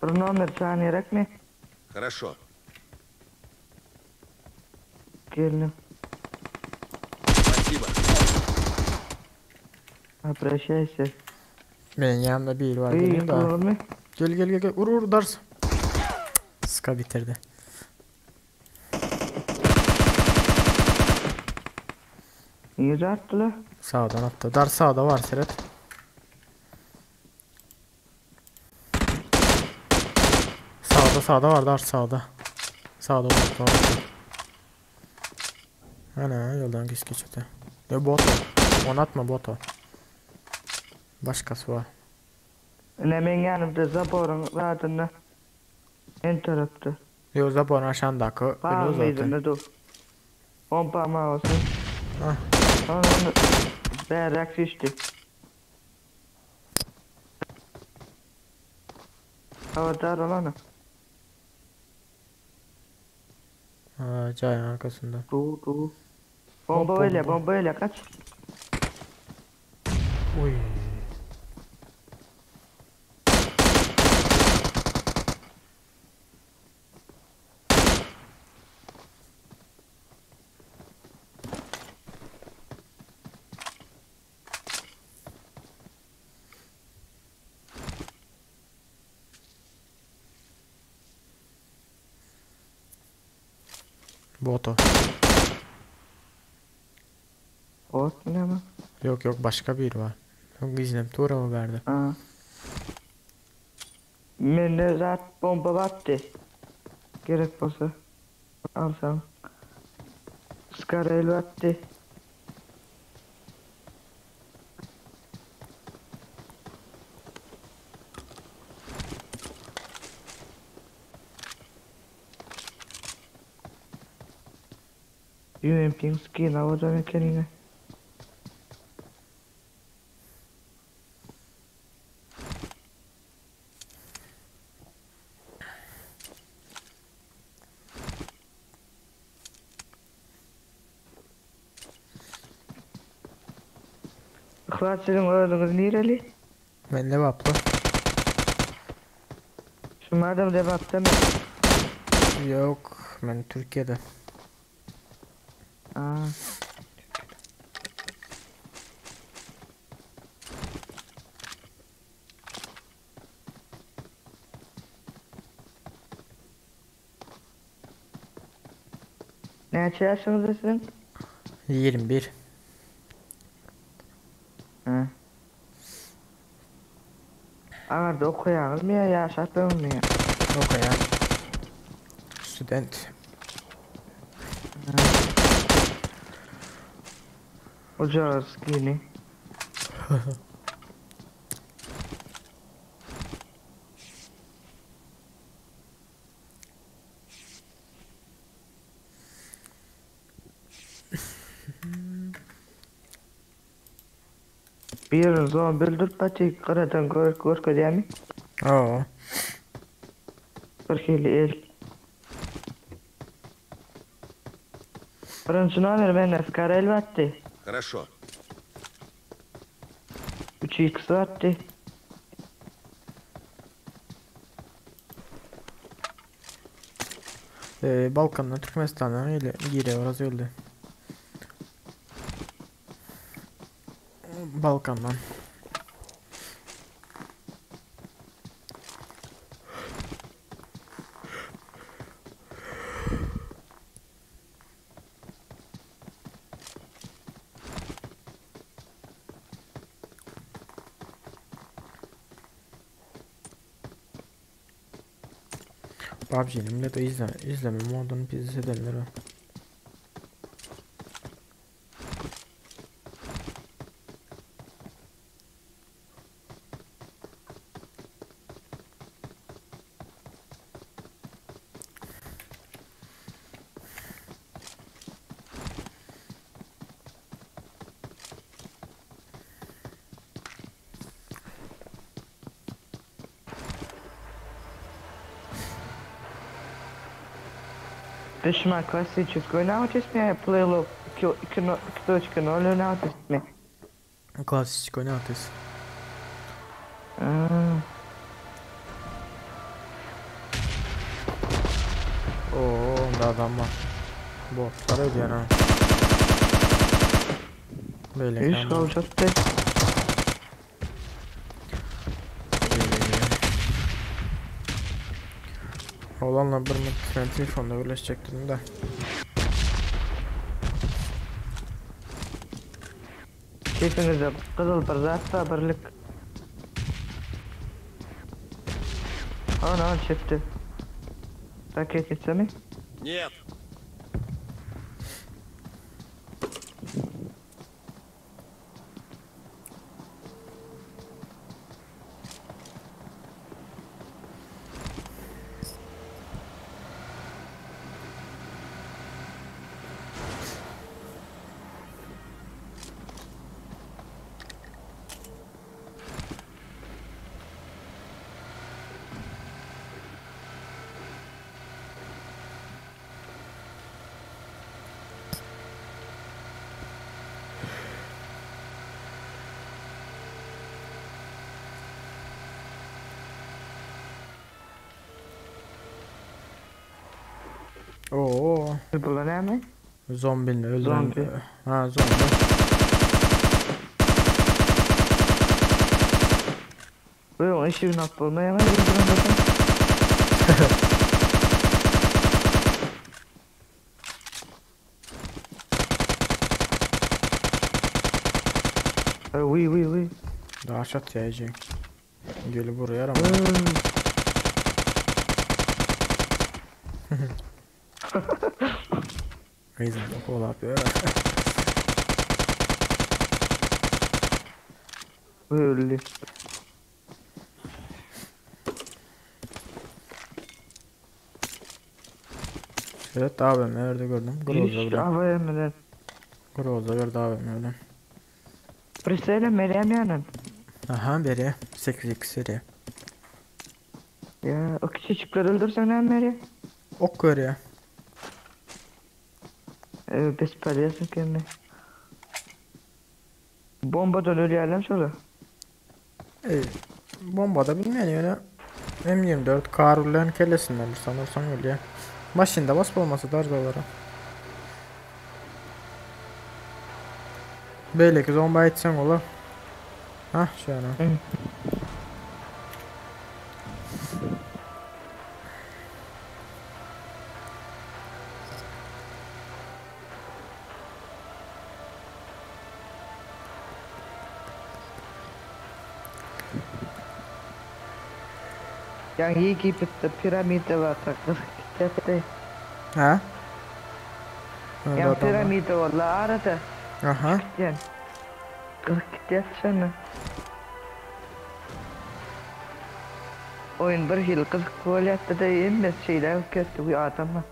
Bir nomer can gerek mi? Хорошо. Geldim. Спасибо. Обращайся. Benim yanımda bir var İyi gelin de. ýykylar mı? Gel gel gel gel. Vur vur ders. Ska bitirdi. Nirde atdylar? Sağdan attı. Dar sağda var Seret. Sağda sağda var dar sağda. Sağda var var. Ana yoldan geç geç öte. Ne bot o. Onu atma bot o. Başkası var. Ine meň ýanymda zaboryň zadynda. En tarapda. Yo zaborun aşağındaki ölü Bağ zaten. mıydı dur. Pompa ma olsun. Ah. Onu berrak şişti. Havadar olana. Aa, cayın arkasında. Dur dur. Bomba öyle bomba. bomba öyle kaç. Uy. Bot o. Ot ne mi? Yok yok başka bir var. Yok gizlem Tura mı verdi? Ha. Mende zat bomba batdy. Gerek bolsa alsam. Skarel batdy. UMP'nin skin havadan ekenine. Ihlas siziň özüňiz nireli? Ben Lebaplı. Şu madem Lebap'ta mı? Yok ben Türkiye'de. Aa. Näçe ýaşyňyzda siziň? 21. Hä. Aňarda okaýaňyzmy ýa ýaşap öňmi ýa? Okaýan. Student. Ujar skini. Bir zombi öldürüp paçy gyradan gör görkezýärmi? Oo. Bir hili el. Birinji nomer mende Skarel batdy. Хорошо. 3x batdy. Ee, Balkandan Türkmenistandan geldi. Gire biraz geldi. Balkandan. PUBG'nin millet izleme, izleme modunu pizza edenler o. Düşman klassik oynamatismi, Playlo 2.0 oynamatismi. Klassik oynatız. Oo, onda adam var. Botlar ödüyor ha. Böyle Üç kalacaktı. Oğlanla bir müddet telefonda birleşecektim de. Hepinize kızıl bir zat da birlik. Ana çıktı. Raket etse mi? Нет. Oo, Bu ne mi? zombini öldüren. Zombi. Ha zombi. Buyurun işi nak bulmaya mı? Bildirin Oui oui oui. Daha şat yiyecek. Gelip buraya ama. Reason kolap ya. Öldü. Evet abi nerede gördüm? Groza Hiç bir. hava yemeden. Groza gördü abi nerede? Priscilla Meryem yani. Aha beri 8x seri. Ya o küçücükleri öldürsen ne Meryem? Ok görüyor. Ee, Bespariyorsun kendini. Bombadan ölüyorlar sonra. E, bomba da bilmeyen yani. M24 Karul'un kellesinden bir sanırsam öyle. Maşında basıp olması dar dolara. Böyle ki zombi etsen olur. Hah şöyle. Hı. Yani Egipt'te piramide var takır. Ha? Öyle Yani adam var. piramide var la arada. Aha. Yani. 40 yatsana. Oyun bir yıl 40 gol yattı da inmez şeyler kötü bir adamı.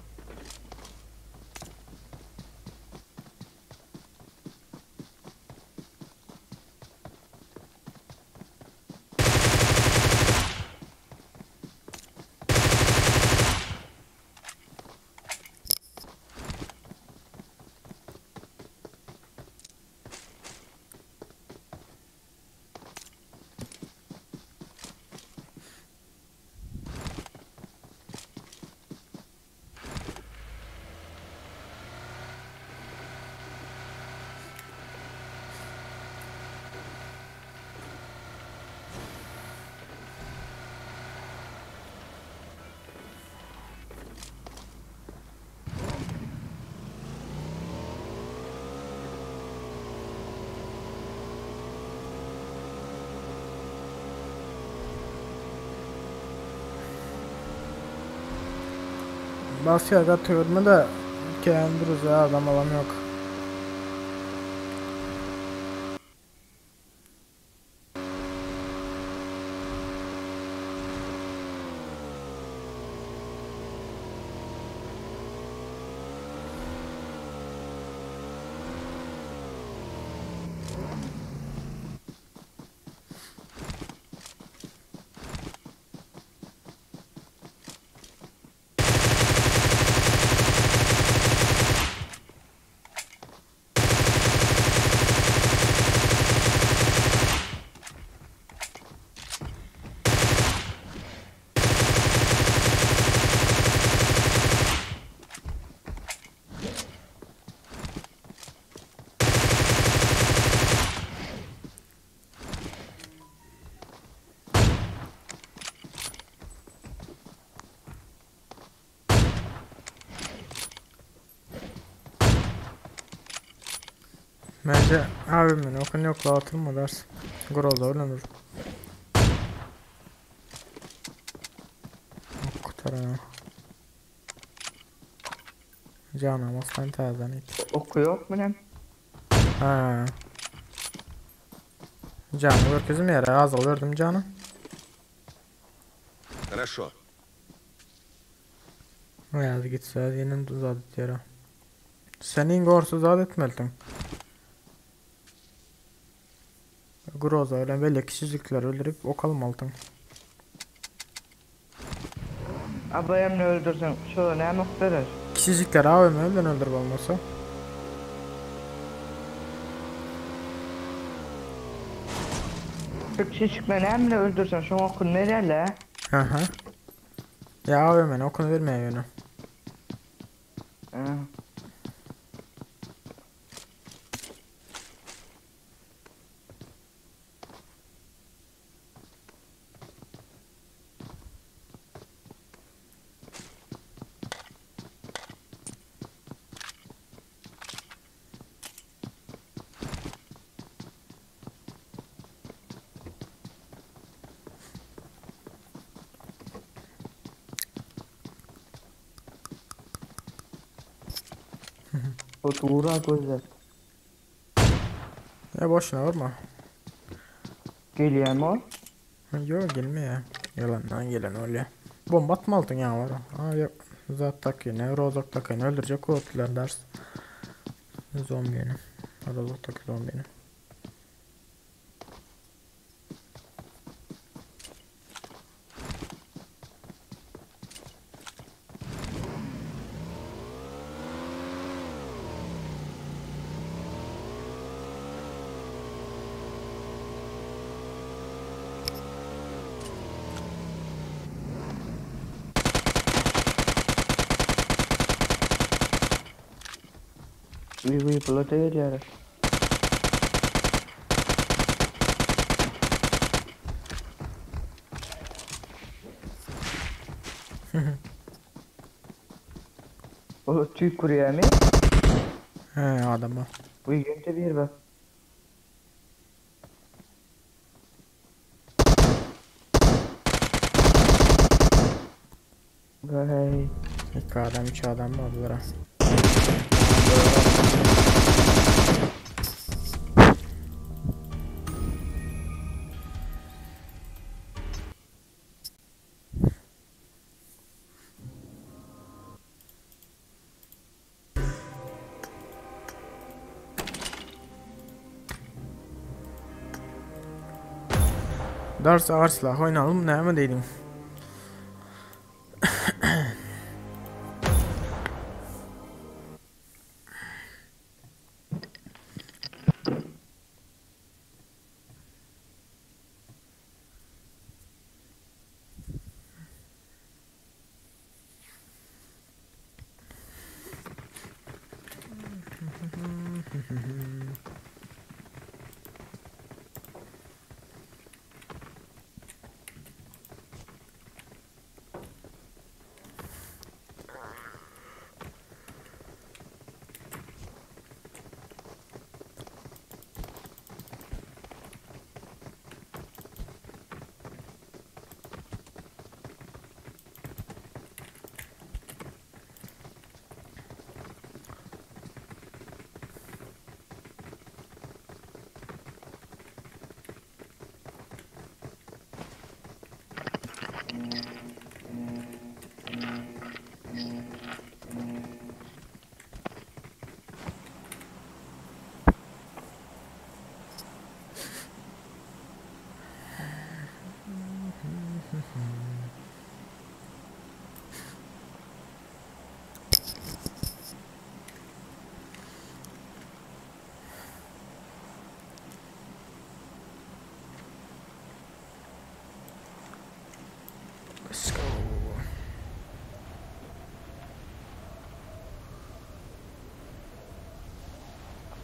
Basýar gaty görme de kän druziýa adam alam ýok. Bence abimin okun yok la oturma ders. Groza öyle mi? Kurtar Canım aslan täzeden it. Oky ýokmy näme? Ha. Jany görkezim ýere azyl berdim jany. Хорошо. Aýazy gitse ýene zat etýär. Sen iň gorsuz zat etmelidiň. Groza bilen belli kiçijikleri öldürip ok almalydyň. Abayamny öldürseň, şola näme ok berer? Kiçijikleri AWM bilen öldürip bolmasa. Şu kiçijikleri näme bilen öldürseň, şoň okuny berýärler. Aha. Ya AWM-ni okuny bermeýär ýöne. Ha. O dura gözler. Ya boşuna vurma. Gelýärmi ol? Yok gelmeýär. Yalandan gelen öyle. Bomba atmalydyň ya var. Aa yok. Zat takýan, rozok takýan öldürecek otlar ders. Zombini. Rozok takýan zombini. Uy uy bulada gelýär. O tüy kurýarmy? He adama. Bu ýerde bir bak. Vay. İki adam, üç adam mı oldular ha? Ders ağır silah oynayalım ne mi dedim?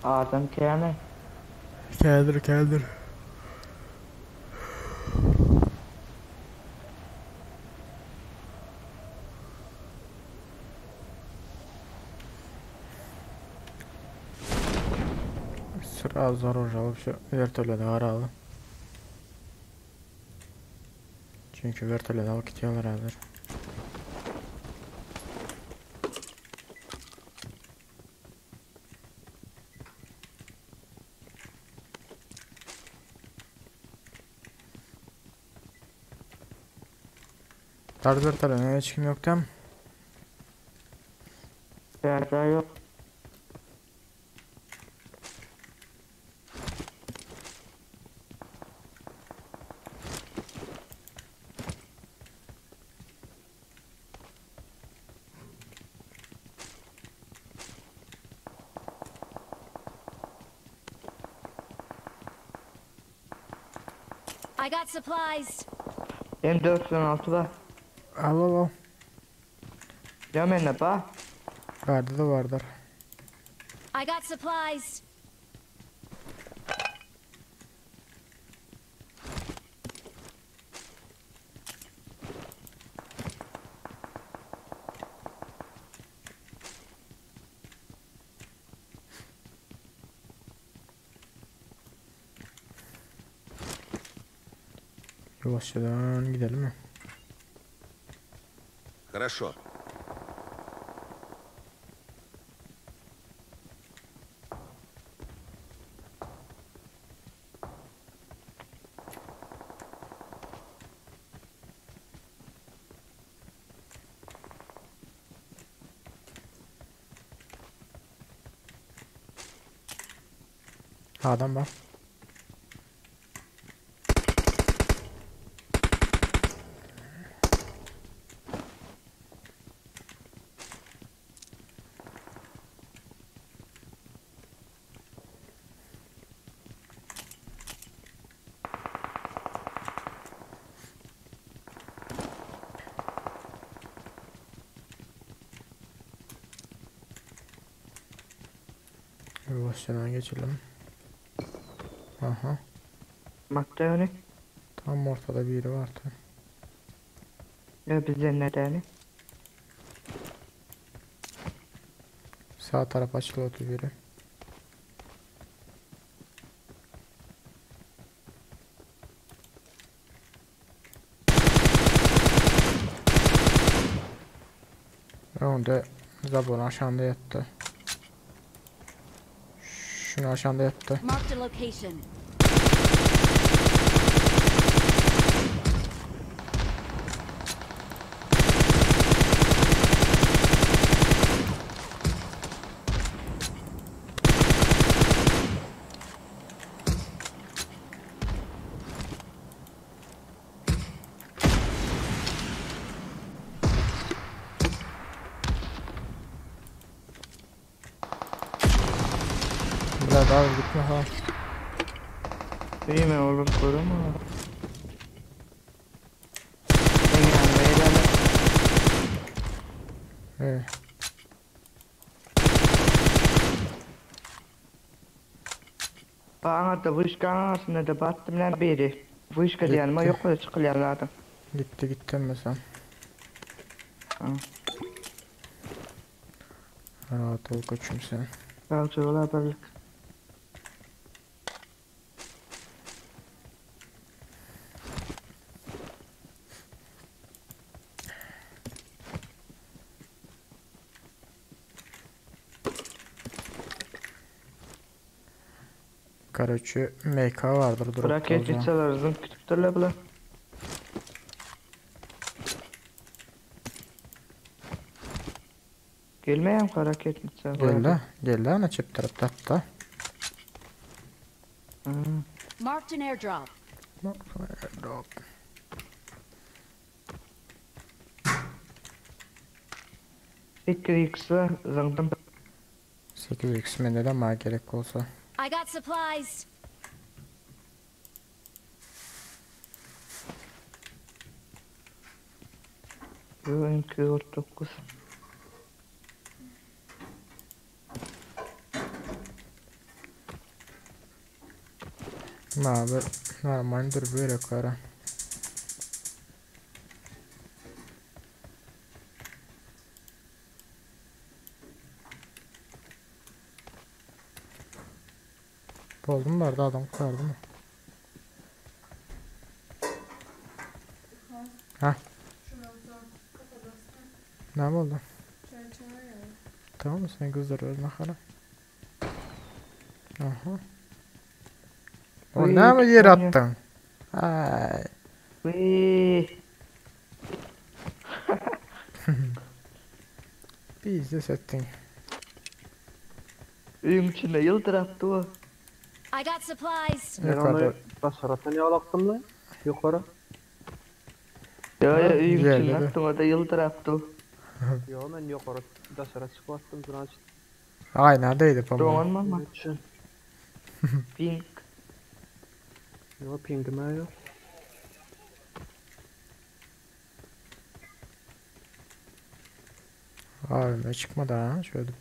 Adam käme? Kändir kändir. Sразу orujye alyp şu wertolýoda garaly. Çünki wertolýoda alyp gitýärler häzir. Tarz wertolýoda hiç kim ýok dämi? Bärde ýok. I got supplies. M416 bar. Al al al. Ýa mende bar. Bärde de bardyr. I got supplies. Yavaşçadan gidelim mi? Хорошо. Adam bar. Yavaşçadan geçelim. Aha. Makda ýöne. Tam ortada biri vardı. Ýa bizden nädäni? Sağ taraf açılıyordu biri. Önde Zabon aşağında yattı. Şunu aşağında yattı. Marked a location. Biraz daha gitme ha. Bilmem olur görüm ama. Ben yanına ilerle. Ee. Bana da wyşka arasynda da batdym lan biri. Wyşka diýenime Gitti. ýokary çykylýan zadyň. Gitti gitti mesela. Ha. Rahat ol koçum sen. Sagja bol birlik. Karoçi MK vardır dropta o zaman. Raketniçalar zyňyp gidipdirler bular. Gelmeýärmi raketniça? Geldi. Geldi ana çep tarafta hatta. Marked an airdrop. Drop. 8x zyňdym. 8x mende de maňa gerek bolsa. I got supplies. Yo M249. Maňa bir normal dürbi gerek bar. Boldumy barda adam gutardymy? Ha. Näme boldy? Tamam sen gyzdyr öz nahara. Aha. O näme ýer atdyň? Ay. Biznes etdiň. Öýüň içinde ýyldyrap dur. I got supplies. Men ony daşary atan ýaly akdymla, ýokary. Ýo ýo öýüň içinde atdyň o-da ýyldyrap dur. Ýo men ýokary daşara çykyp atdym значит. Aýna degdi po. Doňanma ma. Pink. Ýo pingim-ä ýok. AVM çykmady ha şöyle.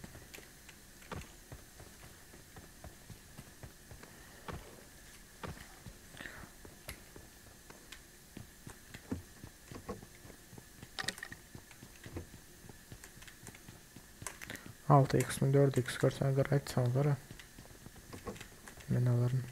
Altı x mi 4 x görseňizler aýtsaňyzlar. Men alaryn.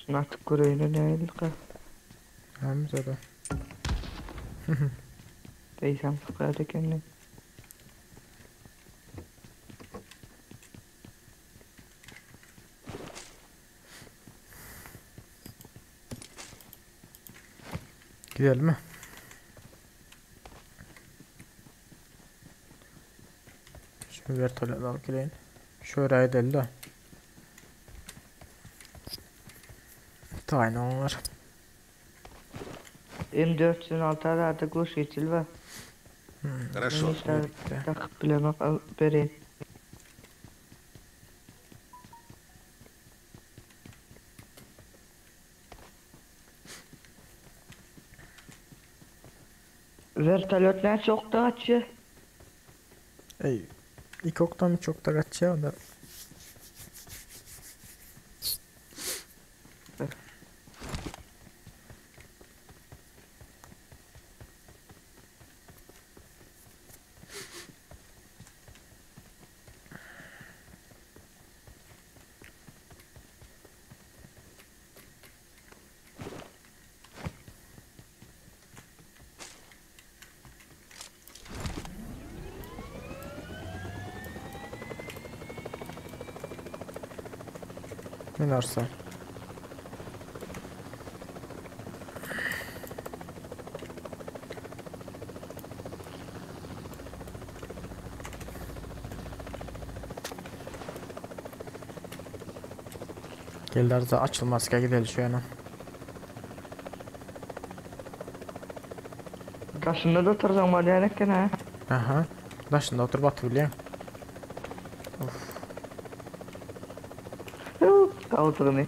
Şuny atyp göreýin nähilikä. Hemzede. Eýsem sykaýat ekeni. Gidelim mi? Şu vertolyot alyp geleýin. Şöyle edelim de. Taýyn oňar. M 406 arada guşitil bar. Хорошо. Takyp bilemok al bereýin. Vertolyot näçe okda gaçýar? Ey, iki okdan üç okda gaçýar onda. Ne narsa. Geldi açılmaz ki gidelim şu yana. Daşynda-da otursaň bolýan eken hä? Aha. Daşynda oturyp atyp bilýäň. Of. Gawdygyny.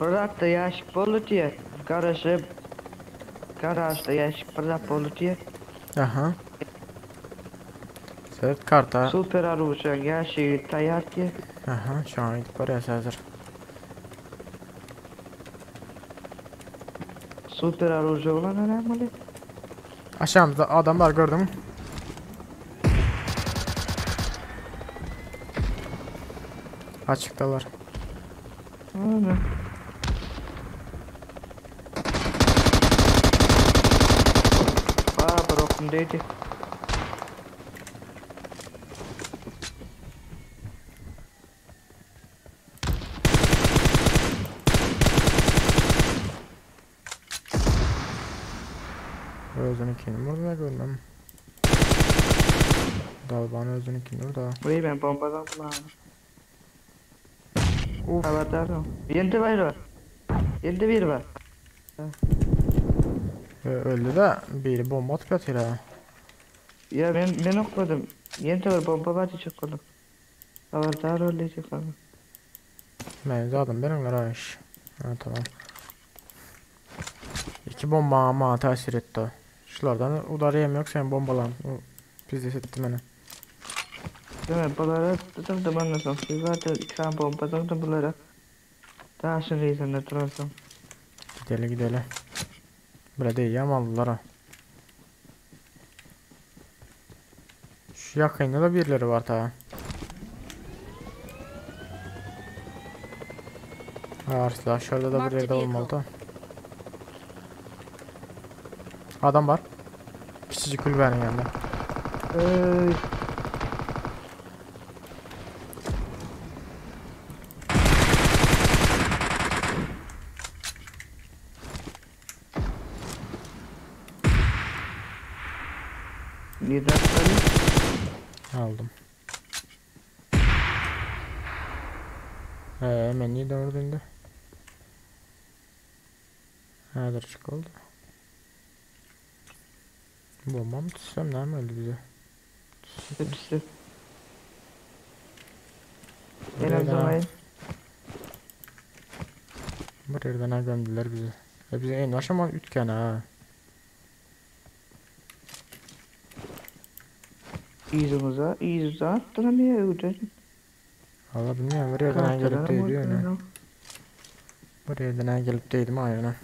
Bir zatda ýaşik boldy diýýär. Garažda garažda ýaşik bir zat boldy diýýär. Aha. Seret karta. Super oružýaň ýaşigi taýýar diýýär. Aha, şoňa gidip barýas häzir. Super oružýa bolan näme bolýar? Aşağymyzda adam bar gördüňmi? Açykdalar. Ana. Aa, bir okum değdi. Özüninkini vurdu da gördüm. Dalban özüninkini vurdu. Burayı ben bombadan bulamam. Uf. Habardarım. Ýene-de baýra. Elde biri bar. Öldi de biri bomba atyp ýatyr ha. Ýa men men okladym. Ýene bir bomba bar diýjek boldum. Habardar ol diýjek boldum. Men zadym beriňler ha iş. Ha tamam. İki bomba maňa täsir etdi. Şulardan udar ýem ýok sen bombalan. Pizdes etdi meni. Deme bulara zyňdym ondan soň siz bardy iki sany bomba zyňdym bulara. Daşyň yzynda duransoň. Gideli gideli. Bire değýän aldylar ha. Şu ýakynda da birileri bar ta. Arslan şurada da bir yerde olmalı da. Adam var. Kiçicik kulübenin yanında. Eý. Nirden tutalım? Aldım. Ee, men niye orada indi? Häzir çyk oldu. Bomba mı tutsam näme öldü bize? Hepsi. Bir En yerden ha- azından Bir yerden ha gömdüler bizi. E bize en aşama ütken ha. Yzyňyza, yzyňyza atdyram ýa öwden. Valla bilmiyorum bir yerden ha gelip Kartadan değdi öne. vurdular. Bir yerden ha gelip değdim ayağına.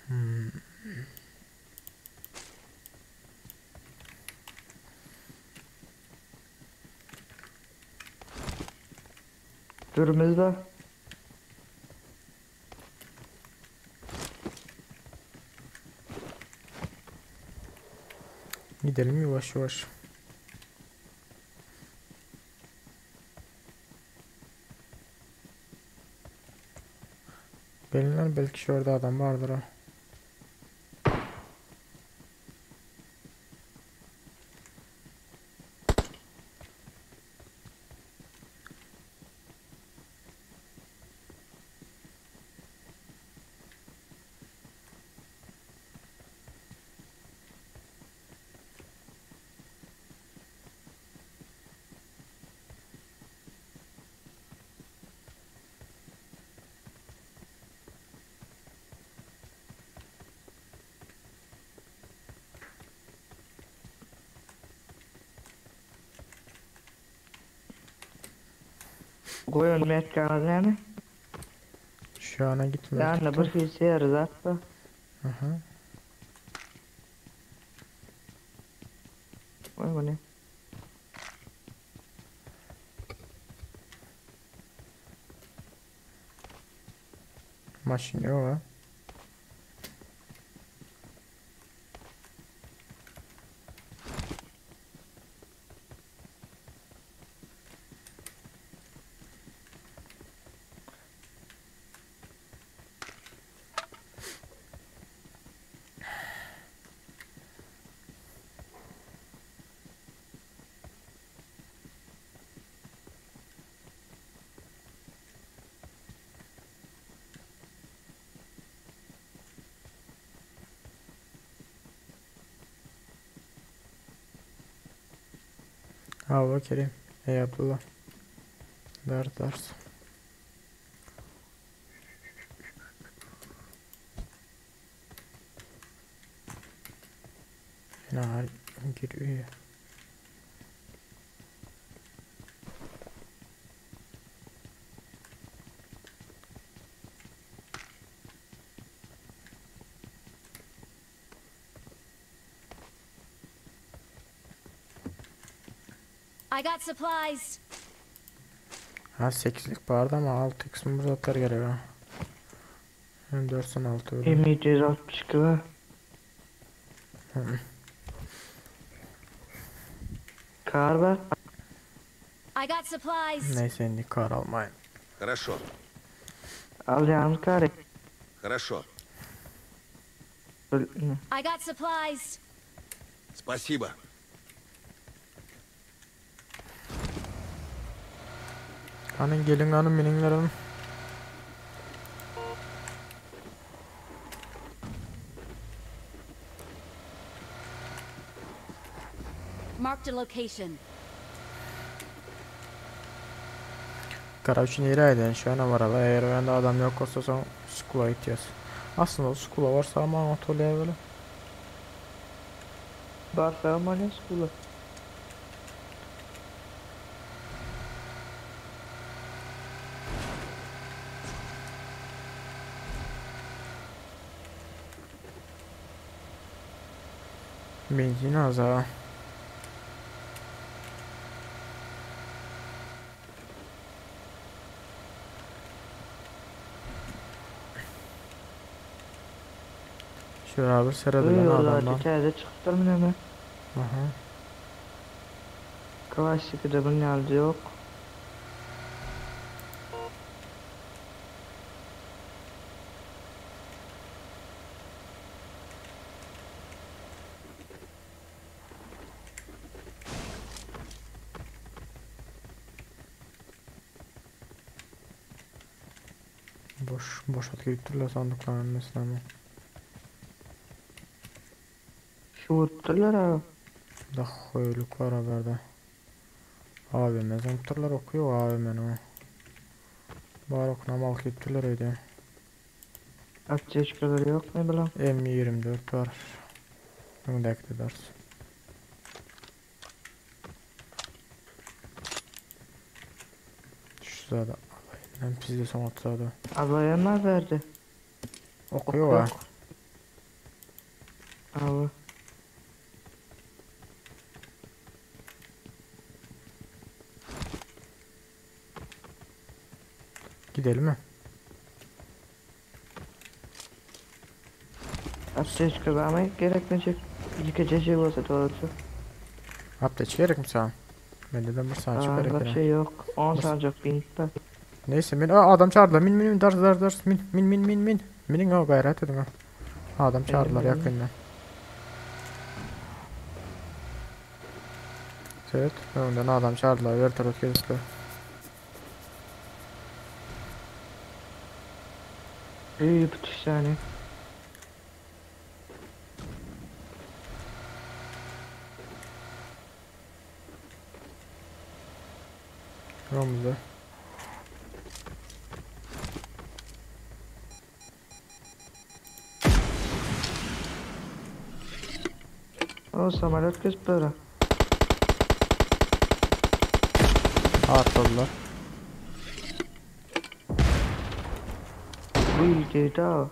Hmm. Durumuz var. Gidelim yavaş yavaş. Beyler belki şurada adam vardır ha. Goýun metkaňyz näme? Şu ana gitmedik. Ýanyna bir hiç ýeri zat bar. Aha. Goý muny. Maşyn yok ha. Hava Kerim. Ey Abdullah. Ders ders. Yine giriyor. I got supplies. Ha 8'lik vardı ama 6x mi burada atar gerek ha. Hem 4 sen 6 öyle. M762 var. Hı. Kar var. I got supplies. Neyse indi kar almayın. Хорошо. Al ýalňyz kary. Хорошо. Bil- I got supplies. Спасибо. Hany geliň hany meniňlerim. Marked a location. Karaç nirä giden şu ýana baraly eger o ýanda adam ýok bolsa soň skula gitýäs. Aslynda skula barsagam aňat bolýar weli. Barsagam bolýar skula. Benzin az ha. Şöyle bir seredilen adamdan. Täze çykypdyr müneme. Aha. Klassikde bunun ýaly ýok. Boş boş at giripdirler sandyklaryň hemmesini ama. Şu vurupdyrlar abi. Da hoýluk bar haberde. AVM zyňypdyrlar oky ýok AVM-niň. Bar okuna mal giripdirler öýdýän. Aptečkalar ýok ne bilen. M24 bar. Öňdäki ders. Şu zada alayım. Ben pizde son atsada. Abayama verdi. Okuyor ha. Abi. Gidelim mi? Aptečka vermek gerekmeyecek. Yıkacak bolsa doğrusu. Apteç gerek mi sana? Bende de bir saat Aa, gerek. bir ya. şey yok. 10 Nasıl? sancak bin bak. Neyse min Aa, adam çağırdılar. Min min min ders ders ders min min min min min. Minin o gayret edin ha. Adam çağırdılar Benim, benim. yakından. Evet, önden adam çağırdılar. Vertolyot gelişti. İyi bu tane. Ramızda. O samolyot kesip böyle. Atladılar. Bu iyi daha.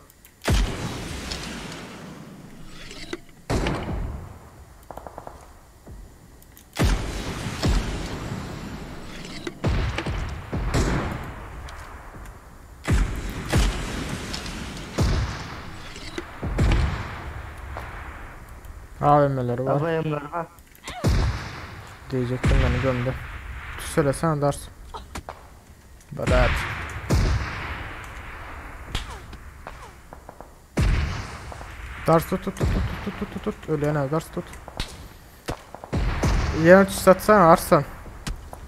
AVM'leri var. Abayımlar var. Diyecektim beni gömdü. Söylesene ders. Berat. Ders tut tut tut tut tut tut tut tut. Öyle ders tut. Yine tüs satsana Arslan.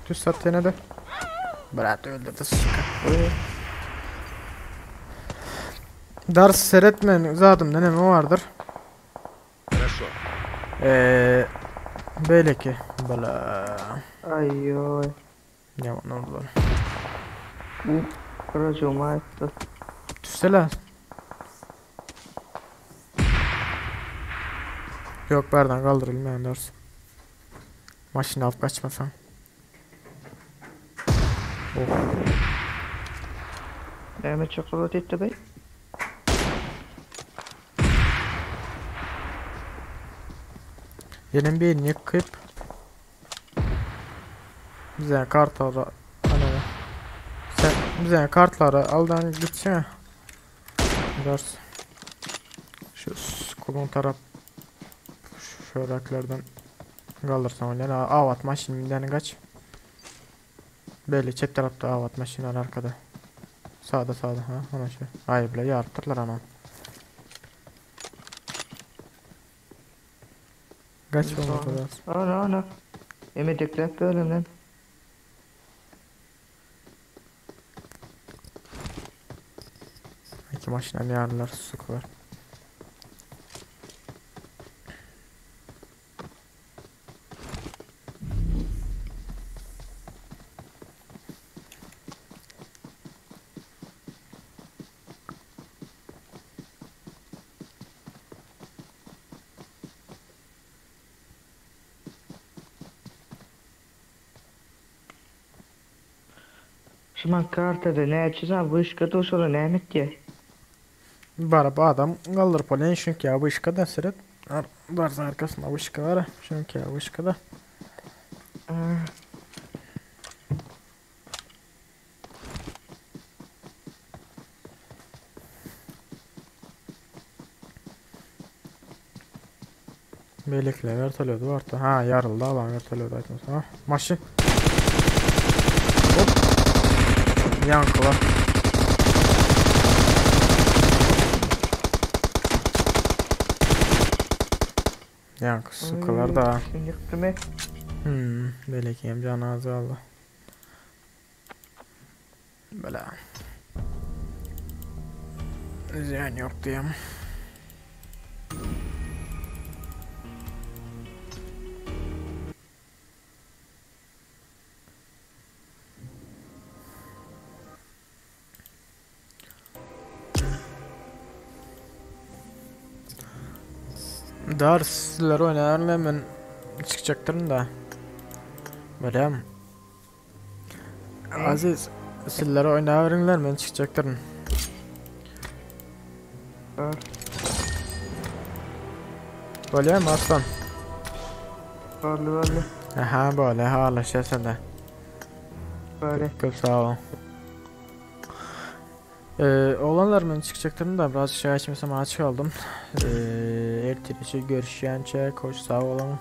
Tüs sat yine de. Berat öldürdü suka. Ders seyretmeyin zaten deneme vardır. Хорошо. Eee belki bala Ay oy. ne oldu Bu Racoma etti. Tüsele. Yok berden kaldırılmayan yani ders. Maşını alıp kaçmasan. Oh. Mehmet çikolata etti bey. Yenin birini yıkıp bize kartları hani sen bize kartları aldan gitsene. Ders. Şu kolon taraf şöraklardan kaldırsan oynayan av atma şimdiden kaç. Belli çep tarafta av atma şimdi arkada. Sağda sağda ha ona şu. Ay bile yarıttırlar anam. Kaç olmadı lazım. Ana ana. Yemedikler böyle lan. maşynam ýarylar, sukalar. Şu kartada näçe sany wyşka dur şola näme etýär? Baryp adam galdyryp bolýan çünki ya wyşkada seret. Ar barsa arkasynda wyşka bar. Çünki ya wyşkada. Beýlekiler wertolýody bardy. Ha, ýaryldy alan wertolýody aýtmasa. Ha, maşyn. Hop. Ýaňkylar. Ýaňky sukalar da. Sen ýykdymy? Hmm, beýleki hem jany az galdy. Bela. Ziyan yok diyem. Dersler oynarlar men çıkacaktırım da. Bilem. Aziz, sizler oynaveriňler men çykjakdyryn. Bolýarmy Arslan? Boldy boldy. Aha bolýar halaşýar sende. Bolýar. Köp sag bol. Ee, oglanlar men çykjakdyryn da biraz çay içmesem aç kaldym. Ee, ertir işe görüşýänçä hoş sag boluň.